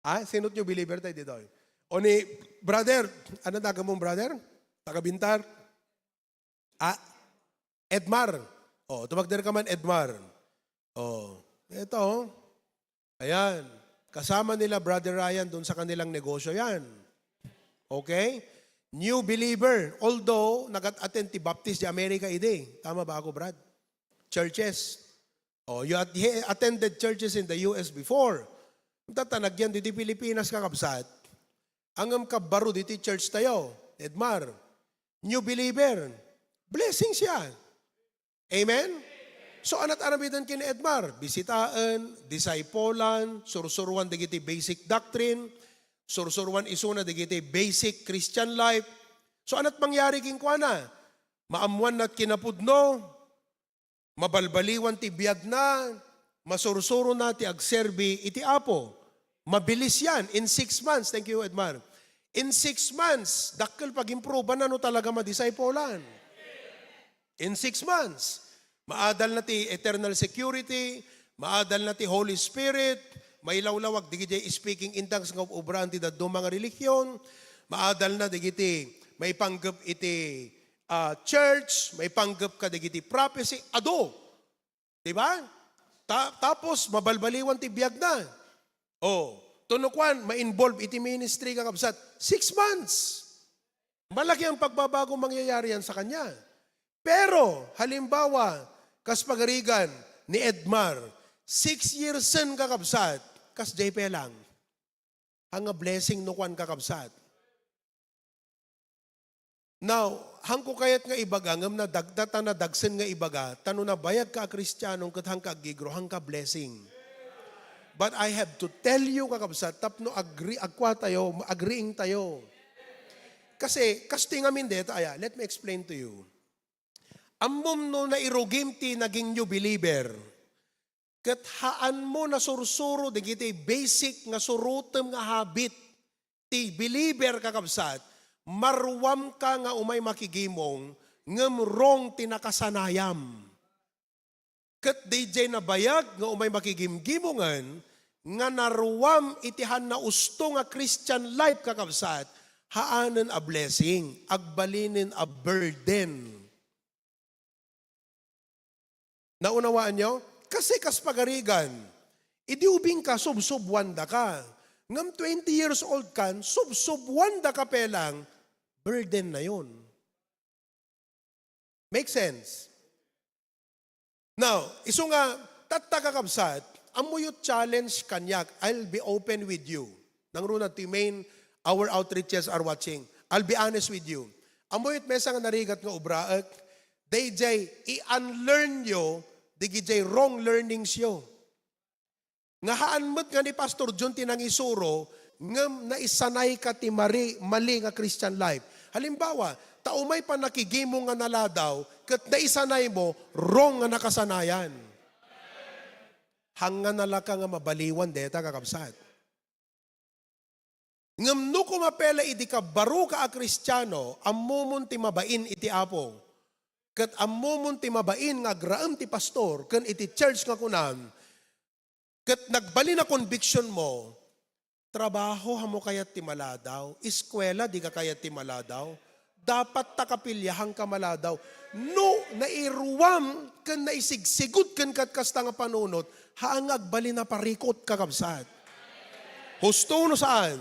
Ah? Sino new believer tayo dito? O ni brother, ano taga mo, brother? Taga Bintar? Ah? Edmar. O, tumagder ka man, Edmar. O, ito, oh. Ayan. Kasama nila Brother Ryan doon sa kanilang negosyo yan. Okay? New believer. Although, nag-attend ti Baptist di America idi. Tama ba ako, Brad? Churches. Oh, you at-, he attended churches in the U S before. Tatanagyan diti Pilipinas, kakabsat. Angem kabbaro diti church tayo, Edmar. New believer. Blessing siya. Amen? So, anat aramiden ken Edmar? Bisitaen, discipolan, sursuruan dagiti basic doctrine, sursuruan isuna dagiti basic Christian life. So, anat mangyari kenkuana? Maammuanna ti kinapudno, mabalbaliwan ti biagna, masursurona ti agserbi iti Apo. Mabilis yan. In six months, thank you, Edmar. In six months, dakkel pag-improvean na no talaga madiscipolan. In six months, maadal na ti eternal security, maadal na ti Holy Spirit, mailawlawag dagiti speaking in tongues nga ubraan ti dadduma nga relihiyon, maadal na dagiti maipanggep iti, ah, church, maipanggep kadagiti prophecy, adu. Di ba? Ta-, tapos, mabalbaliwan ti biagna. O, tunukuan, ma-involve iti ministry, kakabsat. Six months. Malaki ang pagbabago mangyayari yan sa kanya. Pero, halimbawa, kas pagarigan ni Edmar, six years sen, kakabsat, kas J P lang. Ang nga blessing no kuan, kakabsat. Now, hangko kayat nga ibaga, ngem nadagta ta nadagsen nga ibaga, ta no nabayag ka a Kristiano, ket hangka aggigro, hangka blessing. But I have to tell you, kakabsat, tapno agree, agkua tayo, agreeing tayo. Kasi, kastoy ngamin deta, aya, let me explain to you. Ammom no nairugim ti naging new believer, ket haanmo nasursuro dagiti basic nga surotem nga habit ti believer, kakabsat, maruamka nga umay makigimong, ngem wrong ti nakasanayam. Ket daydiay nabayag nga umay makigimgimongen nga naruam iti haanna usto nga Christian life, kakabsat, haanen a blessing, agbalinen a burden. Naunawaanyo? Kasi kas pagarigan, idi ubingka, subsubwandaka. Ngem twenty years old kan, subsubwandaka pelang, burden na yun. Make sense? Now, isu nga, tatta, kakabsat, ammoyo challenge kaniak, I'll be open with you. Nangruna ti main, our outreaches are watching. I'll be honest with you. Ammoyo met maysa nga narigat nga ubraek, daydiay i-unlearn yo, dagijay wrong learnings yo. Nga haan met nga ni Pastor John ti nangisuro, ngem naisanay ka ti mari-, mali nga Christian life. Halimbawa, ta umay pannakigimong nga naladaw, ket naisanay mo, wrong nga nakasanayan. Hangnganalaka nga mabaliwan deta, kakabsat. Ngem no kumapela idi kabbaroka a Kristiano, ammomon ti mabain iti Apo. Ket ammomon ti mabain nga agraem ti pastor ken iti church nga kunam, ket nagbalin a conviction mo, trabaho, haanmo kayat ti maladaw? Eskuela, dika kayat ti maladaw? Dapat ta kapilya, haanka maladaw. No nairuam ken naisigsigud ken ket kasta nga panunot, haan nga agbalin a parikut, kakabsat. Husto no saan?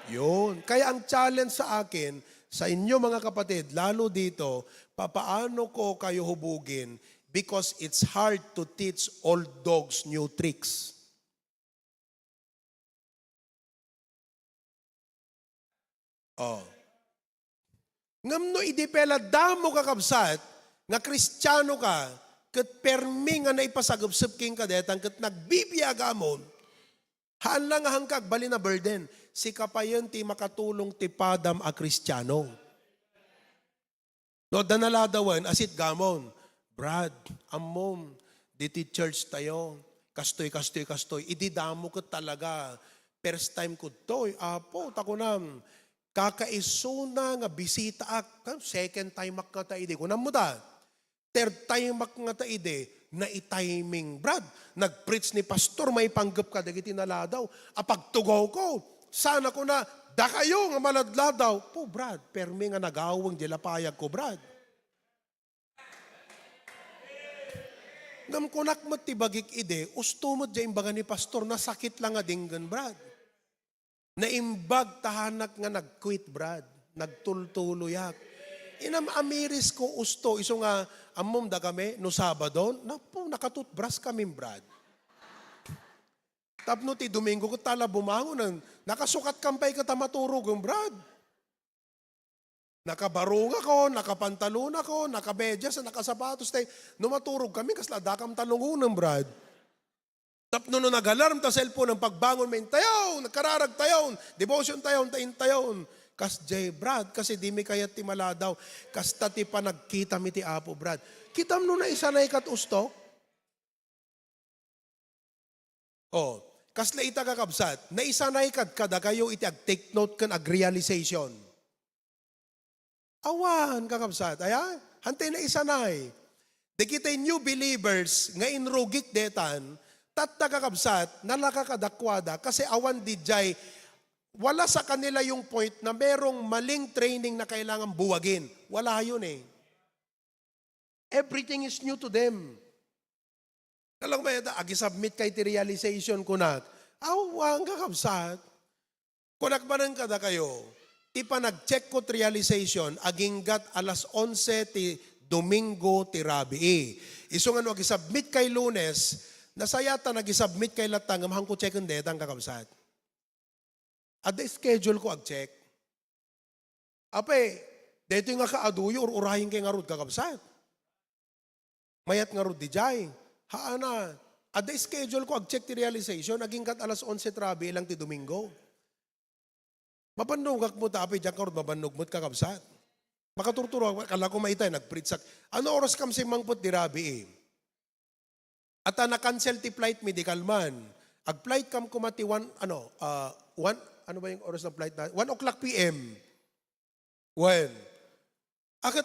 Yun. Kaya ang challenge sa akin, Sa inyo, mga kapatid, lalo dito, papaano ko kayo hubugin? Because it's hard to teach old dogs new tricks. Oh. Ngem no idi pay la damo, kakabsat, nga Kristiano ka, ket permi nga naipasagepsep kenka daytan, ket nagbibiag amon, haan la nga haanka agbalin a burden. Sika payen ti makatulong ti padam a Kristiano. No adda naladawen, a sitgamon, "Brad, ammom, diti church tayo, kastoy, kastoy, kastoy." Idi damo ket talaga, first time ko ditoy, Apo, ta kunam, kakaisuna nga bisitaak, kan second time ak ngata idi. Kunam mo ta, third time ak ngata idi, naitiming, Brad. Nag-preach ni pastor, maipanggep kadagiti naladaw. Apagtugaw ko, sana kuna, "Dakayo nga maladladaw." Po, Brad, permi nga nagaweng di lapayag ko, Brad. Ngem kunak met ti bagik idi, usto met diay imbaga ni pastor, nasakit la nga denggen, Brad. Naimbag ta haanak nga nag-quit, Brad. Nagtultuloyak. Inam-amiris ko usto, isu nga, ammom da kami, no Sabado, napu, nakatutbras kami, Brad. Tapno ti Domingo, ket tala bumangon, nakasukat kam pay ket a maturog, Brad. Nakabarong ako, nakapantalon ako, nakamedyas, nakasapatos, tay, no maturog kami, kasla dakam talungonen, Brad. Tapno no nag-alarm ta cellphone ang pagbangon, may intayon, nagkararag tayon, devotion tayon, ta intayon. Kas jay, Brad, kasi di mi kayat ti maladaw. Kasta ti panagkitam iti Apo, Brad. Kitam no naisanay kat usto? Oh, kasla ita, kakabsat, naisanay kad kadakayo iti ag-take note ken ag-realization. Awan, kakabsat, aya? Hantay naisanay. Dagiti new believers nga inrugik detan, tatta, kakabsat, nalaka kadakuada kasi awan didiay, wala sa kanila yung point na merong maling training na kailangan buwagin. Wala yun eh. Everything is new to them. Kalang may da, agi-submit kay ti realization kunak. Awan, kakabsat. Kunak manen kadakayo, ti panag-check ko ti realization, aginggat alas onse ti Domingo ti rabii. Isu nga no agi-submit kay Lunes, nasayat ta nagi-submit kay latta, ngem haanko checken detan, kakabsat. Adda schedule ko ag-check. Apay, daytoy nga kaaduyo, ur-urayen kay ngarud, kakabsat. Mayat ngarud didiay. Haana, adda schedule ko ag-check ti realization, aginggat alas onse ti rabii lang ti Domingo. Mabannogak met, apay, diak ngarud mabannog met, kakabsat. Makaturturo, kala ko maitay, nagpritsak. Ano oras kam simmangpet di rabii? At na-cancel ti flight mi di kalman. Ag-flight kam kuma ti one, ano, ah, one, ano ba yung oras ng flight na? One o'clock P M. Wen, aket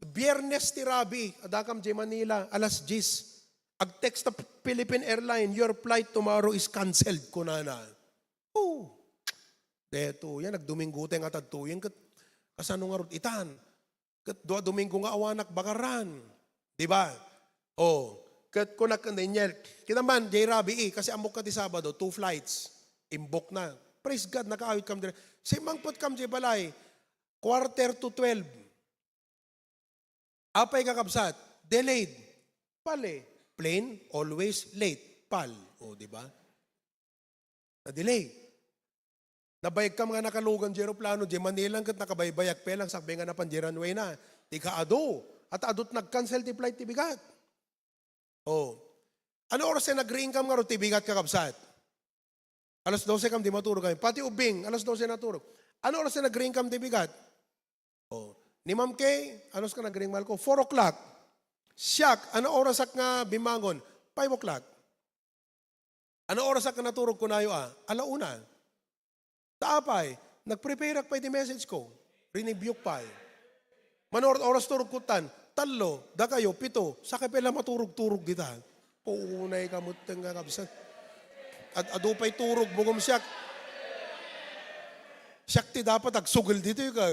Biyernes ti rabii, adakam jay Manila, alas diyes. Ag-text ta Philippine Airline, "Your flight tomorrow is canceled," kunana. Oh, deto, yan, nagdominggo tayo nga tadto, yan, ket, kasano nga rod itan? Ket dua Domingo nga awanak bagaran. Di ba? Oh, ket kunak ken Daniel, kita man, jay rabii, kasi ammok ka ti Sabado, two flights. Imbok na. Praise God, nakaawit kam dire. Simmangpet kam jay balay, quarter to twelve. Apay, kakabsat, delayed. Pal eh. Plane, always late. Pal. O, di ba? Na-delay. Nabayag kam nga nakalugan di aeroplano, di Manila, ket nakabaybayag pa lang, sakbay nga napan di runway na. Ti kaadu. At adut nag-cancel ti flight ti bigat. Oh. Ano oras ti nagriing kam ngarud ti bigat, kakabsat? Alas dose kam di maturog kami. Pati ubing, alas dose naturog. Ano oras ti nagriing kam ti bigat? Oh. Ni Ma'am Kay, ano oras ka nagriing, mahal ko? Four o'clock. Siak, ano oras ak nga bimangon? Five o'clock. Ano oras ak nga naturog kunayo, ah? Ala una. Ta apay, nag-prepare ak pay ti message ko. Rinibiuk pay. Mano oras turog ko tan? Tallo, dakayo, pito. Sakay pay la maturog-turog dita. Puunay ka met nga kabsat. Ad-adu pay turog mo ngem siak. Siak ti dapat agsugel ditoy ka.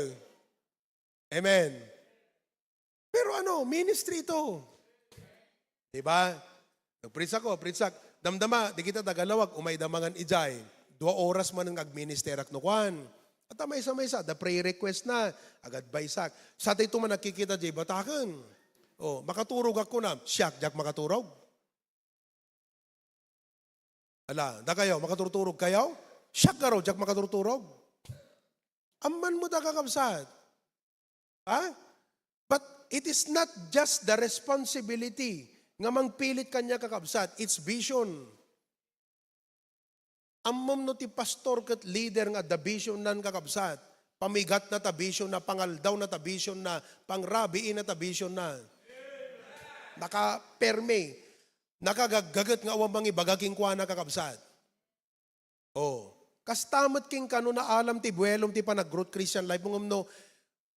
Amen. Pero ano, ministry ito. Di ba? Nag-preach ako, preach ak. Damdama, di kita tagalawag, umay damangan ijay. Dua oras man nga agminister ak no kuan. Adda maysa-maysa, adda prayer request na, ag-adviseak. Sa daytoy man nagkikita diay bataken. O, makaturogak kunam, siak, diak makaturog. Ala, dakayo, makaturturog kayo? Siak ngarud, diak makaturturog. Ammoyo da, kakabsat. Ha? But it is not just the responsibility nga mangpilit kaniak, kakabsat. It's vision. Ammom no ti pastor ket leader nga adda visionnan, kakabsat. Pamigatna ta visionna, pangaldawna ta visionna, pangrabiina ta visionna. Nakapermi, nakagaggaget nga awan mangibaga kenkuana, kakabsat. O, kasta met kenka no naalam ti buelom ti panag-growth Christian life mo, ngem no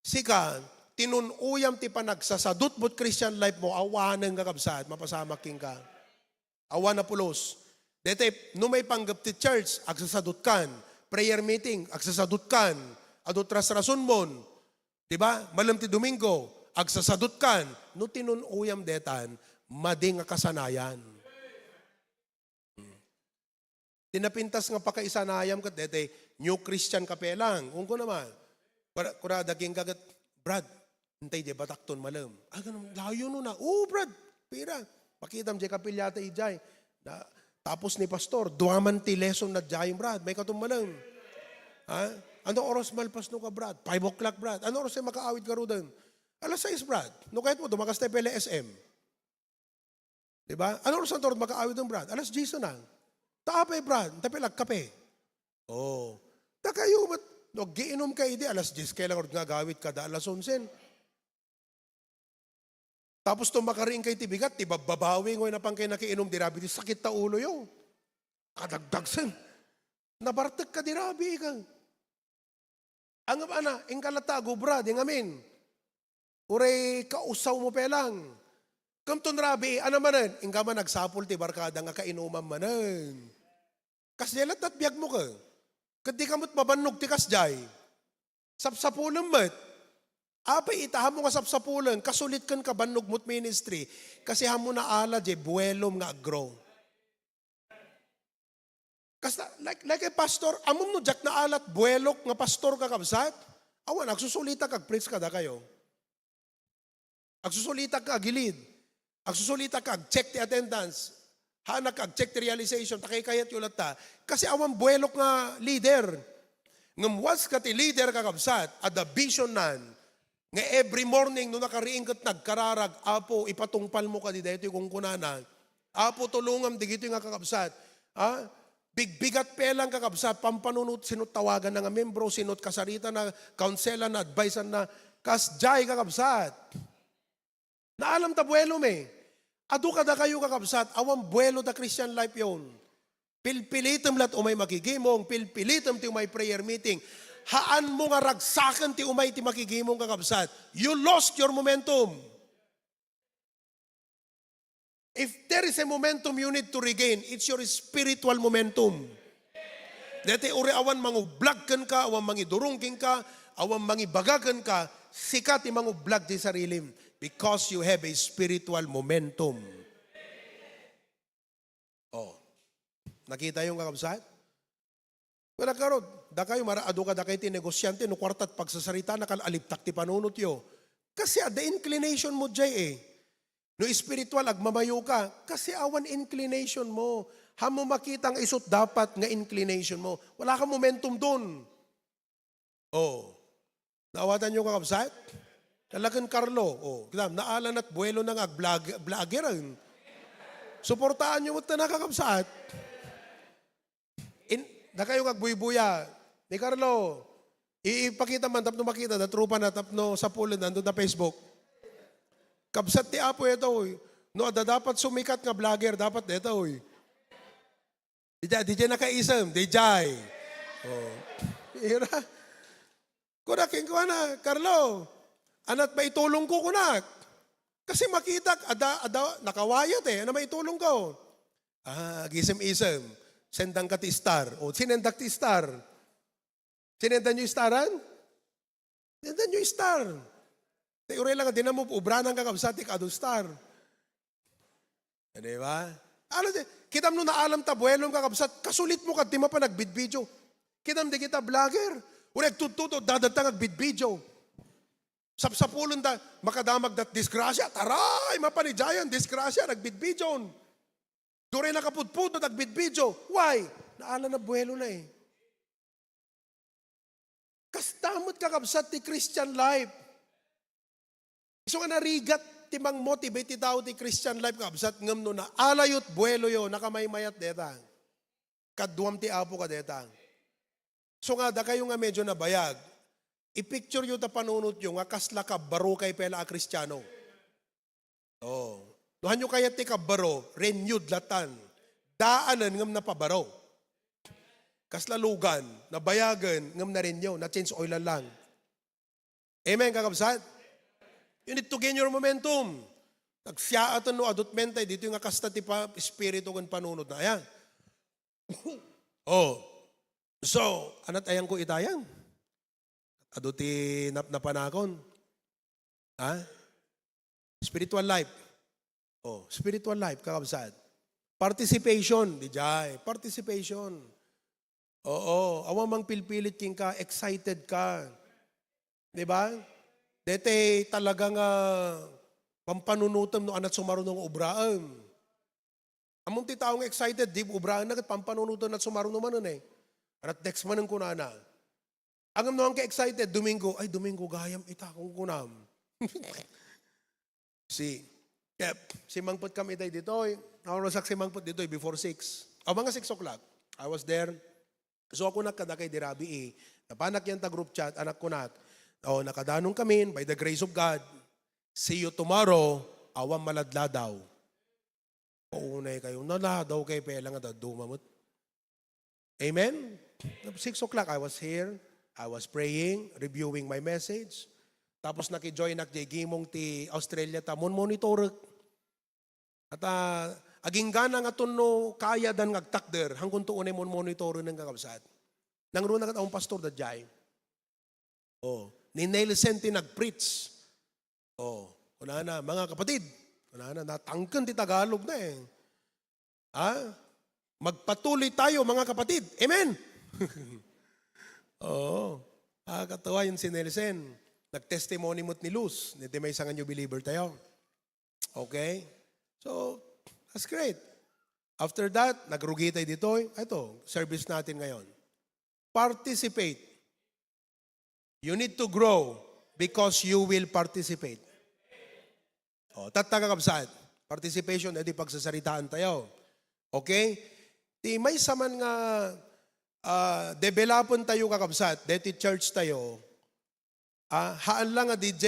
sika, tinun-oyam ti panagsasadutmot Christian life mo, awanen, kakabsat, mapasamak kenka. Awan a pulos. Daytoy, no maipanggep ti church, agsasadutkan. Prayer meeting, agsasadutkan. Adu ti rasrasonmon. Di ba? Malem ti Domingo, agsasadutkan. No tinun-oyam detan, madi nga kasanayan. Ti napintas nga pakaisanayam ket daytoy, New Christian Kapelang. Ungko naman. Kuna, kuna daging kaget, "Brad, intay di batakton malem." "Ah, ganun, layo no na." "Oo, Brad, pira?" Pakitam diay kapilya ta idiay. Na, tapos ni Pastor, duaman ti lesson na diay, Brad. May katon malem. Ha? "Ano oras malpas no ka, Brad?" "Five o'clock, Brad." "Ano oras ay makaawid ka ruden?" "Alas sais, Brad." "No, kahit mo, dumakas tayo pala S M." Di ba? Ano oras ang turod makaawid ng Brad? Alas diyes na. Ta apay, Brad? Tapay lagkape. Oh. Ta kayo, mat-, no, giinom kayo di, alas diyes kayo lang nga agawid kada alas onse. Tapos to makariing kayo ti bigat, ti babbabawi, ngoy na pang kayo nakiinom, di rabi, di sakit ta ulo yo. Kadagdagsen. Nabartek ka, di rabi ka. Ang ana, ingka latta agubra, di ngamin. Uray kausaw mo pelang. Kamton rabi, ana manen, ingka man nagsapul ti barkada nga kainuman manen. Kasdiay lattat biag mo ka. Ket di ka met mabannog ti kasdiay. Sapsapulem met. Apay ita, haanmo nga sapsapulen, kasulit ken kabannog mo't ministry. Kasi haanmo naala diay buelom nga aggrow. Kasta, like, like a pastor, ammom no diak naalat buelok nga pastor, kakabsat? Awan, agsusulitak ag-preach kadakayo. Agsusulitak nga agilid. Agsusulitak nga ag-check ti attendance. Haanak nga ag-check ti realization, ta kaykayatyo latta. Kasi awan buelok nga leader. Ngem once ka ti leader, kakabsat, adda visionnan, nga every morning no nakariing ket nagkararag, "Apo, ipatungpalmo kadi daytoy," kunkunana. "Apo, tulongam dagitoy nga kakabsat." Ha? Bigbigat pelang, kakabsat, pampanunot, sino't tawaganna nga membro, sino't kasaritana, kaunselanna, adviseanna. Kasdiay, kakabsat. Naalam ta buelom eh. Adu kadakayo, kakabsat, awan buelo ta Christian life yon. Pilpilitem la't umay makigimong, pilpilitem ti umay prayer meeting. Haanmo nga ragsaken ti umay ti makigimong, kakabsat. You lost your momentum. If there is a momentum you need to regain, it's your spiritual momentum. Daytoy uray awan mangublag kenka, awan mangidurong kenka, awan mangibaga kenka, sika ti mangublag ti sarilim because you have a spiritual momentum. Oh. Nakitayo, kakabsat? Wala karod, dakayo, mara-, adu kadakayo ti negosyante, no kuartat pagsasarita, nakal-aliptak ti panunotyo. Kasi adda inclination mo diay eh. No spiritual, agmamayo ka. Kasi awan inclination mo. Haanmo makita nga isu't dapat nga inclination mo. Wala kang momentum dun. Oh. Naawatanyo, kakabsat? Talagan Carlo. Oh, kita, naalanat buelo na nga ag-vlog-, vlogger, ah. Suportaan nyo mo ito na, kakabsat. In, dakayo nga agbuybuya. Ni Carlo, i-, ipakita man tapno makita, da trupa na tapno sapul, nandun na Facebook. Kabsat ti Apo ito, eh. No, adda dapat sumikat nga vlogger, dapat dito, eh. Didiay, didiay nakaisem, didiay. Oh. Ira. Kuna, kenkuana, "Carlo, ana't maitulong ko?" kunak. Kasi makitak, adda, adda, nakawayat eh. "Ano maitulong ko?" Ah, agisem-isem. Sendang ka ti star. O, sinendak ti star. Sinendan nyo staran? Sinendan nyo star. Ti uray lang, di na mo ubranan, kakabsat, ti kaadu star. Eh, di ba? Ano di, kitam no naalam ta buelom, kakabsat, kasulit mo kad di mapan nagbidbideo. Kitam di kita vlogger. Uray agtudtudo, dadatta nga agbidbidio. Sapsapulenda, makadamag dat disgrasya. Taray, mapan idiayen, disgrasya, nagbidbidion. Duray nakapudpudot, nagbidbidio. Why? Naala na buwelona eh. Kasta met, kakabsat, ti Christian life. Isu nga narigat ti mang-motivate ti tao ti Christian life, kakabsat, ngem no naalayot, buweloyo, nakamaymayat deta. Kaduam ti Apo kadeta. So nga, dakayo nga medyo nabayag, i-picture yo ta panunotyo nga kasla kabbarokay pay la a Kristiano. Oh. No, hanyo kayat ti kabbaro, renewed latan. Daanen ngem napabaro. Kasla lugan, nabayagen ngem na-renew, na-change oil lang. Amen, kakabsat? You need to gain your momentum. Nagsiaatan no adutmentay, ditoy nga kasta ti pa, espiritu ken panunot na. Ayan. Oh. So, anat ayang ko itayang? Adu ti napnapanakon. Ha? Spiritual life. Oh, spiritual life, kakabsat. Participation, diay. Participation. Oo, awan mangpilpilit kenka, excited ka. Di ba? Dete talaga nga pampanunutem no anat sumaruno nga obraem. Ammom ti tao nga excited, di obraenna ket pampanunotenna sumaruno manen eh. Anat next manen kunana. Ngem no, ang ka-excited, Domingo, "Ay, Domingo, gayam ita," kunkunam. Si, kep, simmangpet kami itay ditoy. Naorasak simmangpet ditoy before six. O, mga six o'clock. I was there. So, ako nakadakay di rabii. Napanak yan ta group chat, anak ko nak. O, nakadanon kami, by the grace of God. See you tomorrow. Awan maladladaw. Paunay kayo. Naladaw kayo pay la nga dadduma met. Amen? Six o'clock, I was here. I was praying, reviewing my message. Tapos nakijoin ak jay gimong ti Australia ta, mon-monitorek. At, ah, aginggana nga tunno kaya dan nga agtakder, hangkunto unay mon-monitorek ng kakabsat. Nangruna kat akong pastor da jay. Oh, ni Nelson ti nag-preach. Oh, kunana, mga kapatid. Kunana, natangken ti Tagalog na eh. Ha? Magpatuloy tayo, mga kapatid. Amen? Oo. Ah, katuwa yun si Nelson. Nag-testimony mo't ni Luz. Hindi may isang new believer tayo. Okay? So, that's great. After that, nagrugi tayo ditoy. Ito, service natin ngayon. Participate. You need to grow because you will participate. O, tatta, kakabsat. Participation, edi pagsasaritaan tayo. Okay? Ti maysa man nga, ah, developen tayo, kakabsat, deti church tayo, ah, haan lang nga D J,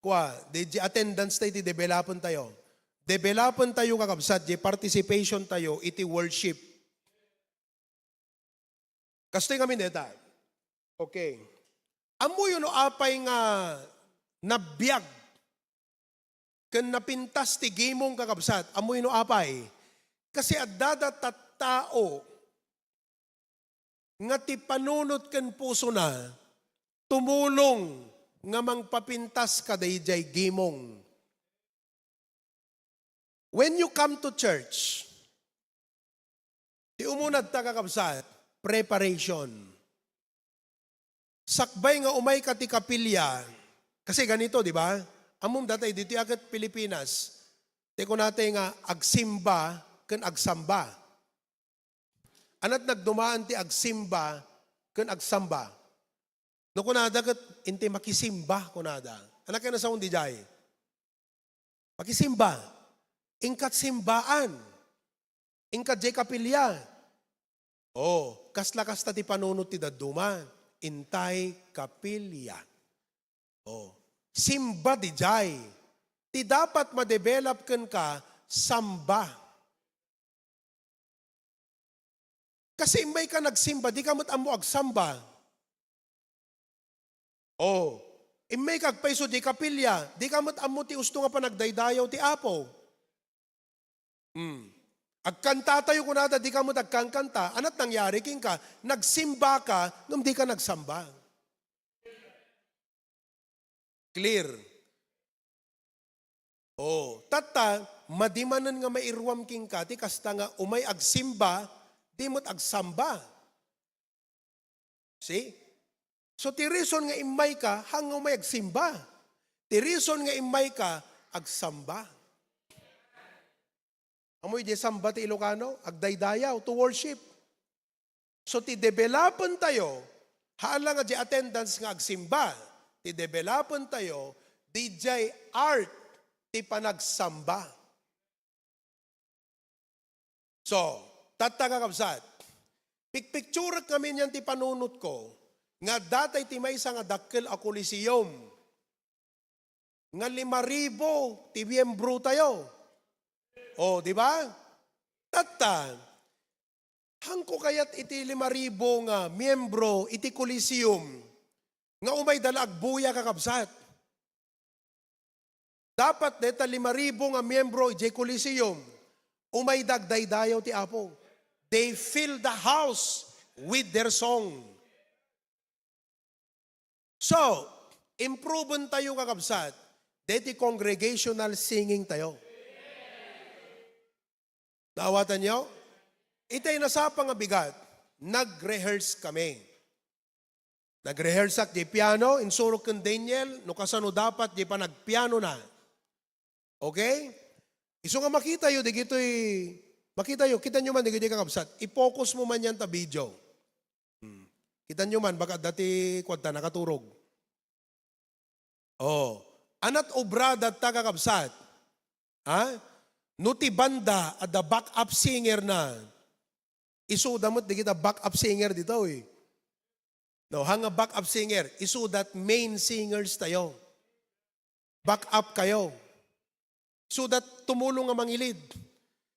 kwa, D J attendance tayo, ti developen tayo. Developen tayo, kakabsat, di participation tayo iti worship. Kastoy ngamin deta. Okay. Ammoyo no apay nga nabiag ken napintas ti gimong, kakabsat? Ammoyo no apay? Kasi adda data tao nga ti panunot ken pusona tumulong nga mangpapintas kadaydiay gimong. When you come to church, ti umuna ta, kakabsat, preparation. Sakbay nga umay ka ti kapilya, kasi ganito, di ba? Ammom datay ditoy a ket Pilipinas, ti kunatay nga agsimba ken agsamba. Anat nagdumaan ti agsimba ken agsamba. No kunada ket, "Inti makisimba," kunada. Anak, kaya nasaon di jay? Makisimba. Inkat simbaan. Inkat jay kapilya. Oh, kasla kasta ti panunot ti dadduma. Intay kapilya. Oh, simba di jay. Ti dapat ma-develop kenka, samba. Kasi immay ka nagsimba, di ka met ammo agsamba. Oh, immay ka agpayso di kapilya, di ka met ammo ti usto nga panagdaydayaw ti Apo. Hmm. Agkanta tayo kunada, di ka met agkankanta. Anat nangyari kenka? Nagsimba ka, ngem di ka nagsamba. Clear. Oh, tatta, madi manen nga mairuam kenka ti kasta nga umay agsimba, di met agsamba. See? So, ti reason nga immay ka, haan nga umay agsimba. Ti reason nga immay ka, agsamba. Amoy di samba ti Ilocano, agdaydayaw, to worship. So, ti developentayo, haan lang nga di attendance nga agsimba. Ti developentayo, di jay art ti panagsamba. So, tatta, kakabsat, pikpikturek ngamin yan ti panunotko, nga adda tay ti maysa nga dakkel a Coliseum, nga lima ribu ti miyembrotayo. O, di ba? Tatta, haanko kayat iti lima ribu nga miyembro iti Coliseum nga umayda la agbuya, kakabsat? Dapat deta lima ribu nga miyembro idiay Coliseum, umayda agdaydayaw ti Apo. They fill the house with their song. So, improven tayo, kakabsat, deti congregational singing tayo. Naawatanyo? Itay nasapa nga bigat, nag-rehearse kami. Nag-rehearse ak di piano, insurok ken Daniel, no kasano dapat di panagpianona. Okay? Isu nga makitayo, digitoy, makitayo, kitanyo man, digitoy, kakabsat. I-focus mo man yan ta video. Hmm. Kitanyo man, baka adda ti kuadta, nakaturog. Oh, anat obrada ta, kakabsat? Ha? No ti banda, adda backup singer na. Isuda met digita backup singer ditoy. No, hanga backup singer, isudat main singers tayo. Backup kayo. Isudat tumulong nga mangilid.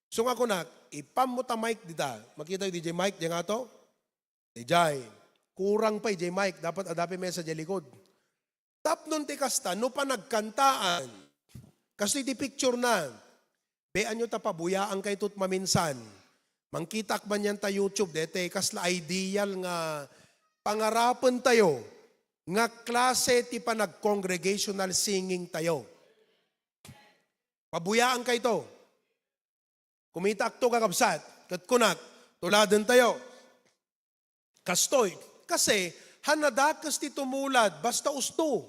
So nga kunak, ipammo ta mic dita. Makita iti mic, diay ngato? Diay. Kurang pa iti mic, dapat adda pay mesa diay likod. Tapno ti kasta, no panagkantaan, kastoy ti picture na, be, ania ta pabuyaankayto maminsan. Mangkitaak man yan ta YouTube, dete, kasla ideal nga pangarapentayo nga klase ti panag-congregational singing tayo. Pabuyaankayto. Kumitaakto, kakabsat, ket kunak, tuladentayo. Kastoy, kasi, haan nadakes ti tumulad, basta usto.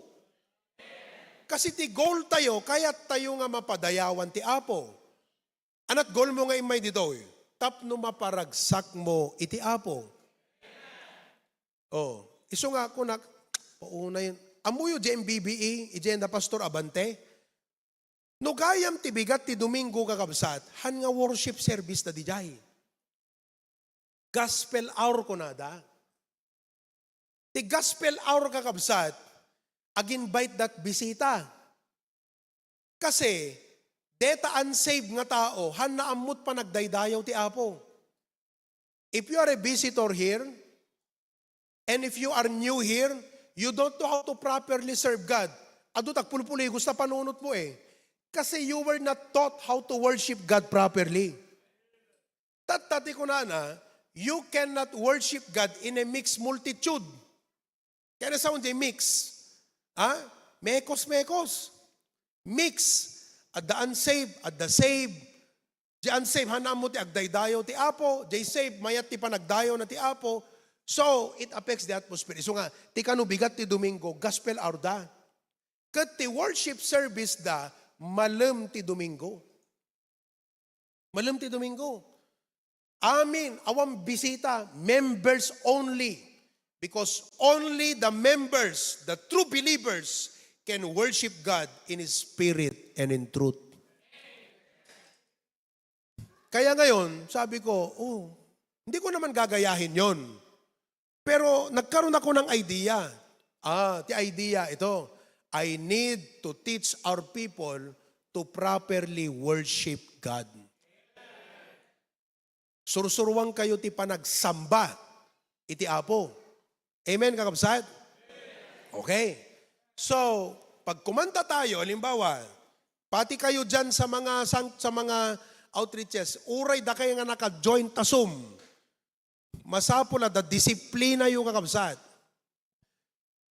Kasi ti goal tayo, kayat tayo nga mapadayawan ti Apo. Anat goal mo nga immay ditoy? Tapno maparagsak mo iti Apo. Oh, isu nga kunak, paunay. Ammoyo diay M B B E, diay da Pastor Abante? No gayam ti bigat ti Domingo, kakabsat, haan nga worship service ta diay. Gospel hour kunada. Ti gospel hour, kakabsat, ag-invite dat bisita. Kasi, deta unsaved nga tao, haan naammot panagdaydayaw ti Apo. If you are a visitor here, and if you are new here, you don't know how to properly serve God. Adu ta agpulpuligos ta panunot mo eh. Kasi you were not taught how to worship God properly. Tatta ti kunana, you cannot worship God in a mixed multitude. Kaya na sound di mix. Ha? Mekos-mekos. Mix. Adda unsaved, adda saved. Di unsaved, haan ammo ti agdaydayaw ti Apo. Di saved, mayat ti panagdayaw na ti Apo. So, it affects the atmosphere. Isu nga, ti kano bigat ti Domingo, gospel hour da. Ket ti worship service da, malem ti Domingo. Malem ti Domingo. Amin, awan bisita, members only. Because only the members, the true believers, can worship God in His Spirit and in truth. Kaya ngayon, sabi ko, "Oh, hindi ko naman gagayahin yon." Pero nagkaroon ako ng idea. Ah, ti idea ito, I need to teach our people to properly worship God. Sursuruan kayo ti panagsamba iti Apo. Amen, kakabsat? Okay. So, pag kumanta tayo, halimbawa, pati kayo dyan sa mga sang-, sa mga outreaches, uray da kayo nga naka-join ta Zoom. Masapul a da disiplina yo, kakabsat.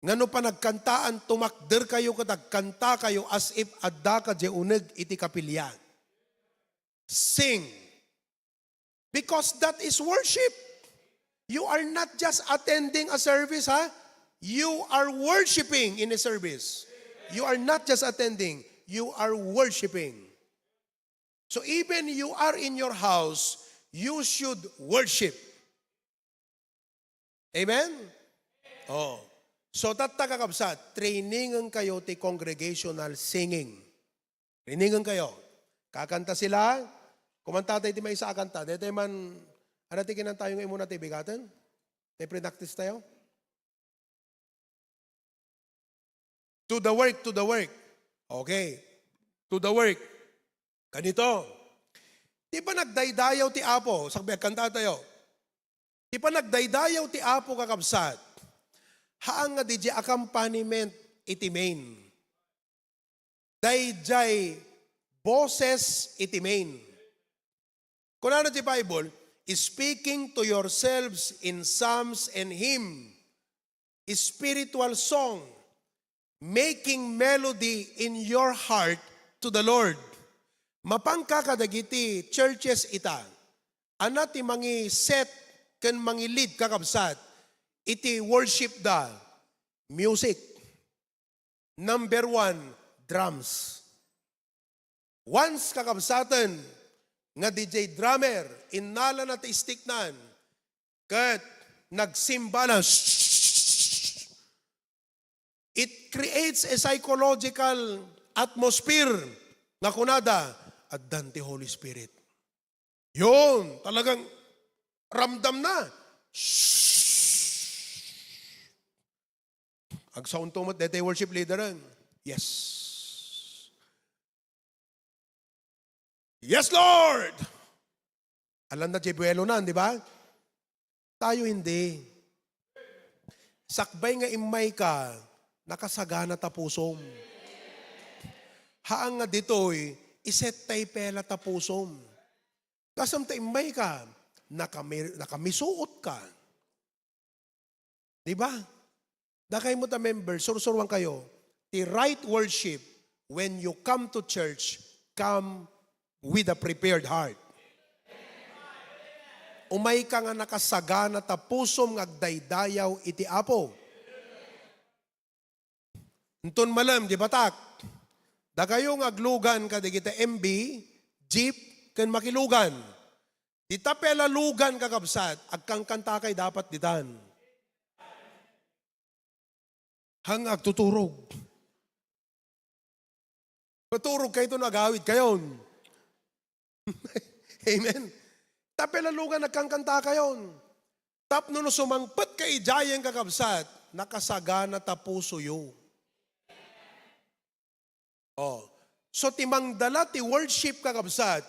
Nga no panagkantaan, tumakder kayo ket agkanta kayo as if adda ka di uneg iti kapilya. Sing. Because that is worship. You are not just attending a service, ha? You are worshiping in a service. You are not just attending, you are worshiping. So even you are in your house, you should worship. Amen? Oh. So, tatta, kakabsat, trainingen kayo ti congregational singing. Trainingen kayo. Kakanta sila. Kumanta tayo ti maysa a kanta. Daytoy man, ano ti kinantayo nga imuna ti bigaten? Ti prinactice tayo? To the work, to the work. Okay. To the work. Ganito. Ti panagdaydayaw ti Apo, sakbay, kanta tayo. Ti panagdaydayaw ti Apo, kakabsat, haan nga didiay accompaniment iti main. Daydiay boses iti main. Kunana ti Bible, "Speaking to yourselves in psalms and hymn, spiritual song, making melody in your heart to the Lord." Mapanka kadagiti churches ita, ania ti mangi-set ken mangi-lead, kakabsat, iti worship da? Music. Number one, drums. Once, kakabsaten, nga didiay drummer, innalana ti sticknan, ket nagsimba na, it creates a psychological atmosphere nga kunada, "Addan ti Holy Spirit." Yun, talagang ramdam na. Agsaunto met daytoy worship leader, eh. Yes. "Yes, Lord!" Alam na, diay buwelo na, di ba? Tayo hindi. Sakbay nga immay ka, nakasagana ta pusom. Haan nga ditoy, iset tay pela ta pusom. Kasam ta immay ka, nakami-, nakamisuot ka. Di ba? Dakay mo ta member, sursuruan kayo. Ti right worship, when you come to church, come with a prepared heart. Umay ka nga nakasagana ta pusom nga agdaydayaw iti Apo. Inton malem, di batak, dakayo nga aglugan kadagiti M B, jeep, ken makilugan. Dita pela lugan, kakabsat, agkankantakay dapat ditan. Haan nga agtuturog. Maturog kayo ton agawid kayon. Amen. Ta pela lugan, agkankantakayon. Tapno no sumangpet ka idiayen, kakabsat, nakasagana ta pusoyo. Oh. So, ti mangdala ti worship, kakabsat,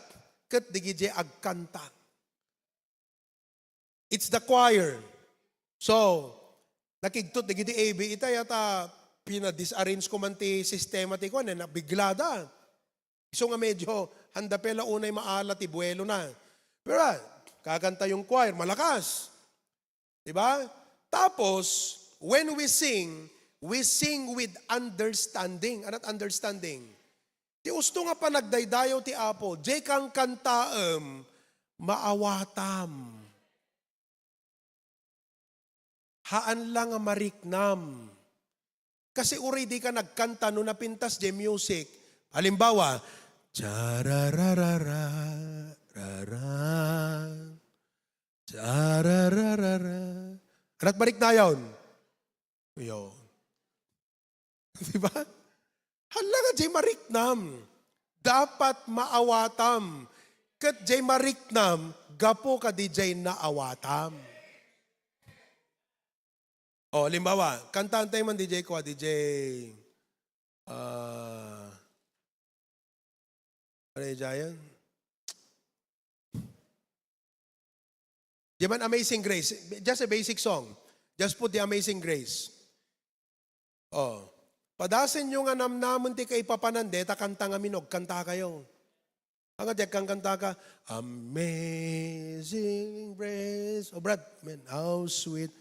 ket digidiay agkanta. It's the choir. So, nakigtot dagiti A B itay, ata pina-disarrange ko man ti sistema ti kuan, eh, nabiglada. Isu nga medyo handa pela unay maala ti buwelo na. Pero, ah, kakanta yung choir, malakas. Di ba? Tapos, when we sing, we sing with understanding. Anat understanding? Ti usto nga panagdaydayaw ti Apo, diay kankantaem, maawatam. Haan la nga mariknam. Kasi uray dika nagkanta no napintas diay music. Halimbawa, "Charararara, rara, charararara." Anat mariknayon? Yo. Di ba? Hala nga diay mariknam. Dapat maawatam. Ket diay mariknam, gapu kadi diay naawatam. O, halimbawa, kantaan tayo man, D J ko, ah, D J, ah, ano yung Giant? Di man Amazing Grace. Just a basic song. Just put the Amazing Grace. Oh. Padasen nyo nga namnamen ti kaipapanan, deta kanta nga minog, kanta kayo. Ang diag kang kanta ka, "Amazing Grace." Oh, Brad, man, how sweet.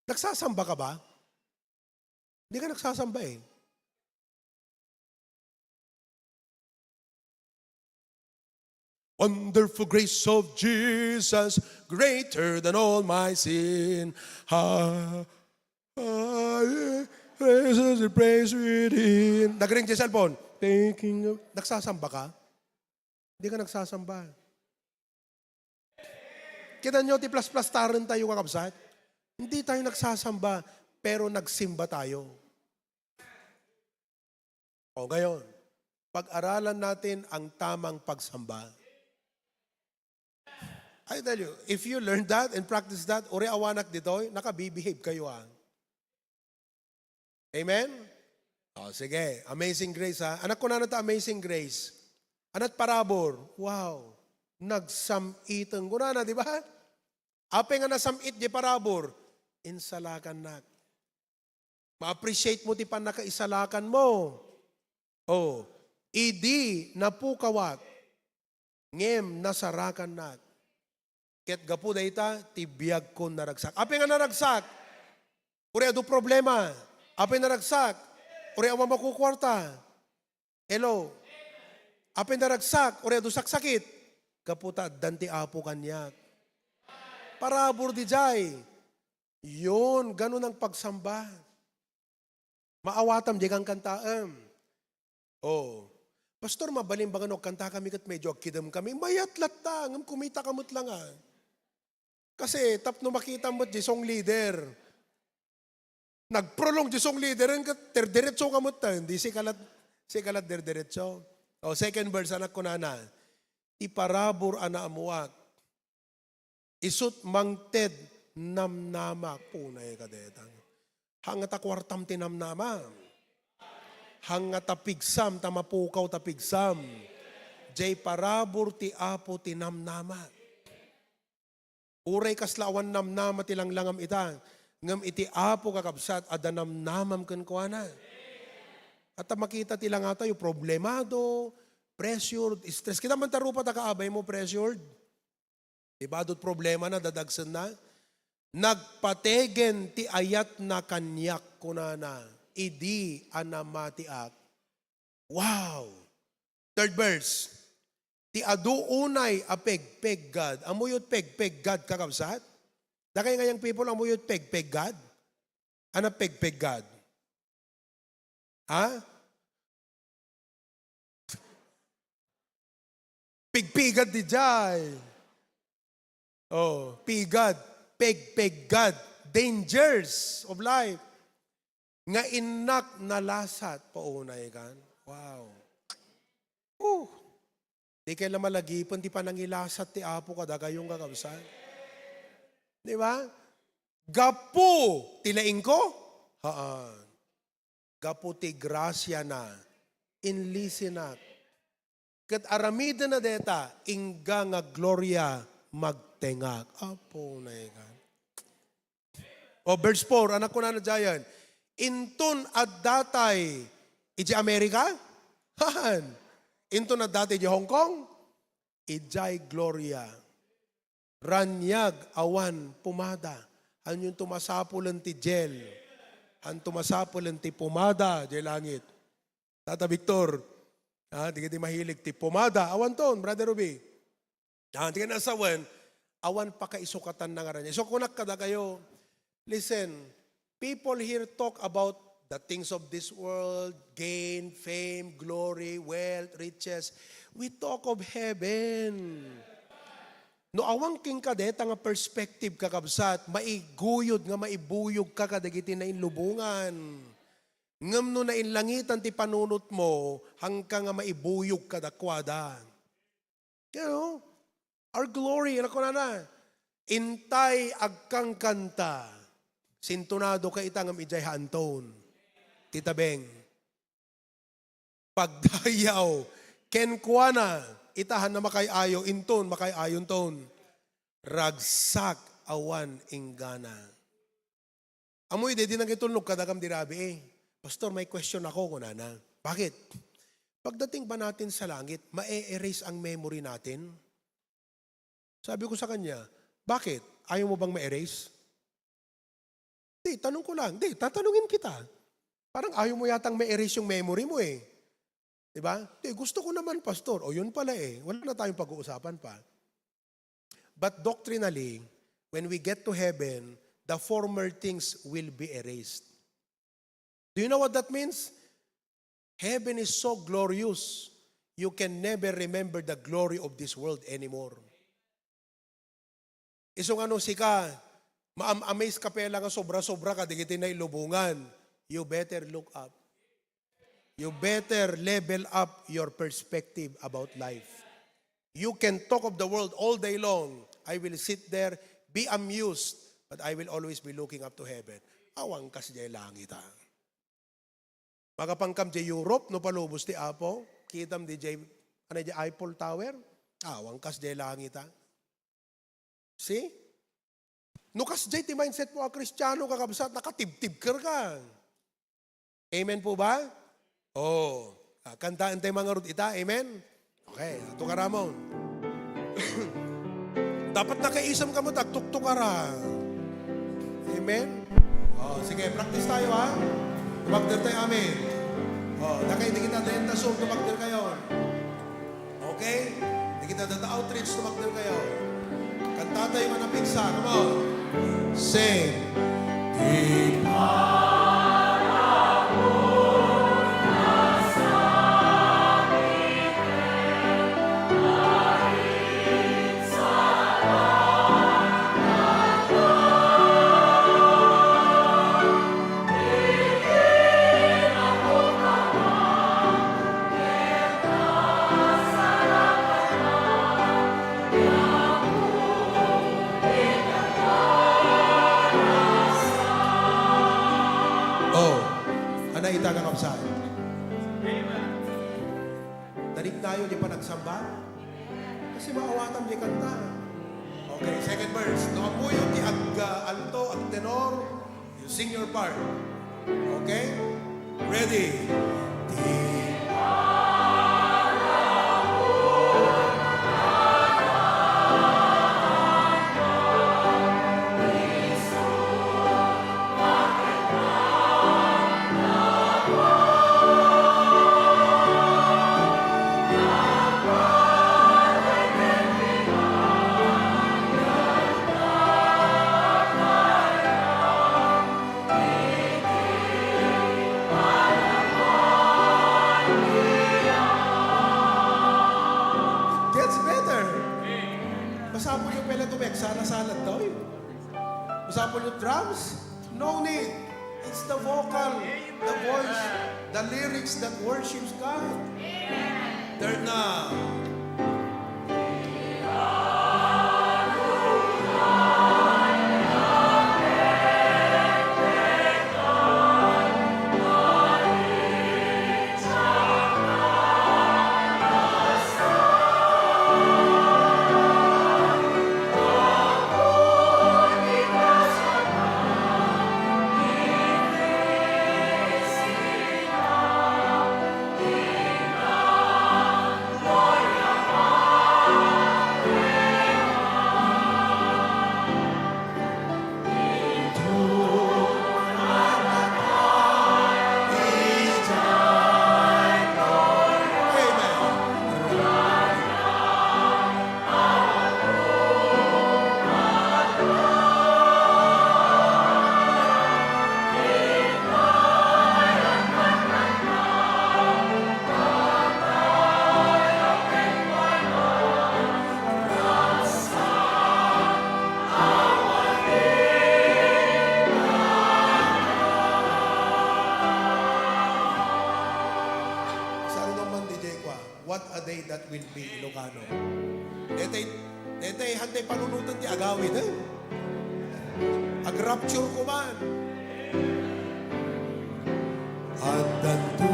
Nagsasamba ka ba? Hindi ka nagsasamba eh. Wonderful grace of Jesus, greater than all my sin. Ha. "Ah, yeah, praises and praise within." Nagring di cellphone. Thinking of, nagsasamba ka? Hindi ka nagsasamba. Kita nyo, ti plasplastaren tayo, kakabsat. Hindi tayo nagsasamba, pero nagsimba tayo. O, ngayon, pag-aralan natin ang tamang pagsamba. I tell you, if you learn that and practice that, uri awanak ditoy, nakabibehave kayo, ah. Amen? O, sige. Amazing Grace, ha? Anak ko na ta Amazing Grace. Anat parabur. Wow. Nagsam-iten. Kunana, di ba? Apay nga nasam-it di parabur? Insalakannak. Ma-appreciate mo ti pannakaisalakan mo. O, idi napukawak, ngem nasarakannak. Ket gapu dayta, ti biagkon naragsak. Apay nga naragsak? Uri adu problema. Apay naragsak? Uri awan makukuarta. Hello? Apay naragsak? Uri adu saksakit. Gapu ta addan ti Apo kaniak. Parabur di jay. Yun, ganun ang pagsamba. Maawatam, di kang kantaem. Oh. Pastor, mabalin ba nga no agkanta kami ket medyo agkidem kami? Mayat latta, ngem kumita ka met lang, ah. Kasi tapno makita met di song leader. Nagprolong di song leader, ket derderetso ka met, ah. Hindi si kalat, si kalat derderetso. Oh, second verse, anak ko nana. Ti parabur a naammuak. Isut mangted namnamak. Punay ka detang. Hangata kuartam ti namnama. Hangata pigsam ta mapukaw ta pigsam. Jay parabur ti Apo ti namnama. Uray kasla awan namnama ti langlangam ita. Ngem iti Apo kakabsat, adda namnamam kenkuana. At makita ti langatayo, problemado, pressured, stress. Kita man ta rupa ta kaabay mo, pressured. Ti badot problema na, dadagsen na. Nagpategen ti ayatna kaniak, kunana, idi a namatiak. Wow! Third verse. Ti adu unay a pegpeggad. Ammoyo ti pegpeggad, kakabsat? Dakay nga young people, ammoyo ti pegpeggad? Ano pegpeggad? Ha? Pigpigad di jay. Oh, pigad, pegpeggad, dangers of life. Nga innak nalasat, paunay kan. Wow. Oh. Di kay la malagipen ti panangilasat ti Apo kadagayong kakabsat. Di ba? Gapu ti laingko? Haan. Gapu ti grasiana, inlisinak. Ket aramidena deta, ingga nga gloria magtengak. Apo na ikan. O, verse four, anak ko na na Zion, inton addatay iti Amerika? Haan. Inton addatay iti Hong Kong? Ijay gloria. Raniag awan pumada. Haan yon ti masapulen ti gel. Haan ti masapulen ti pumada, jay langit. Tata Victor, ah, di ka di mahilig ti pumada. Awan ton, Brother Ruby. Ah, di ka nasawen, awan pakaisukatan na nga raniag. So, kunak kadakayo, listen, people here talk about the things of this world, gain, fame, glory, wealth, riches. We talk of heaven. No awan kenka deta nga perspective, kakabsat, maiguyod nga maibuyog ka kadagiti nainlubongan. Ngem no nainlangitan ti panunotmo, haanka nga maibuyog kadakuada. You know, our glory, ano ko na na? Intay agkangkanta. Sintonado ka ita ngem ijay haanton. Tita Beng. Pagdayaw. Kenkuana, ita haan na makay-ayo, inton makay-ayonton. Ragsak awan inggana. Amoy, di, di nangitulnog kadagam di rabii. "Pastor, may question ako," kunana. "Bakit?" "Pagdating ba natin sa langit, ma-erase ang memory natin?" Sabi ko sa kanya, "Bakit? Ayaw mo bang ma-erase?" "Di, tanong ko lang." "Di, tatanungin kita. Parang ayaw mo yatang ma-erase yung memory mo eh." Di ba? "Di, gusto ko naman, Pastor." O, yun pala eh. Wala na tayong pag-uusapan pa. But doctrinally, when we get to heaven, the former things will be erased. Do you know what that means? Heaven is so glorious, you can never remember the glory of this world anymore. Isu nga no sika, maam-amaze ka pay la nga sobra-sobra ka dagiti nailubongan, you better look up. You better level up your perspective about life. You can talk of the world all day long. I will sit there, be amused, but I will always be looking up to heaven. Awan kas jay langit, ah. Makapankam jay Europe, no palubos ti Apo, kitam di jay, ano, jay Eiffel Tower? Awan kas jay langit, ah. See? No kasjay ti mindset mo a Kristiano, kakabsat, nakatibtibker ka. Amen po ba? Oh. Ah, kantaen tayo mga rod ita. Amen? Okay, tukaramon. Dapat nakaisam ka mo, tagtuktukara. Amen? Oh, sige, practice tayo ha. Tumagder tayo, amen. Oh, nakay di kita denta so, tumagder kayo. Okay? Dagiti adda outreach, tumagder kayo. Kanta tayo nga napigsa. Come on. Sing. Di para Oh, ana ita, kakabsat. Nariknayo di panagsamba? Kasi maawatam di kanta. Okay, second verse. No ammoyo ti ag-, alto, ag-tenor, you sing your part. Okay? Ready? It gets better. Masapul yung pala ito, may agsala-sala daw eh. Masapul yung drums. No need. It's the vocal, the voice, the lyrics that worships God. They're not. Saan naman, D J Kwa? What a day that will be, Ilocano. Daytay, daytay, hantay panunoten ti agawid, eh. Ag-rapture ko man. Addanto.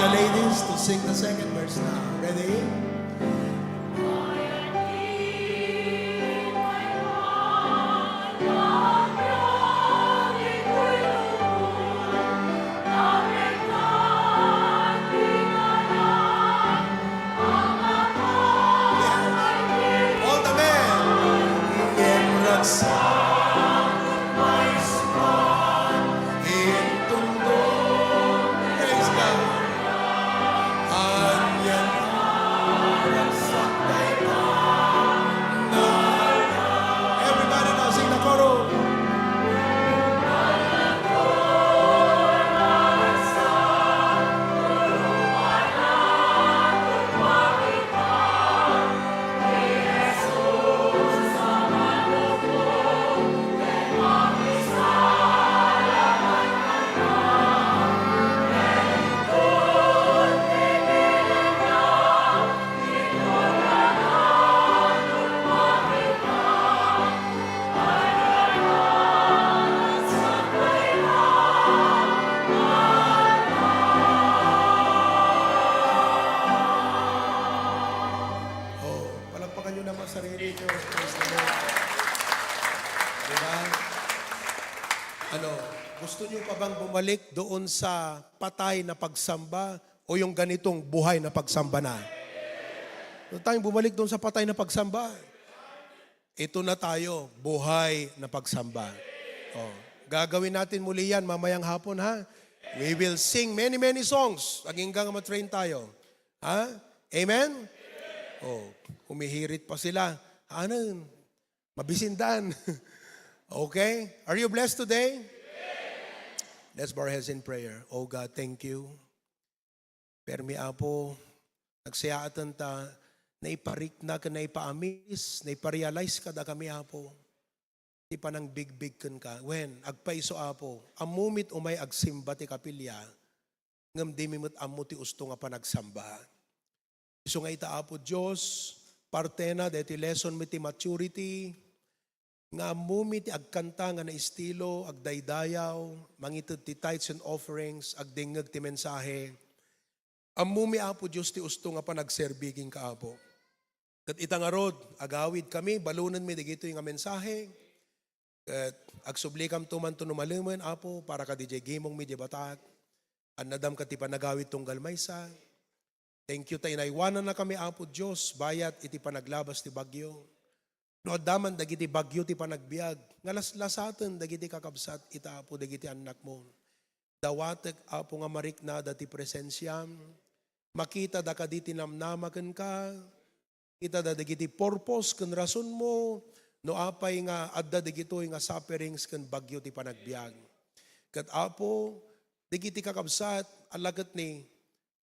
The ladies to sing the second verse now. Ready? All the men. Praise God. Everybody now sing the chorus. Oh, palakpakan niyo naman sarili niyo. Praise the Lord. Diba? Ano, gusto niyo pa bang bumalik doon sa patay na pagsamba o yung ganitong buhay na pagsamba na? Huwag tayong bumalik doon sa patay na pagsamba. Ito na tayo, buhay na pagsamba. Oh, gagawin natin muli yan mamayang hapon, ha? We will sing many, many songs. Agingga nga matrain tayo. Ha? Amen? Oh, humihirit pa sila. Ano? Mabisindan. Okay? Are you blessed today? Let's bow our heads in prayer. Oh God, thank you. Permi, Apo, nagsayaaten ta, naiparikna ken naipaamis, naiparealize kadakami, Apo. Ti panangbigbig kenka. Wen, agpayso, Apo, ammomit umay agsimba ti kapilya, ngem dimi met ammo ti usto nga panagsamba. Isu nga ita, Apo Dios, partena daytoy lesson mi ti maturity, nga ammomi ti agkanta nga naistilo, agdaydayaw, mangited ti tithes and offerings, agdengngeg ti mensahe. Ammomi, Apo Dios, ti usto nga panagserbi kenka, Apo. Ket ita ngarud, agawidkami, balonenmi dagitoy nga mensahe. Ket agsublikam to man to no malemen, Apo, para kadidiay gimongmi diay batak. Annadam ket ti panagawid tunggal maysa. Thank you ta inaywanannakami, Apo Dios, bayat iti panaglabas ti bagyo. No adda man dagiti bagyo ti panagbiag, nga laslasaten dagiti kakabsat ita, Apo, dagiti annakmo. Dawatek, Apo, nga mariknada ti presensiam. Makitada kadi ti namnama kenka. Kitada dagiti purpose ken rasonmo no apay nga adda dagitoy nga sufferings ken bagyo ti panagbiag. Ket, Apo, dagiti kakabsat, alla ket ni,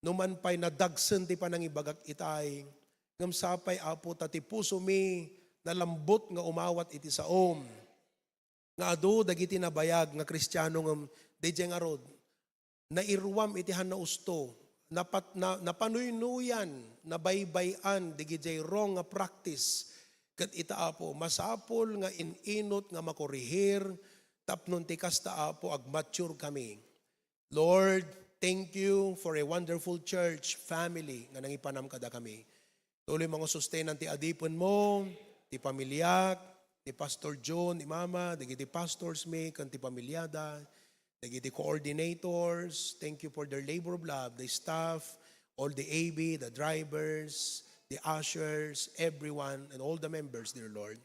numan pay nadagsen ti panangibagak itay, ngem sapay, Apo, ta ti pusomi nalambut nga umawat iti saom. Nga adu dagiti nabayag nga Kristiano ngem daydiay ngarud, nairuam iti hannausto, napat-, na-, napanuynuyan, nabaybay-an dagiti wrong nga practice. Ket ita, Apo, masapul nga in-inut nga makorihir tapno ti kasta, Apo, agmature kami. Lord, thank you for a wonderful church family nga nangipanam kadakami. Tuloy mangusustenan ti adipenmo, ti pamiliak, ni Pastor John, ni Mama, dagiti pastors mi, ken ti pamiliada, dagiti coordinators. Thank you for their labor of love, the staff, all the A B, the drivers, the ushers, everyone, and all the members, dear Lord.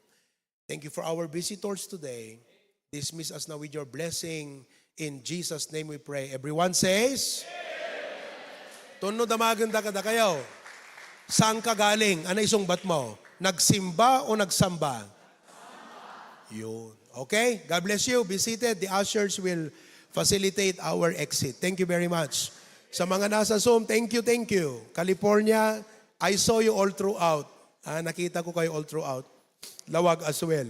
Thank you for our visitors today. Dismiss us now with your blessing. In Jesus' name we pray. Everyone says, "Tunno damagenda kadakayo." Saan ka galing? Ano isungbat mo? Nagsimba o nagsamba? Yun. Okay? God bless you. Be seated. The ushers will facilitate our exit. Thank you very much. Sa mga nasa Zoom, thank you, thank you. California, I saw you all throughout. Ah, nakita ko kayo all throughout. Lawag as well.